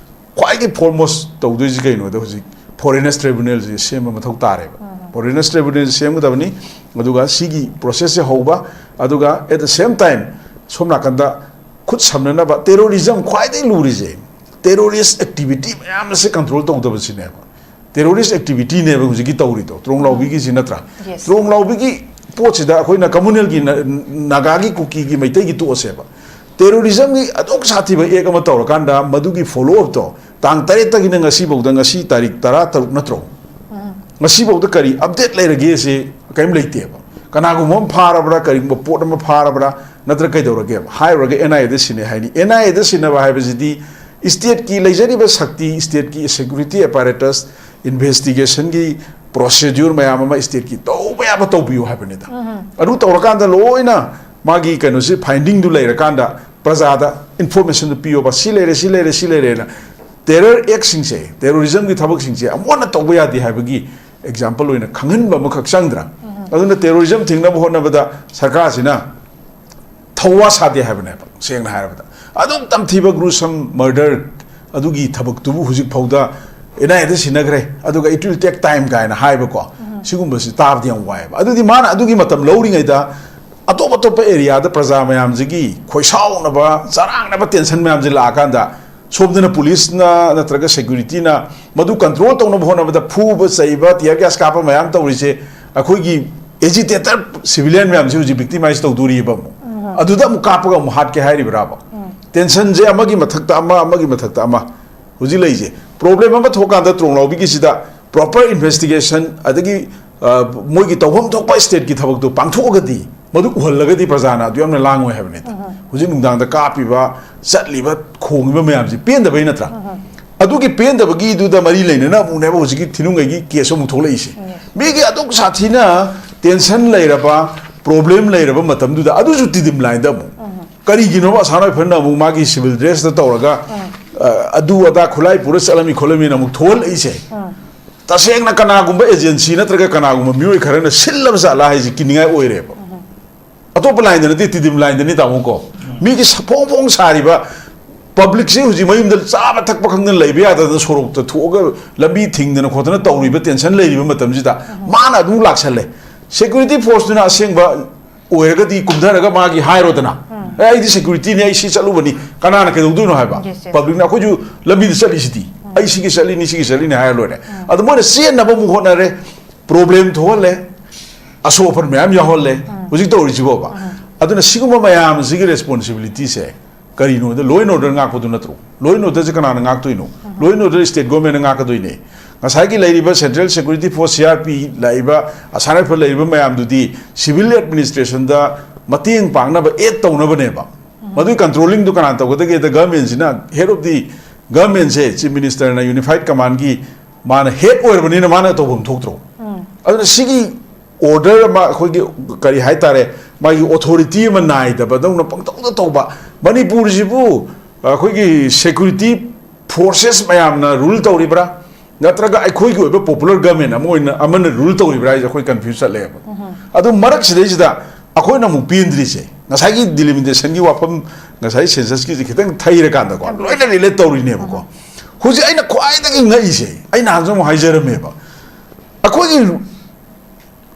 ꯈ꯭ꯋꯥꯏꯗꯒꯤ ꯐꯣꯔꯃꯣꯁ ꯇꯧꯗꯣꯏꯁꯤ ꯀꯩꯅꯣꯗ, ꯍꯧꯖꯤꯛ ꯐꯣꯔꯦꯅꯔꯁ ꯇ꯭ꯔꯤꯕꯨꯅꯦꯜꯁꯤ ꯁꯦꯝꯕ ꯃꯊꯧ ꯇꯥꯔꯦꯕ꯫ ꯐꯣꯔꯦꯅꯔꯁ ꯇ꯭ꯔꯤꯕꯨꯅꯦꯜꯁꯤ ꯁꯦꯝꯒꯗꯕꯅꯤ꯫ ꯑꯗꯨꯒ ꯁꯤꯒꯤ ꯄ꯭ꯔꯣꯁꯦꯁꯁꯦ ꯍꯧꯕ, ꯑꯗꯨꯒ at the same time ꯁꯣꯝ ꯅꯥꯀꯟꯗ ꯈꯨꯠ ꯁꯝꯅꯅꯕ, ꯇꯦꯔꯣꯔꯤꯖꯝ ꯈ꯭ꯋꯥꯏꯗꯒꯤ ꯂꯨꯔꯤꯁꯦ ꯇꯦꯔꯣꯔꯤꯁ ꯑꯦꯛꯇꯤꯚꯤꯇꯤ ꯃꯌꯥꯝ ꯑꯁꯦ ꯀꯟꯇ꯭ꯔꯣꯜ ꯇꯧꯗꯕꯁꯤꯅꯦꯕ꯫ ꯇꯦꯔꯣꯔꯤꯁ ꯑꯦꯛꯇꯤꯚꯤꯇꯤꯅꯦꯕ ꯍꯧꯖꯤꯛꯀꯤ ꯇꯧꯔꯤꯗꯣ, ꯇ꯭ꯔꯣꯡꯂꯥꯎꯕꯤꯒꯤꯁꯤ ꯅꯠꯇ꯭ꯔꯥ? Yes. ꯇ꯭ꯔꯣꯡꯂꯥꯎꯕꯤꯒꯤ ꯄꯣꯠꯁꯤꯗ ꯑꯩꯈꯣꯏꯅ ꯀꯝꯃꯨꯅꯦꯜꯒꯤ ꯅ-, ꯅꯥꯒꯥꯒꯤ, ꯀꯨꯀꯤꯒꯤ, ꯃꯩꯇꯩꯒꯤ ꯇꯣꯛꯑꯁꯦꯕ, ꯇꯦꯔꯣꯔꯤꯖꯝꯒꯤ ꯑꯗꯨꯛ ꯁꯥꯊꯤꯕ ꯑꯦꯛ ꯑꯃ ꯇꯧꯔꯀꯥꯟꯗ ꯃꯗꯨꯒꯤ ꯐꯣꯂꯣ ꯑꯞꯇꯣ ꯇꯥꯡ ꯇꯔꯦꯠꯇꯒꯤꯅ ꯉꯁꯤꯐꯥꯎꯗ, ꯉꯁꯤ ꯇꯥꯔꯤꯛ ꯇꯔꯥ ꯇꯔꯨꯛ ꯅꯠꯇ꯭ꯔꯣ? ꯉꯁꯤꯐꯥꯎꯗ ꯀꯔꯤ ꯑꯞꯗꯦꯠ ꯂꯩꯔꯒꯦꯁꯦ ꯀꯔꯤꯝ ꯂꯩꯇꯦꯕ꯫ ꯀꯅꯥꯒꯨꯝꯕ ꯑꯃ ꯐꯥꯔꯕ꯭ꯔꯥ, ꯀꯔꯤꯒꯨꯝꯕ ꯄꯣꯠ ꯑꯃ ꯐꯥꯔꯕ꯭ꯔꯥ, ꯅꯠꯇ꯭ꯔ ꯀꯩꯗꯧꯔꯒꯦꯕ? ꯍꯥꯏꯔꯨꯔꯒ ꯑꯦꯟ ꯑꯥꯏ ꯑꯦꯗ ꯁꯤꯟꯅꯩ ꯍꯥꯏꯅꯤ꯫ ꯑꯦꯟ ꯑꯥꯏ ꯑꯦꯗ ꯁꯤꯟꯅꯕ ꯍꯥꯏꯕꯁꯤꯗꯤ ꯁ꯭ꯇꯦꯠꯀꯤ ꯂꯩꯖꯔꯤꯕ ꯁꯛꯇꯤ, ꯁ꯭ꯇꯦꯠꯀꯤ ꯁꯦꯀ꯭ꯌꯨꯔꯤꯇꯤ ꯑꯦꯄꯥꯔꯦꯇꯁ, ꯏꯟꯚꯦꯁꯇꯤꯒꯦꯁꯟꯒꯤ ꯄ꯭ꯔꯣꯁꯦꯗ꯭ꯌꯨꯔ ꯃꯌꯥꯝ ꯑꯃ ꯁ꯭ꯇꯦꯠꯀꯤ ꯇꯧꯕ ꯌꯥꯕ ꯇꯧꯕꯤꯌꯨ ꯍꯥꯏꯕꯅꯤꯗ꯫ ꯑꯗꯨ ꯇꯧꯔꯀꯥꯟꯗ ꯂꯣꯏꯅ ꯃꯥꯒꯤ ꯀꯩꯅꯣꯁꯤ, ꯐꯥꯏꯟꯗꯤꯡꯗꯨ ꯂꯩꯔꯀꯥꯟꯗ ꯄ꯭ꯔꯖꯥꯗ ꯏꯟꯐꯣꯔꯃꯦꯁꯟꯗꯨ ꯄꯤꯌꯣꯕ, ꯁꯤ ꯂꯩꯔꯦ, ꯁꯤ ꯂꯩꯔꯦ, ꯁꯤ ꯂꯩꯔꯦꯅ꯫ ꯇꯦꯔꯔ ꯑꯦꯛꯁꯤꯡꯁꯦ, ꯇꯦꯔꯣꯔꯤꯖꯝꯒꯤ ꯊꯕꯛꯁꯤꯡꯁꯦ ꯑꯃꯨꯛ ꯍꯟꯅ ꯇꯧꯕ ꯌꯥꯗꯦ ꯍꯥꯏꯕꯒꯤ ꯑꯦꯛꯖꯥꯝꯄꯜ ꯑꯣꯏꯅ ꯈꯪꯍꯟꯕ ꯑꯃꯈꯛ ꯆꯪꯗ꯭ꯔꯥ? ꯑꯗꯨꯅ ꯇꯦꯔꯣꯔꯤꯖꯝ ꯊꯤꯡꯅꯕ ꯍꯣꯠꯅꯕꯗ ꯁꯔꯀꯥꯔꯁꯤꯅ ꯊꯧꯋꯥ ꯁꯥꯗꯦ ꯍꯥꯏꯕꯅꯦꯕ, ꯁꯦꯡꯅ ꯍꯥꯏꯔꯕꯗ꯫ ꯑꯗꯨꯝ ꯇꯝꯊꯤꯕ ꯒ꯭ꯔꯨꯁꯝ ꯃꯔꯗꯔ ꯑꯗꯨꯒꯤ ꯊꯕꯛꯇꯨꯕꯨ ꯍꯧꯖꯤꯛ ꯐꯥꯎꯗ ꯑꯦꯟ ꯑꯥꯏ ꯑꯦꯗ ꯁꯤꯟꯅꯈ꯭ꯔꯦ, ꯑꯗꯨꯒ it will take time ꯀꯥꯏꯅ ꯍꯥꯏꯕꯀꯣ, ꯁꯤꯒꯨꯝꯕꯁꯤ ꯇꯥꯕꯗꯤ ꯌꯥꯝ ꯋꯥꯏꯑꯦꯕ꯫ ꯑꯗꯨꯗꯤ ꯃꯥꯅ ꯑꯗꯨꯒꯤ ꯃꯇꯝ ꯂꯧꯔꯤꯉꯩꯗ ꯑꯇꯣꯞ ꯑꯇꯣꯞꯄ ꯑꯦꯔꯤꯌꯥꯗ ꯄ꯭ꯔꯖꯥ ꯃꯌꯥꯝꯁꯤꯒꯤ ꯈꯣꯏꯁꯥꯎꯅꯕ, ꯆꯔꯥꯡꯅꯕ ꯇꯦꯟꯁꯟ ꯃꯌꯥꯝꯁꯦ ꯂꯥꯛꯑꯀꯥꯟꯗ ꯁꯣꯝꯗꯅ ꯄꯨꯂꯤꯁꯅ ꯅꯠꯇ꯭ꯔꯒ ꯁꯦꯀ꯭ꯌꯨꯔꯤꯇꯤꯅ ꯃꯗꯨ ꯀꯟꯇ꯭ꯔꯣꯜ ꯇꯧꯅꯕ ꯍꯣꯠꯅꯕꯗ ꯐꯨꯕ ꯆꯩꯕ, ꯇꯤꯌꯔ ꯒ꯭ꯌꯥꯁ ꯀꯥꯞꯄ ꯃꯌꯥꯝ ꯇꯧꯔꯤꯁꯦ ꯑꯩꯈꯣꯏꯒꯤ ꯑꯦꯖꯤꯇꯦꯇꯔ ꯁꯤꯚꯤꯂꯤꯌꯟ ꯃꯌꯥꯝꯁꯤ ꯍꯧꯖꯤꯛ ꯚꯤꯛꯇꯤꯃꯥꯏꯁ ꯇꯧꯗꯣꯔꯤꯕ ꯑꯃꯨꯛ꯫ ꯑꯗꯨꯗ ꯑꯃꯨꯛ ꯀꯥꯞꯄꯒ ꯑꯃꯨꯛ ꯍꯥꯠꯀꯦ ꯍꯥꯏꯔꯤꯕ꯭ꯔꯥꯕ? ꯇꯦꯟꯁꯟꯁꯦ ꯑꯃꯒꯤ ꯃꯊꯛꯇ ꯑꯃ, ꯑꯃꯒꯤ ꯃꯊꯛꯇ ꯑꯃ꯫ ꯍꯧꯖꯤꯛ ꯂꯩꯔꯤꯁꯦ ꯄ꯭ꯔꯣꯕ꯭ꯂꯦꯝ ꯑꯃ ꯊꯣꯛꯀꯥꯟꯗ ꯇ꯭ꯔꯣꯡꯂꯥꯎꯕꯤꯒꯤꯁꯤꯗ ꯄ꯭ꯔꯣꯄꯔ ꯏꯟꯚꯦꯁꯇꯤꯒꯦꯁꯟ, ꯑꯗꯒꯤ, ꯑ, ꯃꯣꯏꯒꯤ ꯇꯧꯐꯝ ꯊꯣꯛꯄ ꯁ꯭ꯇꯦꯠꯀꯤ ꯊꯕꯛꯇꯣ ꯄꯥꯡꯊꯣꯛꯑꯒꯗꯤ, ꯃꯗꯨ ꯎꯍꯜꯂꯒꯗꯤ ꯄ꯭ꯔꯖꯥꯅ ꯑꯗꯨ ꯌꯥꯝꯅ ꯂꯥꯡꯉꯣꯏ ꯍꯥꯏꯕꯅꯤꯗ꯫ ꯍꯧꯖꯤꯛ ꯅꯨꯡꯗꯥꯡꯗ ꯀꯥꯞꯄꯤꯕ, ꯆꯠꯂꯤꯕ, ꯈꯣꯡꯉꯤꯕ ꯃꯌꯥꯝꯁꯤ ꯄꯦꯟꯗꯕꯩ ꯅꯠꯇ꯭ꯔꯥ? ꯑꯗꯨꯒꯤ ꯄꯦꯟꯗꯕꯒꯤꯗꯨꯗ ꯃꯔꯤ ꯂꯩꯅꯅ ꯑꯃꯨꯛꯅꯦꯕ ꯍꯧꯖꯤꯛꯀꯤ ꯊꯤꯅꯨꯡꯒꯩꯒꯤ ꯀꯦꯁ ꯑꯃꯨꯛ ꯊꯣꯛꯂꯛꯏꯁꯦ꯫ ꯃꯤꯒꯤ ꯑꯗꯨꯛ ꯁꯥꯊꯤꯅ ꯇꯦꯟꯁꯟ ꯂꯩꯔꯕ, ꯄ꯭ꯔꯣꯕ꯭ꯂꯦꯝ ꯂꯩꯔꯕ ꯃꯇꯝꯗꯨꯗ ꯑꯗꯨꯁꯨ ꯇꯤꯗꯤꯝ ꯂꯥꯏꯟꯗ ꯑꯃꯨꯛ꯫ ꯀꯔꯤꯒꯤꯅꯣꯕ ꯑꯁꯥꯝ ꯔꯥꯏꯐꯜꯅ ꯑꯃꯨꯛ ꯃꯥꯒꯤ ꯁꯤꯚꯤꯜ ꯗ꯭ꯔꯦꯁꯇ ꯇꯧꯔꯒ, ꯑ, ꯑꯗꯨ ꯑꯗꯥ ꯈꯨꯠꯂꯥꯏ ꯄꯨꯔ ꯆꯠꯂꯝꯃꯤ ꯈꯣꯠꯂꯝꯃꯤꯅ ꯑꯃꯨꯛ ꯊꯣꯛꯍꯜꯂꯛꯏꯁꯦ? ꯇꯁꯦꯡꯅ ꯀꯅꯥꯒꯨꯝꯕ ꯑꯦꯖꯦꯟꯁꯤ ꯅꯠꯇ꯭ꯔꯒ ꯀꯅꯥꯒꯨꯝꯕ ꯃꯤꯑꯣꯏ ꯈꯔꯅ ꯁꯤꯜꯂꯕ ꯖꯥꯠꯂꯥ ꯍꯥꯏꯁꯦ ꯀꯤꯅꯤꯡꯉꯥꯏ ꯑꯣꯏꯔꯦꯕ꯫ ꯑꯇꯣꯞꯄ ꯂꯥꯏꯟꯗ ꯅꯠꯇꯦ, ꯇꯤꯗꯤꯝ ꯂꯥꯏꯟꯗꯅꯤ ꯇꯥꯃꯣ ꯀꯣ꯫ ꯃꯤꯒꯤ ꯁ-, ꯐꯣꯡ ꯐꯣꯡ ꯁꯥꯔꯤꯕ ꯄꯕ꯭ꯂꯤꯛꯁꯤ ꯍꯧꯖꯤꯛ ꯃꯌꯨꯝꯗ ꯆꯥꯕ ꯊꯛꯄ ꯈꯪꯗꯅ ꯂꯩꯕ ꯌꯥꯗꯗꯅ ꯁꯣꯔꯣꯛꯇ ꯊꯣꯛꯑꯒ ꯂꯝꯕꯤ ꯊꯤꯡꯗꯅ ꯈꯣꯠꯇꯅ ꯇꯧꯔꯤꯕ ꯇꯦꯟꯁꯟ ꯂꯩꯔꯤꯕ ꯃꯇꯝꯁꯤꯗ ꯃꯥꯅ ꯑꯗꯨꯝ ꯂꯥꯛꯁꯜꯂꯦ꯫ ꯁꯦꯀ꯭ꯌꯨꯔꯤꯇꯤ ꯐꯣꯔꯁꯇꯨꯅ ꯑꯁꯦꯡꯕ ꯑꯣꯏꯔꯒꯗꯤ ꯀꯨꯝꯊꯔꯒ ꯃꯥꯒꯤ ꯍꯥꯏꯔꯣꯗꯅ, "ꯑꯦ, ꯑꯩꯗꯤ ꯁꯦꯀ꯭ꯌꯨꯔꯤꯇꯤꯅꯤ, ꯑꯩ ꯁꯤ ꯆꯠꯂꯨꯕꯅꯤ", ꯀꯅꯥꯅ ꯀꯩꯗꯧꯗꯣꯏꯅꯣ ꯍꯥꯏꯕ? Yes, yes. ꯄꯕ꯭ꯂꯤꯛꯅ ꯑꯩꯈꯣꯏꯁꯨ ꯂꯝꯕꯤꯗ ꯆꯠꯂꯤꯁꯤꯗꯤ, "ꯑꯩ ꯁꯤꯒꯤ ꯆꯠꯂꯤꯅꯤ, ꯁꯤꯒꯤ ꯆꯠꯂꯤꯅꯤ" ꯍꯥꯏꯔ ꯂꯣꯏꯔꯦ꯫ ꯑꯗꯣ ꯃꯣꯏꯅ ꯆꯦꯟꯅꯕ ꯑꯃꯨꯛ ꯍꯣꯠꯅꯔꯦ, ꯄ꯭ꯔꯣꯕ꯭ꯂꯦꯝ ꯊꯣꯛꯍꯜꯂꯦ, ꯑꯁꯣꯛ ꯑꯄꯟ ꯃꯌꯥꯝ ꯌꯥꯎꯍꯜꯂꯦ꯫ ꯍꯧꯖꯤꯛ ꯇꯧꯔꯤꯁꯤꯕꯣꯕ? ꯑꯗꯨꯅ ꯁꯤꯒꯨꯝꯕ ꯃꯌꯥꯝꯁꯤꯒꯤ ꯔꯦꯁꯄꯣꯟꯁꯤꯕꯤꯂꯤꯇꯤꯁꯦ ꯀꯔꯤꯅꯣꯗ, law and order ꯉꯥꯛꯄꯗꯨ ꯅꯠꯇ꯭ꯔꯣ? Law and orderꯁꯦ ꯀꯅꯥꯅ ꯉꯥꯛꯇꯣꯏꯅꯣ? Law and order state governmentꯅ ꯉꯥꯛꯀꯗꯣꯏꯅꯦ꯫ ꯉꯁꯥꯏꯒꯤ ꯂꯩꯔꯤꯕ Central Security Force, C R P ꯂꯥꯛꯏꯕ, ꯑꯁꯥꯝ ꯔꯥꯏꯐꯜ ꯂꯩꯔꯤꯕ ꯃꯌꯥꯝꯗꯨꯗꯤ civil administrationꯗ ꯃꯇꯦꯡ ꯄꯥꯡꯅꯕ, aid ꯇꯧꯅꯕꯅꯦꯕ꯫ ꯃꯗꯨꯒꯤ controllingꯗꯨ ꯀꯅꯥꯅ ꯇꯧꯒꯗꯒꯦꯗ, governmentꯁꯤꯅ, head of the governmentꯁꯦ, Chief Ministerꯅ Unified Commandꯒꯤ ꯃꯥꯅ head ꯑꯣꯏꯔꯕꯅꯤꯅ ꯃꯥꯅ ꯇꯧꯐꯝ ꯊꯣꯛꯇ꯭ꯔꯣ? ꯑꯗꯨꯅ ꯁꯤꯒꯤ order ꯑꯃ, ꯑꯩꯈꯣꯏꯒꯤ ꯀꯔꯤ ꯍꯥꯏꯇꯥꯔꯦ, ꯃꯥꯒꯤ authority ꯑꯃ ꯅꯥꯏꯗꯕꯗꯧꯅ ꯄꯪꯇꯧꯗ ꯇꯧꯕ꯫ ꯃꯅꯤꯄꯨꯔꯁꯤꯕꯨ ꯑꯩꯈꯣꯏꯒꯤ security forces ꯃꯌꯥꯝꯅ rule ꯇꯧꯔꯤꯕ꯭ꯔꯥ, ꯅꯠꯇ꯭ꯔꯒ ꯑꯩꯈꯣꯏꯒꯤ ꯑꯣꯏꯕ popular government ꯑꯃ ꯑꯣꯏꯅ, ꯑꯃꯅ rule ꯇꯧꯔꯤꯕ꯭ꯔꯥ ꯍꯥꯏꯁꯦ ꯑꯩꯈꯣꯏ confuse ꯆꯠꯂꯦꯕ꯫ ꯑꯗꯨ ꯃꯔꯛꯁꯤꯗꯩꯁꯤꯗ ꯑꯩꯈꯣꯏꯅ ꯑꯃꯨꯛ ꯄꯦꯟꯗ꯭ꯔꯤꯁꯦ, ꯉꯁꯥꯏꯒꯤ delimitationꯒꯤ ꯋꯥꯐꯝ, ꯉꯁꯥꯏ censusꯀꯤꯁꯦ ꯈꯤꯇꯪ ꯊꯩꯔꯀꯥꯟꯗꯀꯣ, ꯊꯝꯕꯤꯔꯦ꯫ ꯂꯣꯏꯅ relate ꯇꯧꯔꯤꯅꯦꯕꯀꯣ꯫ ꯍꯧꯖꯤꯛ ꯑꯩꯅ ꯈ꯭ꯋꯥꯏꯗꯒꯤ ꯉꯛꯏꯁꯦ, ꯑꯩ ꯅꯍꯥꯟꯁꯨ ꯑꯃꯨꯛ ꯍꯥꯏꯖꯔꯝꯃꯦꯕ, ꯑꯩꯈꯣꯏꯒꯤ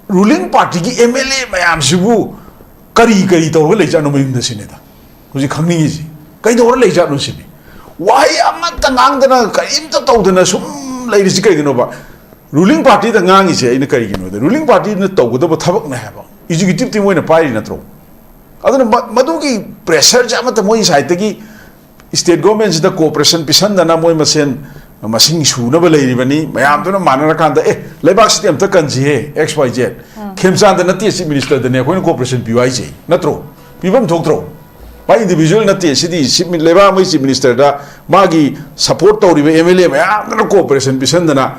ruling partyꯒꯤ M L A ꯃꯌꯥꯝꯁꯤꯕꯨ ꯀꯔꯤ ꯀꯔꯤ ꯇꯧꯔꯒ ꯂꯩꯖꯥꯠꯅꯣ ꯃꯌꯨꯝꯗ ꯁꯤꯅꯤꯗ ꯍꯧꯖꯤꯛ ꯈꯪꯅꯤꯡꯉꯤꯁꯤ? ꯀꯩꯗꯧꯔ ꯂꯩꯖꯥꯠꯅꯣ ꯁꯤꯅꯤ꯫ ꯋꯥꯍꯩ ꯑꯃꯠꯇ ꯉꯥꯡꯗꯅ, ꯀꯔꯤꯝꯇ ꯇꯧꯗꯅ ꯁꯨꯝ ꯂꯩꯔꯤꯁꯤ ꯀꯩꯒꯤꯅꯣꯕ? ꯔꯨꯂꯤꯡ ꯄꯥꯔꯇꯤꯗ ꯉꯥꯡꯉꯤꯁꯦ ꯑꯩꯅ ꯀꯔꯤꯒꯤꯅꯣꯗ, ꯔꯨꯂꯤꯡ ꯄꯥꯔꯇꯤꯗꯨꯅ ꯇꯧꯒꯗꯕ ꯊꯕꯛꯅꯦ ꯍꯥꯏꯕ, ꯑꯦꯛꯖꯤꯀ꯭ꯌꯨꯇꯤꯚ ꯇꯤꯝ ꯑꯣꯏꯅ ꯄꯥꯏꯔꯤ ꯅꯠꯇ꯭ꯔꯣ? ꯑꯗꯨꯅ ꯃ- ꯃꯗꯨꯒꯤ ꯄ꯭ꯔꯦꯁꯔꯁꯦ ꯑꯃꯠꯇ ꯃꯣꯏ ꯁꯥꯏꯠꯇꯒꯤ, ꯁ꯭ꯇꯦꯠ ꯒꯣꯔꯃꯦꯟꯁꯤꯗ ꯀꯣꯑꯣꯄꯔꯦꯁꯟ ꯄꯤꯁꯟꯗꯅ ꯃꯣꯏ ꯃꯁꯦꯟ ꯃꯁꯤꯡ ꯁꯨꯅꯕ ꯂꯩꯔꯤꯕꯅꯤ꯫ ꯃꯌꯥꯝꯗꯨꯅ ꯃꯥꯟꯅꯔꯀꯥꯟꯗ, "ꯑꯦ, ꯂꯩꯕꯥꯛꯁꯤꯗꯤ ꯑꯝꯇ ꯀꯟꯁꯤꯍꯦ, ꯑꯦꯛꯁ ꯋꯥꯏ ꯖꯦꯠ, ꯈꯦꯝꯆꯥꯟꯗ ꯅꯠꯇꯦ ꯆꯤꯐ ꯃꯤꯅꯤꯁꯇꯔꯗꯅꯦ ꯑꯩꯈꯣꯏꯅ ꯀꯣꯑꯣꯄꯔꯦꯁꯟ ꯄꯤꯌꯨ ꯍꯥꯏꯁꯦ, ꯅꯠꯇ꯭ꯔꯣ?" ꯄꯤꯐꯝ ꯊꯣꯛꯇ꯭ꯔꯣ? ꯃꯥ ꯏꯟꯗꯤꯕꯤꯖꯨꯋꯦꯜ ꯅꯠꯇꯦ, ꯁꯤꯗꯤ ꯆꯤꯐ ꯃꯤ- ꯂꯩꯕꯥꯛ ꯑꯃꯒꯤ ꯆꯤꯐ ꯃꯤꯅꯤꯁꯇꯔꯗ ꯃꯥꯒꯤ ꯁꯄꯣꯔꯠ ꯇꯧꯔꯤꯕ ꯑꯦꯝ ꯑꯦꯜ ꯑꯦ ꯃꯌꯥꯝꯗꯨꯅ ꯀꯣꯑꯣꯄꯔꯦꯁꯟ ꯄꯤꯁꯟꯗꯅ,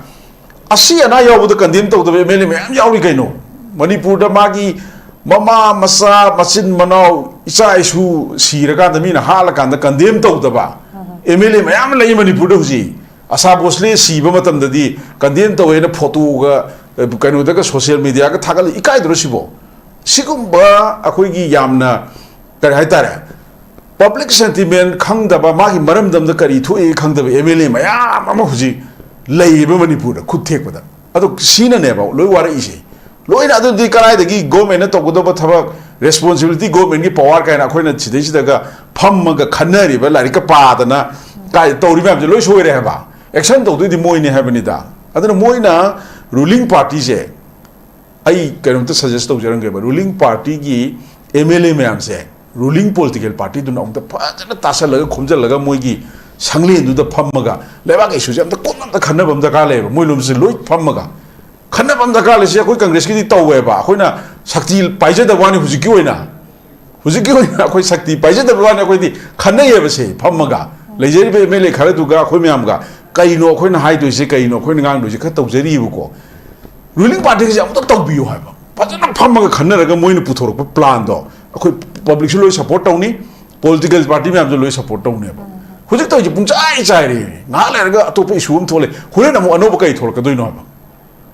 ꯑꯁꯤ ꯑꯅꯥ ꯌꯥꯎꯕꯗ ꯀꯟꯗꯦꯝ ꯇꯧꯗꯕ ꯑꯦꯝ ꯑꯦꯜ ꯑꯦ ꯃꯌꯥꯝ ꯌꯥꯎꯔꯤ ꯀꯩꯅꯣ꯫ ꯃꯅꯤꯄꯨꯔꯗ ꯃꯥꯒꯤ ꯃꯃꯥ, ꯃꯆꯥ, ꯃꯆꯤꯟ ꯃꯅꯥꯎ, ꯏꯆꯥ ꯏꯁꯨ ꯁꯤꯔꯀꯥꯟꯗ ꯃꯤꯅ ꯍꯥꯠꯂꯀꯥꯟꯗ ꯀꯟꯗꯦꯝ ꯇꯧꯗꯕ ꯑꯦꯝ ꯑꯦꯜ ꯑꯦ ꯃꯌꯥꯝ ꯑꯃ ꯂꯩ ꯃꯅꯤꯄꯨꯔꯗ ꯍꯧꯖꯤꯛ꯫ ꯑꯁꯥ ꯚꯣꯁꯂꯦ ꯁꯤꯕ ꯃꯇꯝꯗꯗꯤ ꯀꯟꯗꯦꯝ ꯇꯧꯋꯦꯅ ꯐꯣꯇꯣꯒ, ꯑ, ꯀꯩꯅꯣꯗꯒ, ꯁꯣꯁꯤꯌꯦꯜ ꯃꯤꯗꯤꯌꯥꯒ ꯊꯥꯒꯠꯂꯤ꯫ ꯏꯀꯥꯏꯗ꯭ꯔꯣ ꯁꯤꯕꯣ? ꯁꯤꯒꯨꯝꯕ ꯑꯩꯈꯣꯏꯒꯤ ꯌꯥꯝꯅ, ꯀꯔꯤ ꯍꯥꯏꯇꯥꯔꯦ, ꯄꯕ꯭ꯂꯤꯛ ꯁꯦꯟꯇꯤꯃꯦꯟ ꯈꯪꯗꯕ, ꯃꯥꯒꯤ ꯃꯔꯝꯗꯝꯗ ꯀꯔꯤ ꯊꯣꯛꯏ ꯈꯪꯗꯕ ꯑꯦꯝ ꯑꯦꯜ ꯑꯦ ꯃꯌꯥꯝ ꯑꯃ ꯍꯧꯖꯤꯛ ꯂꯩꯌꯦꯕ ꯃꯅꯤꯄꯨꯔꯗ ꯈꯨꯠ ꯊꯦꯛꯄꯗ꯫ ꯑꯗꯣ ꯁꯤꯅꯅꯦꯕ ꯂꯣꯏ ꯋꯥꯔꯛꯏꯁꯦ꯫ ꯂꯣꯏꯅ ꯑꯗꯨꯗꯤ ꯀꯗꯥꯏꯗꯒꯤ ꯒꯣꯔꯃꯦꯟꯅ ꯇꯧꯒꯗꯕ ꯊꯕꯛ, ꯔꯦꯁꯄꯣꯟꯁꯤꯕꯤꯂꯤꯇꯤ ꯒꯣꯔꯃꯦꯟꯒꯤ ꯄꯋꯥꯔ ꯀꯥꯏꯅ ꯑꯩꯈꯣꯏꯅ ꯁꯤꯗꯩꯁꯤꯗꯒ ꯐꯝꯃꯒ ꯈꯟꯅꯔꯤꯕ, ꯂꯥꯏꯔꯤꯛꯀ ꯄꯥꯗꯅ ꯀꯥꯏ ꯇꯧꯔꯤ ꯃꯌꯥꯝꯁꯦ ꯂꯣꯏ ꯁꯣꯏꯔꯦ ꯍꯥꯏꯕ꯫ ꯑꯦꯛꯁꯟ ꯇꯧꯗꯣꯏꯗꯤ ꯃꯣꯏꯅꯦ ꯍꯥꯏꯕꯅꯤꯗ꯫ ꯑꯗꯨꯅ ꯃꯣꯏꯅ, ꯔꯨꯂꯤꯡ ꯄꯥꯔꯇꯤꯁꯦ, ꯑꯩ ꯀꯩꯅꯣꯝꯇ ꯁꯖꯦꯁ ꯇꯧꯖꯔꯝꯒꯦꯕ, ꯔꯨꯂꯤꯡ ꯄꯥꯔꯇꯤꯒꯤ ꯑꯦꯝ ꯑꯦꯜ ꯑꯦ ꯃꯌꯥꯝꯁꯦ ꯔꯨꯂꯤꯡ ꯄꯣꯂꯤꯇꯤꯀꯦꯜ ꯄꯥꯔꯇꯤꯗꯨꯅ ꯑꯃꯨꯛꯇ ꯐꯖꯅ ꯇꯥꯁꯜꯂꯒ ꯈꯣꯝꯖꯤꯜꯂꯒ ꯃꯣꯏꯒꯤ ꯁꯪꯂꯦꯟꯗꯨꯗ ꯐꯝꯃꯒ ꯂꯩꯕꯥꯛꯀꯤ ꯏꯁꯨꯁꯦ ꯑꯝꯇ ꯀꯨꯞꯅ ꯑꯝꯇ ꯈꯟꯅꯕ ꯑꯃ ꯗꯔꯀꯥꯔ ꯂꯩꯌꯦꯕ꯫ ꯃꯣꯏ ꯂꯣꯝꯁꯦ ꯂꯣꯏ ꯐꯝꯃꯒ ꯈꯟꯅꯕ ꯑꯃ ꯗꯔꯀꯥꯔ ꯂꯩꯁꯦ꯫ ꯑꯩꯈꯣꯏ ꯀꯪꯒ꯭ꯔꯦꯁꯀꯤꯗꯤ ꯇꯧꯋꯦꯕ, ꯑꯩꯈꯣꯏꯅ ꯁꯛꯇꯤ ꯄꯥꯏꯖꯗꯕ ꯋꯥꯅꯤ ꯍꯧꯖꯤꯛꯀꯤ ꯑꯣꯏꯅ꯫ ꯍꯧꯖꯤꯛꯀꯤ ꯑꯣꯏꯅ ꯑꯩꯈꯣꯏ ꯁꯛꯇꯤ ꯄꯥꯏꯖꯗꯕ ꯋꯥꯅꯤ, ꯑꯩꯈꯣꯏꯗꯤ ꯈꯟꯅꯩꯌꯦꯕꯁꯦ ꯐꯝꯃꯒ꯫ ꯂꯩꯖꯔꯤꯕ ꯑꯦꯝ ꯑꯦꯜ ꯑꯦ ꯈꯔꯗꯨꯒ ꯑꯩꯈꯣꯏ ꯃꯌꯥꯝꯒ ꯀꯩꯅꯣ ꯑꯩꯈꯣꯏꯅ ꯍꯥꯏꯗꯣꯏꯁꯦ, ꯀꯩꯅꯣ ꯑꯩꯈꯣꯏꯅ ꯉꯥꯡꯗꯣꯏꯁꯦ ꯈꯔ ꯇꯧꯖꯔꯤꯕꯀꯣ꯫ ꯔꯨꯂꯤꯡ ꯄꯥꯔꯇꯤꯒꯤꯁꯦ ꯑꯃꯨꯛꯇ ꯇꯧꯕꯤꯌꯨ ꯍꯥꯏꯕ, ꯐꯖꯅ ꯐꯝꯃꯒ ꯈꯟꯅꯔꯒ ꯃꯣꯏꯅ ꯄꯨꯊꯣꯔꯛꯄ ꯄ꯭ꯂꯥꯟꯗꯣ ꯑꯩꯈꯣꯏ ꯄꯕ꯭ꯂꯤꯛꯁꯨ ꯂꯣꯏ ꯁꯞꯄꯣꯔꯠ ꯇꯧꯅꯤ, ꯄꯣꯂꯤꯇꯤꯀꯦꯜ ꯄꯥꯔꯇꯤ ꯃꯌꯥꯝꯁꯨ ꯂꯣꯏ ꯁꯞꯄꯣꯔꯠ ꯇꯧꯅꯦꯕ꯫ ꯍꯧꯖꯤꯛ ꯇꯧꯔꯤꯁꯦ ꯄꯨꯡꯆꯥꯏ ꯆꯥꯏꯔꯦ꯫ ꯉꯥꯏꯍꯥꯛ ꯂꯩꯔꯒ ꯑꯇꯣꯞꯄ ꯏꯁꯨ ꯑꯃ ꯊꯣꯛꯂꯛꯑꯦ, ꯍꯣꯔꯦꯟ ꯑꯃꯨꯛ ꯑꯅꯧꯕ ꯀꯔꯤ ꯊꯣꯛꯂꯛꯀꯗꯣꯏꯅꯣ ꯍꯥꯏꯕ꯫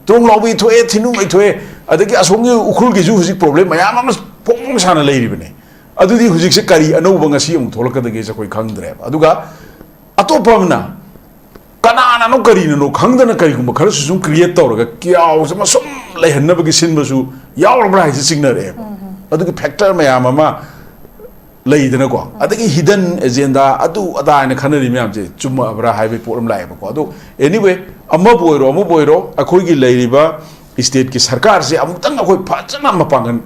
ꯇꯣꯡ ꯂꯥꯎꯕꯤ ꯊꯣꯛꯑꯦ, ꯊꯤꯅꯨꯡꯒꯩ ꯊꯣꯛꯑꯦ, ꯑꯗꯒꯤ ꯑꯁꯣꯝꯒꯤ ꯎꯈ꯭ꯔꯨꯜꯒꯤꯁꯨ ꯍꯧꯖꯤꯛ ꯄ꯭ꯔꯣꯕ꯭ꯂꯦꯝ ꯃꯌꯥꯝ ꯑꯃ ꯐꯣꯡ ꯐꯣꯡ ꯁꯥꯅ ꯂꯩꯔꯤꯕꯅꯦ꯫ ꯑꯗꯨꯗꯤ ꯍꯧꯖꯤꯛꯁꯦ ꯀꯔꯤ ꯑꯅꯧꯕ ꯉꯁꯤ ꯑꯃꯨꯛ ꯊꯣꯛꯂꯛꯀꯗꯒꯦꯁꯦ ꯑꯩꯈꯣꯏ ꯈꯪꯗ꯭ꯔꯦꯕ꯫ ꯑꯗꯨꯒ ꯑꯇꯣꯞꯄ ꯑꯃꯅ ꯀꯅꯥꯅꯅꯣ ꯀꯔꯤꯅꯅꯣ ꯈꯪꯗꯅ ꯀꯔꯤꯒꯨꯝꯕ ꯈꯔꯁꯨ ꯁꯨꯝ ꯀ꯭ꯔꯤꯌꯦꯠ ꯇꯧꯔꯒ ꯀꯤꯌꯥꯎꯁꯦ ꯑꯃ ꯁꯨꯝ ꯂꯩꯍꯟꯅꯕꯒꯤ ꯁꯤꯟꯕꯁꯨ ꯌꯥꯎꯔꯕ꯭ꯔꯥ ꯍꯥꯏꯁꯦ ꯆꯤꯡꯅꯔꯛꯑꯦꯕ꯫ ꯑꯗꯨꯒꯤ ꯐꯦꯛꯇꯔ ꯃꯌꯥꯝ ꯑꯃ ꯂꯩꯗꯅꯀꯣ, ꯑꯗꯒꯤ ꯍꯤꯗꯟ ꯑꯦꯖꯦꯟꯗꯥ ꯑꯗꯨ ꯑꯗꯥ ꯍꯥꯏꯅ ꯈꯟꯅꯔꯤ ꯃꯌꯥꯝꯁꯦ ꯆꯨꯝꯃꯛꯑꯕ꯭ꯔꯥ ꯍꯥꯏꯕꯒꯤ ꯄꯣꯠ ꯑꯃ ꯂꯥꯛꯑꯦꯕꯀꯣ꯫ ꯑꯗꯣ anyway, ꯑꯃꯕꯨ ꯑꯣꯏꯔꯣ, ꯑꯃꯕꯨ ꯑꯣꯏꯔꯣ, ꯑꯩꯈꯣꯏꯒꯤ ꯂꯩꯔꯤꯕ stateꯀꯤ ꯁꯔꯀꯥꯔꯁꯦ ꯑꯃꯨꯛꯇꯪ ꯑꯩꯈꯣꯏ ꯐꯖꯅ ꯃꯄꯥꯡꯒꯜ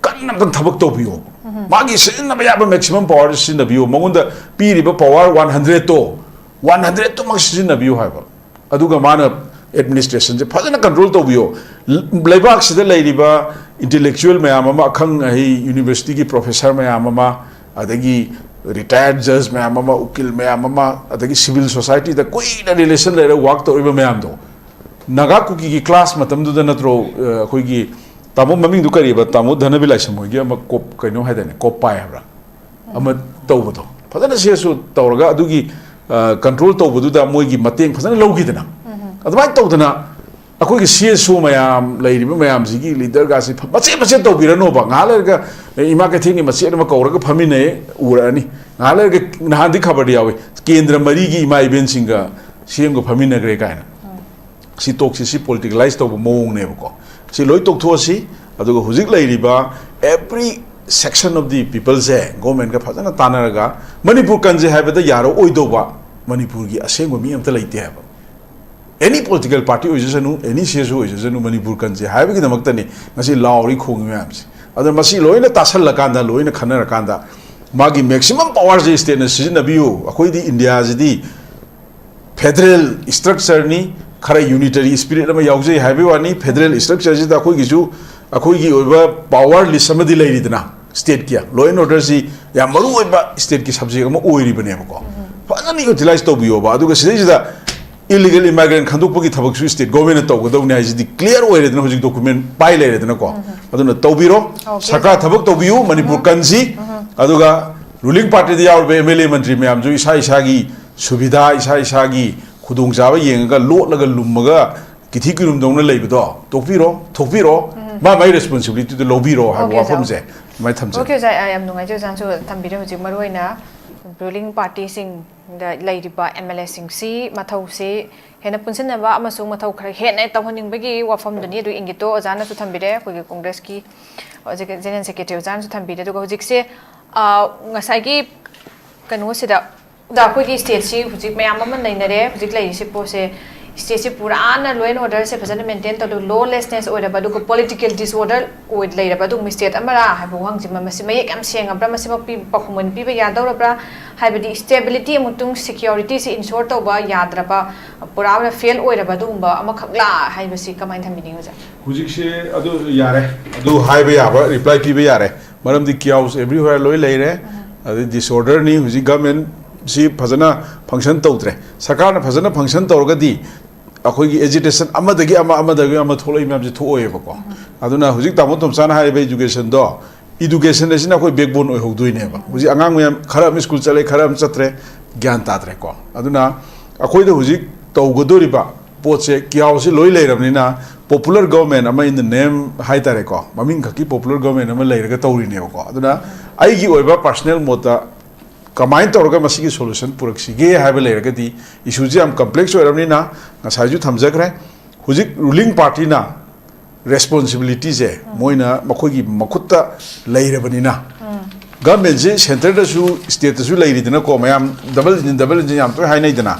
ꯀꯟꯅ ꯑꯝꯇꯪ ꯊꯕꯛ ꯇꯧꯕꯤꯌꯣ꯫ ꯃꯥꯒꯤ ꯁꯤꯖꯤꯟꯅꯕ ꯌꯥꯕ maximum power ꯁꯤꯖꯤꯟꯅꯕꯤꯌꯨ꯫ ꯃꯉꯣꯟꯗ ꯄꯤꯔꯤꯕ power one hundredꯇꯣ, one hundredꯇꯨꯃꯛ ꯁꯤꯖꯤꯟꯅꯕꯤꯌꯨ ꯍꯥꯏꯕ꯫ ꯑꯗꯨꯒ ꯃꯥꯅ administrationꯁꯦ ꯐꯖꯅ control ꯇꯧꯕꯤꯌꯣ꯫ ꯂ-, ꯂꯩꯕꯥꯛꯁꯤꯗ ꯂꯩꯔꯤꯕ intellectual ꯃꯌꯥꯝ ꯑꯃ, ꯑꯈꯪ ꯑꯍꯩ universityꯒꯤ professor ꯃꯌꯥꯝ ꯑꯃ, ꯑꯗꯒꯤ retired judge ꯃꯌꯥꯝ ꯑꯃ, ꯎꯀꯤꯜ ꯃꯌꯥꯝ ꯑꯃ, ꯑꯗꯒꯤ civil societyꯗ ꯀꯨꯏꯅ relation ꯂꯩꯔꯒ work ꯇꯧꯔꯤꯕ ꯃꯌꯥꯝꯗꯣ, ꯅꯥꯒꯥ ꯀꯨꯀꯤꯒꯤ clash ꯃꯇꯝꯗꯨꯗ ꯅꯠꯇ꯭ꯔꯣ, ꯑ, ꯑꯩꯈꯣꯏꯒꯤ ꯇꯥꯃꯣ ꯃꯃꯤꯡꯗꯨ ꯀꯔꯤꯕ? ꯇꯥꯃꯣ ꯙꯅꯕꯤꯔ ꯂꯥꯏꯁ꯭ꯔꯝ ꯍꯣꯏꯒꯤ ꯑꯃ ꯀꯣꯞ ꯀꯩꯅꯣ ꯍꯥꯏꯗꯥꯏꯅꯦ, ꯀꯣꯞ ꯄꯥꯏ ꯍꯥꯏꯕ꯭ꯔꯥ? ꯑꯃ ꯇꯧꯕꯗꯣ, ꯐꯖꯅ CSO ꯇꯧꯔꯒ ꯑꯗꯨꯒꯤ, ꯑ, control ꯇꯧꯕꯗꯨꯗ ꯃꯣꯏꯒꯤ ꯃꯇꯦꯡ ꯐꯖꯅ ꯂꯧꯈꯤꯗꯅ, ꯑꯗꯨꯃꯥꯏꯅ ꯇꯧꯗꯅ ꯑꯩꯈꯣꯏꯒꯤ CSO ꯃꯌꯥꯝ, ꯂꯩꯔꯤꯕ ꯃꯌꯥꯝꯁꯤꯒꯤ leaderꯒꯁꯤ ꯐ-, ꯃꯆꯦꯠ ꯃꯆꯦꯠ ꯇꯧꯕꯤꯔꯅꯣꯕ꯫ ꯉꯥꯏꯍꯥꯛ ꯂꯩꯔꯒ, ꯑꯦ, ꯏꯃꯥ ꯀꯩꯊꯦꯜꯒꯤ ꯃꯆꯦꯠ ꯑꯃ ꯀꯧꯔꯒ ꯐꯝꯃꯤꯟꯅꯩ, ꯎꯔꯛꯑꯅꯤ꯫ ꯉꯥꯏꯍꯥꯛ ꯂꯩꯔꯒ, ꯅꯍꯥꯟꯗꯤ ꯈꯕꯔꯗ ꯌꯥꯎꯏ, ꯀꯦꯟꯗ꯭ꯔ ꯃꯔꯤꯒꯤ ꯏꯃꯥ ꯏꯕꯦꯟꯁꯤꯡꯒ CMꯒ ꯐꯝꯃꯤꯟꯅꯈ꯭ꯔꯦ ꯀꯥꯏꯅ꯫ ꯁꯤ ꯇꯣꯛꯁꯤ, ꯁꯤ politicalize ꯇꯧꯕ ꯃꯑꯣꯡꯅꯦꯕꯀꯣ꯫ ꯁꯤ ꯂꯣꯏ ꯇꯣꯛꯊꯣꯛꯑꯁꯤ꯫ ꯑꯗꯨꯒ ꯍꯧꯖꯤꯛ ꯂꯩꯔꯤꯕ every section of the peopleꯁꯦ governmentꯀ ꯐꯖꯅ ꯇꯥꯟꯅꯔꯒ, ꯃꯅꯤꯄꯨꯔ ꯀꯟꯁꯦ ꯍꯥꯏꯕꯗ ꯌꯥꯔꯛꯑꯣꯏꯗꯧꯕ ꯃꯅꯤꯄꯨꯔꯒꯤ ꯑꯁꯦꯡꯕ ꯃꯤ ꯑꯝꯇ ꯂꯩꯇꯦ ꯍꯥꯏꯕ꯫ Any political party ꯑꯣꯏꯖꯁꯅꯨ, any CSO ꯑꯣꯏꯖꯁꯅꯨ, Manipur ꯀꯟꯁꯦ ꯍꯥꯏꯕꯒꯤꯗꯃꯛꯇꯅꯤ ꯉꯁꯤ ꯂꯥꯎꯔꯤ ꯈꯣꯡꯉꯤ ꯃꯌꯥꯝꯁꯦ꯫ ꯑꯗꯨꯅ ꯃꯁꯤ ꯂꯣꯏꯅ ꯇꯥꯁꯜꯂꯀꯥꯟꯗ, ꯂꯣꯏꯅ ꯈꯟꯅꯔꯀꯥꯟꯗ, ꯃꯥꯒꯤ maximum powerꯁꯦ stateꯅ ꯁꯤꯖꯤꯟꯅꯕꯤꯌꯨ꯫ ꯑꯩꯈꯣꯏꯗꯤ Indiaꯁꯤꯗꯤ federal structureꯅꯤ, ꯈꯔ unitary spirit ꯑꯃ ꯌꯥꯎꯖꯩ ꯍꯥꯏꯕꯒꯤ ꯋꯥꯅꯤ꯫ Federal structureꯁꯤꯗ ꯑꯩꯈꯣꯏꯒꯤꯁꯨ ꯑꯩꯈꯣꯏꯒꯤ ꯑꯣꯏꯕ power list ꯑꯃꯗꯤ ꯂꯩꯔꯤꯗꯅ, stateꯀꯤ law and orderꯁꯤ ꯌꯥꯝ ꯃꯔꯨ ꯑꯣꯏꯕ stateꯀꯤ subject ꯑꯃ ꯑꯣꯏꯔꯤꯕꯅꯦꯕꯀꯣ꯫ ꯐꯖꯅ utilize ꯇꯧꯕꯤꯌꯣꯕ꯫ ꯑꯗꯨꯒ ꯁꯤꯗꯩꯁꯤꯗ illegal immigrant ꯈꯟꯗꯣꯛꯄꯒꯤ ꯊꯕꯛꯁꯨ state governmentꯅ ꯇꯧꯒꯗꯧꯅꯤ ꯍꯥꯏꯁꯤꯗꯤ clear ꯑꯣꯏꯔꯦꯗꯅ, ꯍꯧꯖꯤꯛ document ꯄꯥꯏ ꯂꯩꯔꯦꯗꯅꯀꯣ꯫ ꯑꯗꯨꯅ ꯇꯧꯕꯤꯔꯣ, okay, ꯁꯔꯀꯥꯔ ꯊꯕꯛ ꯇꯧꯕꯤꯌꯨ, ꯃꯅꯤꯄꯨꯔ ꯀꯟꯁꯤ꯫ ꯑꯗꯨꯒ ruling partyꯗ ꯌꯥꯎꯔꯤꯕ MLA ꯃꯟꯇ꯭ꯔꯤ ꯃꯌꯥꯝꯁꯨ ꯏꯁꯥ ꯏꯁꯥꯒꯤ ꯁꯨꯕꯤꯙꯥ, ꯏꯁꯥ ꯏꯁꯥꯒꯤ ꯈꯨꯗꯣꯡꯆꯥꯕ ꯌꯦꯡꯉꯒ ꯂꯣꯠꯂꯒ ꯂꯨꯝꯃꯒ ꯀꯤꯊꯤ ꯀꯤꯔꯨꯝꯗꯧꯅ ꯂꯩꯕꯗꯣ ꯇꯣꯛꯄꯤꯔꯣ, ꯊꯣꯛꯄꯤꯔꯣ, ꯃꯥ ꯃꯥꯏ responsibilityꯗꯨ ꯂꯧꯕꯤꯔꯣ ꯍꯥꯏꯕ okay, ꯋꯥꯐꯝꯁꯦ ꯑꯗꯨꯃꯥꯏꯅ ꯊꯝꯖꯒꯦ꯫ Okay, ꯑꯣꯖꯥ, ꯑ, ꯌꯥꯝ ꯅꯨꯡꯉꯥꯏꯖꯩ ꯑꯣꯖꯥꯅꯁꯨ ꯊꯝꯕꯤꯔꯦ꯫ ꯍꯧꯖꯤꯛ ꯃꯔꯨꯑꯣꯏꯅ ruling partyꯁꯤꯡꯗ ꯂꯩꯔꯤꯕ MLAꯁꯤꯡꯁꯤ ꯃꯊꯧꯁꯤ ꯍꯦꯟꯅ ꯄꯨꯟꯁꯤꯟꯅꯕ ꯑꯃꯁꯨꯡ ꯃꯊꯧ ꯈꯔ ꯍꯦꯟꯅ ꯇꯧꯍꯟꯅꯤꯡꯕꯒꯤ ꯋꯥꯐꯝꯗꯨꯅꯤ꯫ ꯑꯗꯨ ꯏꯪꯒꯤꯠꯇꯣ ꯑꯣꯖꯥꯅꯁꯨ ꯊꯝꯕꯤꯔꯦ, ꯑꯩꯈꯣꯏꯒꯤ Congressꯀꯤ ꯍꯧꯖꯤꯛ General Secretary ꯑꯣꯖꯥꯅꯁꯨ ꯊꯝꯕꯤꯔꯦ꯫ ꯑꯗꯨꯒ ꯍꯧꯖꯤꯛꯁꯦ, ꯑ, ꯉꯁꯥꯏꯒꯤ ꯀꯩꯅꯣꯁꯤꯗ ꯑꯣꯖꯥ, ꯑꯩꯈꯣꯏꯒꯤ stateꯁꯤ ꯍꯧꯖꯤꯛ ꯃꯌꯥꯝ ꯑꯃ ꯅꯩꯅꯔꯦ꯫ ꯍꯧꯖꯤꯛ ꯂꯩꯔꯤꯁꯤ ꯄꯣꯠꯁꯦ ꯁ꯭ꯇꯦꯠꯁꯤ ꯄꯨꯔꯥꯅ law and orderꯁꯦ ꯐꯖꯅ maintain ꯇꯧꯗꯨ, lawlessness ꯑꯣꯏꯔꯕ ꯑꯗꯨꯒ political disorder ꯑꯣꯏ ꯂꯩꯔꯕ ꯑꯗꯨꯒꯨꯝꯕ ꯁ꯭ꯇꯦꯠ ꯑꯃꯔꯥ ꯍꯥꯏꯕ ꯋꯥꯍꯪꯁꯤꯃ, ꯃꯁꯤ ꯃꯌꯦꯛ ꯌꯥꯝ ꯁꯦꯡꯉꯕ꯭ꯔꯥ? ꯃꯁꯤꯃꯛ ꯄꯤ-, ꯄꯥꯎꯈꯨꯝ ꯑꯣꯏꯅ ꯄꯤꯕ ꯌꯥꯗꯧꯔꯕ꯭ꯔꯥ? ꯍꯥꯏꯕꯗꯤ stability ꯑꯃꯁꯨꯡ securityꯁꯤ ensure ꯇꯧꯕ ꯌꯥꯗ꯭ꯔꯕ, ꯄꯨꯔꯥ ꯑꯣꯏꯅ fail ꯑꯣꯏꯔꯕ ꯑꯗꯨꯒꯨꯝꯕ ꯑꯃꯈꯛꯂꯥ ꯍꯥꯏꯕꯁꯤ ꯀꯃꯥꯏꯅ ꯊꯝꯕꯤꯅꯤꯡꯉꯤ ꯑꯣꯖꯥ? ꯍꯧꯖꯤꯛꯁꯦ ꯑꯗꯨ ꯌꯥꯔꯦ, ꯑꯗꯨ ꯍꯥꯏꯕ ꯌꯥꯕ reply ꯄꯤꯕ ꯌꯥꯔꯦ꯫ ꯃꯔꯝꯗꯤ chaos everywhere ꯂꯣꯏ ꯂꯩꯔꯦ꯫ ꯑꯗꯩ disorderꯅꯤ꯫ ꯍꯧꯖꯤꯛ governmentꯁꯤ ꯐꯖꯅ function ꯇꯧꯗ꯭ꯔꯦ꯫ ꯁꯔꯀꯥꯔꯅ ꯐꯖꯅ function ꯇꯧꯔꯒꯗꯤ ꯑꯩꯈꯣꯏꯒꯤ agitation ꯑꯃꯗꯒꯤ ꯑꯃ, ꯑꯃꯗꯒꯤ ꯑꯃ ꯊꯣꯛꯂꯛꯏ ꯃꯌꯥꯝꯁꯦ ꯊꯣꯛꯑꯣꯏꯕꯀꯣ꯫ ꯑꯗꯨꯅ ꯍꯧꯖꯤꯛ ꯇꯥꯃꯣ ꯇꯣꯝꯆꯥꯅ ꯍꯥꯏꯔꯤꯕ educationꯗꯣ, education ꯑꯁꯤꯅ ꯑꯩꯈꯣꯏ backbone ꯑꯣꯏꯍꯧꯗꯣꯏꯅꯦꯕ꯫ ꯍꯧꯖꯤꯛ ꯑꯉꯥꯡ ꯃꯌꯥꯝ ꯈꯔ ꯑꯃ school ꯆꯠꯂꯦ, ꯈꯔ ꯑꯃ ꯆꯠꯇ꯭ꯔꯦ, ꯒ꯭ꯌꯥꯟ ꯇꯥꯗ꯭ꯔꯦꯀꯣ꯫ ꯑꯗꯨꯅ ꯑꯩꯈꯣꯏꯗ ꯍꯧꯖꯤꯛ ꯇꯧꯒꯗꯣꯔꯤꯕ ꯄꯣꯠꯁꯦ chaosꯁꯤ ꯂꯣꯏ ꯂꯩꯔꯕꯅꯤꯅ, popular government ꯑꯃ in the name ꯍꯥꯏꯇꯥꯔꯦꯀꯣ, ꯃꯃꯤꯡ ꯈꯛꯀꯤ popular government ꯑꯃ ꯂꯩꯔꯒ ꯇꯧꯔꯤꯅꯦꯕꯀꯣ꯫ ꯑꯗꯨꯅ ꯑꯩꯒꯤ ꯑꯣꯏꯕ personal ꯃꯣꯠꯇ ꯀꯃꯥꯏꯅ ꯇꯧꯔꯒ ꯃꯁꯤꯒꯤ solution ꯄꯨꯔꯛꯁꯤꯒꯦ ꯍꯥꯏꯕ ꯂꯩꯔꯒꯗꯤ, issueꯁꯤ ꯌꯥꯝ complex ꯑꯣꯏꯔꯕꯅꯤꯅ, ꯉꯁꯥꯏꯁꯨ ꯊꯝꯖꯈ꯭ꯔꯦ, ꯍꯧꯖꯤꯛ ruling partyꯅ responsibilityꯁꯦ ꯃꯣꯏꯅ ꯃꯈꯣꯏꯒꯤ ꯃꯈꯨꯠꯇ ꯂꯩꯔꯕꯅꯤꯅ, governmentꯁꯦ centreꯗꯁꯨ stateꯇꯁꯨ ꯂꯩꯔꯤꯗꯅꯀꯣ, ꯃꯌꯥꯝ double engine, double engine ꯌꯥꯝ ꯇꯣꯏ ꯍꯥꯏꯅꯩꯗꯅ꯫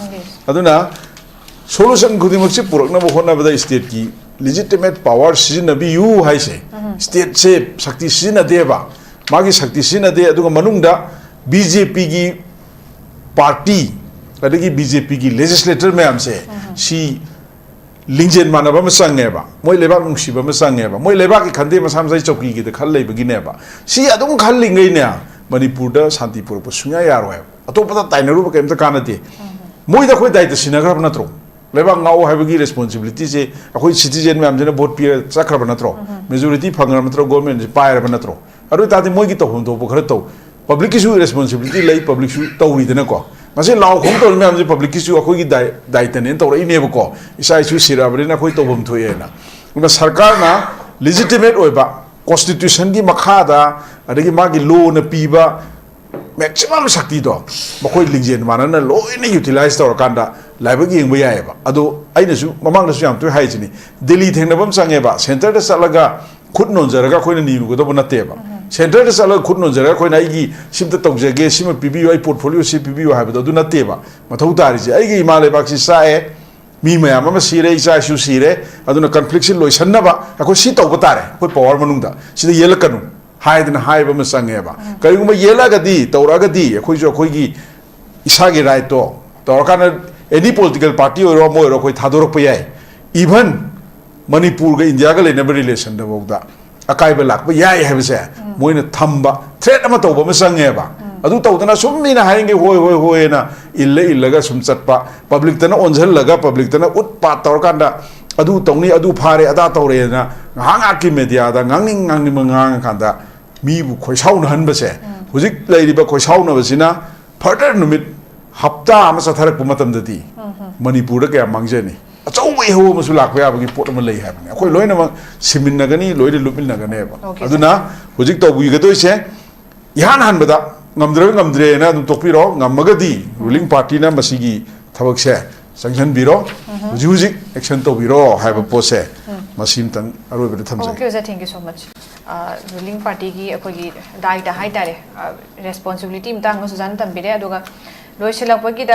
ꯑꯗꯨꯅ solution ꯈꯨꯗꯤꯡꯃꯛꯁꯦ ꯄꯨꯔꯛꯅꯕ ꯍꯣꯠꯅꯕꯗ stateꯀꯤ legitimate power ꯁꯤꯖꯤꯟꯅꯕꯤꯌꯨ ꯍꯥꯏꯁꯦ, stateꯁꯦ ꯁꯛꯇꯤ ꯁꯤꯖꯤꯟꯅꯗꯦꯕ, ꯃꯥꯒꯤ ꯁꯛꯇꯤ ꯁꯤꯖꯤꯟꯅꯗꯦ꯫ ꯑꯗꯨꯒ ꯃꯅꯨꯡꯗ BJPꯒꯤ party, ꯑꯗꯒꯤ BJPꯒꯤ legislator ꯃꯌꯥꯝꯁꯦ, ꯁꯤ ꯂꯤꯡꯖꯦꯜ ꯃꯥꯟꯅꯕ ꯑꯃ ꯆꯪꯉꯦꯕ, ꯃꯣꯏ ꯂꯩꯕꯥꯛ ꯅꯨꯡꯁꯤꯕ ꯑꯃ ꯆꯪꯉꯦꯕ, ꯃꯣꯏ ꯂꯩꯕꯥꯛꯀꯤ ꯈꯟꯗꯦ, ꯃꯁꯥ ꯃꯁꯥꯒꯤ ꯆꯧꯀꯤꯒꯤꯗ ꯈꯜ ꯂꯩꯕꯒꯤꯅꯦꯕ꯫ ꯁꯤ ꯑꯗꯨꯝ ꯈꯜꯂꯤꯉꯩꯅꯦ, ꯃꯅꯤꯄꯨꯔꯗ ꯁꯥꯟꯇꯤ ꯄꯨꯔꯛꯄ ꯁꯨꯡꯌꯥ ꯌꯥꯔꯣꯏꯕ꯫ ꯑꯇꯣꯞꯄꯗ ꯇꯥꯏꯅꯔꯨꯕ ꯀꯩꯝꯇ ꯀꯥꯟꯅꯗꯦ꯫ ꯃꯣꯏꯗ ꯑꯩꯈꯣꯏ ꯗꯥꯏꯇ ꯁꯤꯟꯅꯈ꯭ꯔꯕ ꯅꯠꯇ꯭ꯔꯣ? ꯂꯩꯕꯥꯛ ꯉꯥꯛꯎ ꯍꯥꯏꯕꯒꯤ responsibilityꯁꯦ ꯑꯩꯈꯣꯏ citizen ꯃꯌꯥꯝꯁꯤꯅ vote ꯄꯤꯔ ꯆꯠꯈ꯭ꯔꯕ ꯅꯠꯇ꯭ꯔꯣ? Majority ꯐꯪꯈ꯭ꯔꯕ ꯅꯠꯇ꯭ꯔꯣ? Governmentꯁꯤ ꯄꯥꯏꯔꯕ ꯅꯠꯇ꯭ꯔꯣ? ꯑꯗꯨ ꯑꯣꯏꯇꯥꯔꯗꯤ ꯃꯣꯏꯒꯤ ꯇꯧꯐꯝ ꯊꯣꯛꯄ ꯈꯔ ꯇꯧ꯫ Publicꯀꯤꯁꯨ responsibility ꯂꯩ, publicꯁꯨ ꯇꯧꯔꯤꯗꯅꯀꯣ꯫ ꯉꯁꯤ ꯂꯥꯎ ꯈꯣꯡ ꯇꯧꯔꯤ ꯃꯌꯥꯝꯁꯦ publicꯀꯤꯁꯨ ꯑꯩꯈꯣꯏꯒꯤ ꯗꯥꯏ-, ꯗꯥꯏꯇꯅꯦꯅ ꯇꯧꯔꯛꯏꯅꯦꯕꯀꯣ꯫ ꯏꯆꯥ ꯏꯁꯨ ꯁꯤꯔꯛꯑꯕꯅꯤꯅ ꯑꯩꯈꯣꯏ ꯇꯧꯐꯝ ꯊꯣꯛꯑꯦꯅ꯫ ꯑꯗꯨꯅ ꯁꯔꯀꯥꯔꯅ legitimate ꯑꯣꯏꯕ constitutionꯒꯤ ꯃꯈꯥꯗ, ꯑꯗꯒꯤ ꯃꯥꯒꯤ lawꯅ ꯄꯤꯕ maximum ꯁꯛꯇꯤꯗꯣ ꯃꯈꯣꯏ ꯂꯤꯡꯖꯦꯜ ꯃꯥꯟꯅꯅ ꯂꯣꯏꯅ utilize ꯇꯧꯔꯀꯥꯟꯗ ꯂꯥꯏꯕꯛ ꯌꯦꯡꯕ ꯌꯥꯏꯑꯕ꯫ ꯑꯗꯣ ꯑꯩꯅꯁꯨ ꯃꯃꯥꯡꯗꯁꯨ ꯌꯥꯝ ꯇꯣꯏ ꯍꯥꯏꯁꯤꯅꯤ, ꯗꯦꯜꯂꯤ ꯊꯦꯡꯅꯕ ꯑꯃ ꯆꯪꯉꯦꯕ, centreꯗ ꯆꯠꯂꯒ ꯈꯨꯠ ꯅꯣꯟꯖꯔꯒ ꯑꯩꯈꯣꯏꯅ ꯅꯤꯔꯨꯒꯗꯧꯕ ꯅꯠꯇꯦꯕ꯫ Centreꯗ ꯆꯠꯂꯒ ꯈꯨꯠ ꯅꯣꯟꯖꯔꯒ ꯑꯩꯈꯣꯏꯅ "ꯑꯩꯒꯤ ꯁꯤꯝꯇ ꯇꯧꯖꯒꯦ, ꯁꯤꯃ ꯄꯤꯕꯤꯌꯨ, ꯑꯩ portfolioꯁꯤ ꯄꯤꯕꯤꯌꯨ" ꯍꯥꯏꯕꯗꯣ ꯑꯗꯨ ꯅꯠꯇꯦꯕ꯫ ꯃꯊꯧ ꯇꯥꯔꯤꯁꯦ, ꯑꯩꯒꯤ ꯏꯃꯥ ꯂꯩꯕꯥꯛꯁꯤ ꯆꯥꯛꯑꯦ, ꯃꯤ ꯃꯌꯥꯝ ꯑꯃ ꯁꯤꯔꯦ, ꯏꯆꯥ ꯏꯁꯨ ꯁꯤꯔꯦ, ꯑꯗꯨꯅ ꯀꯟꯐ꯭ꯂꯤꯛꯁꯤ ꯂꯣꯏꯁꯟꯅꯕ ꯑꯩꯈꯣꯏ ꯁꯤ ꯇꯧꯕ ꯇꯥꯔꯦ, ꯑꯩꯈꯣꯏ ꯄꯋꯥꯔ ꯃꯅꯨꯡꯗ ꯁꯤꯗ ꯌꯦꯜꯂꯛꯀꯅꯨ ꯍꯥꯏꯗꯅ ꯍꯥꯏꯕ ꯑꯃ ꯆꯪꯉꯦꯕ꯫ ꯀꯔꯤꯒꯨꯝꯕ ꯌꯦꯜꯂꯛꯑꯒꯗꯤ, ꯇꯧꯔꯛꯑꯒꯗꯤ ꯑꯩꯈꯣꯏꯁꯨ ꯑꯩꯈꯣꯏꯒꯤ ꯏꯁꯥꯒꯤ ꯔꯥꯏꯠꯇꯣ ꯇꯧꯔꯀꯥꯟꯗ ꯑꯦꯅꯤ ꯄꯣꯂꯤꯇꯤꯀꯦꯜ ꯄꯥꯔꯇꯤ ꯑꯣꯏꯔꯣ ꯑꯃ ꯑꯣꯏꯔꯣ ꯑꯩꯈꯣꯏ ꯊꯥꯗꯣꯔꯛꯄ ꯌꯥꯏ꯫ ꯏꯚꯟ ꯃꯅꯤꯄꯨꯔꯒ ꯏꯟꯗꯤꯌꯥꯒ ꯂꯩꯅꯕ ꯔꯤꯂꯦꯁꯟꯗꯐꯥꯎꯗ ꯑꯀꯥꯏꯕ ꯂꯥꯛꯄ ꯌꯥꯏ ꯍꯥꯏꯕꯁꯦ ꯃꯣꯏꯅ ꯊꯝꯕ, ꯊ꯭ꯔꯦꯠ ꯑꯃ ꯇꯧꯕ ꯑꯃ ꯆꯪꯉꯦꯕ꯫ ꯑꯗꯨ ꯇꯧꯗꯅ ꯁꯨꯝ ꯃꯤꯅ ꯍꯥꯏꯔꯤꯉꯩ ꯍꯣꯏ ꯍꯣꯏ ꯍꯣꯏꯅ ꯏꯜꯂ ꯏꯜꯂꯒ ꯁꯨꯝ ꯆꯠꯄ, ꯄꯕ꯭ꯂꯤꯛꯇꯅ ꯑꯣꯟꯁꯤꯜꯂꯒ ꯄꯕ꯭ꯂꯤꯛꯇꯅ ꯎꯠ ꯄꯥꯠ ꯇꯧꯔꯀꯥꯟꯗ ꯑꯗꯨ ꯇꯧꯅꯤ, ꯑꯗꯨ ꯐꯥꯔꯦ, ꯑꯗꯥ ꯇꯧꯔꯦꯅ ꯉꯥꯏꯍꯥꯛ ꯉꯥꯏꯍꯥꯛꯀꯤ ꯃꯦꯗꯤꯌꯥꯗ ꯉꯥꯡꯅꯤꯡ ꯉꯥꯡꯅꯤꯡꯕ ꯉꯥꯡꯉꯀꯥꯟꯗ ꯃꯤꯕꯨ ꯈꯣꯏꯁꯥꯎꯅꯍꯟꯕꯁꯦ꯫ ꯍꯧꯖꯤꯛ ꯂꯩꯔꯤꯕ ꯈꯣꯏꯁꯥꯎꯅꯕꯁꯤꯅ ꯐꯔꯗꯔ ꯅꯨꯃꯤꯠ ꯍꯞꯇꯥ ꯑꯃ ꯆꯠꯊꯔꯛꯄ ꯃꯇꯝꯗꯗꯤ ꯃꯅꯤꯄꯨꯔꯗ ꯀꯌꯥ ꯃꯥꯡꯖꯅꯤ? ꯑꯆꯧꯕ ꯏꯍꯧ ꯑꯃꯁꯨ ꯂꯥꯛꯄ ꯌꯥꯕꯒꯤ ꯄꯣꯠ ꯑꯃ ꯂꯩ ꯍꯥꯏꯕꯅꯤ꯫ ꯑꯩꯈꯣꯏ ꯂꯣꯏꯅꯃꯛ ꯁꯤꯃꯤꯟꯅꯒꯅꯤ, ꯂꯣꯏꯅ ꯂꯨꯞꯃꯤꯟꯅꯒꯅꯦꯕ꯫ Okay, sir. ꯑꯗꯨꯅ ꯍꯧꯖꯤꯛ ꯇꯧꯕꯤꯒꯗꯣꯏꯁꯦ ꯏꯍꯥꯟ ꯍꯥꯟꯕꯗ ꯉꯝꯗ꯭ꯔꯒ ꯉꯝꯗ꯭ꯔꯦꯅ ꯑꯗꯨꯝ ꯇꯣꯛꯄꯤꯔꯣ, ꯉꯝꯃꯒꯗꯤ ꯔꯨꯂꯤꯡ ꯄꯥꯔꯇꯤꯅ ꯃꯁꯤꯒꯤ ꯊꯕꯛꯁꯦ ꯆꯪꯁꯤꯟꯕꯤꯔꯣ, ꯍꯧꯖꯤꯛ ꯍꯧꯖꯤꯛ ꯑꯦꯛꯁꯟ ꯇꯧꯕꯤꯔꯣ ꯍꯥꯏꯕ ꯄꯣꯠꯁꯦ ꯃꯁꯤꯝꯇꯪ ꯑꯔꯣꯏꯕꯗ ꯊꯝꯖꯒꯦ꯫ Okay, sir, thank you so much. Ruling ꯄꯥꯔꯇꯤꯒꯤ ꯑꯩꯈꯣꯏꯒꯤ ꯗꯥꯏꯇ ꯍꯥꯏꯇꯥꯔꯦ, ꯔꯦꯁꯄꯣꯟꯁꯤꯕꯤꯂꯤꯇꯤ ꯃꯇꯥꯡꯗꯁꯨ ꯁꯨꯖꯥꯅ ꯇꯝꯕꯤꯔꯦ꯫ ꯑꯗꯨꯒ ꯂꯣꯏꯁꯤꯜꯂꯛꯄꯒꯤꯗ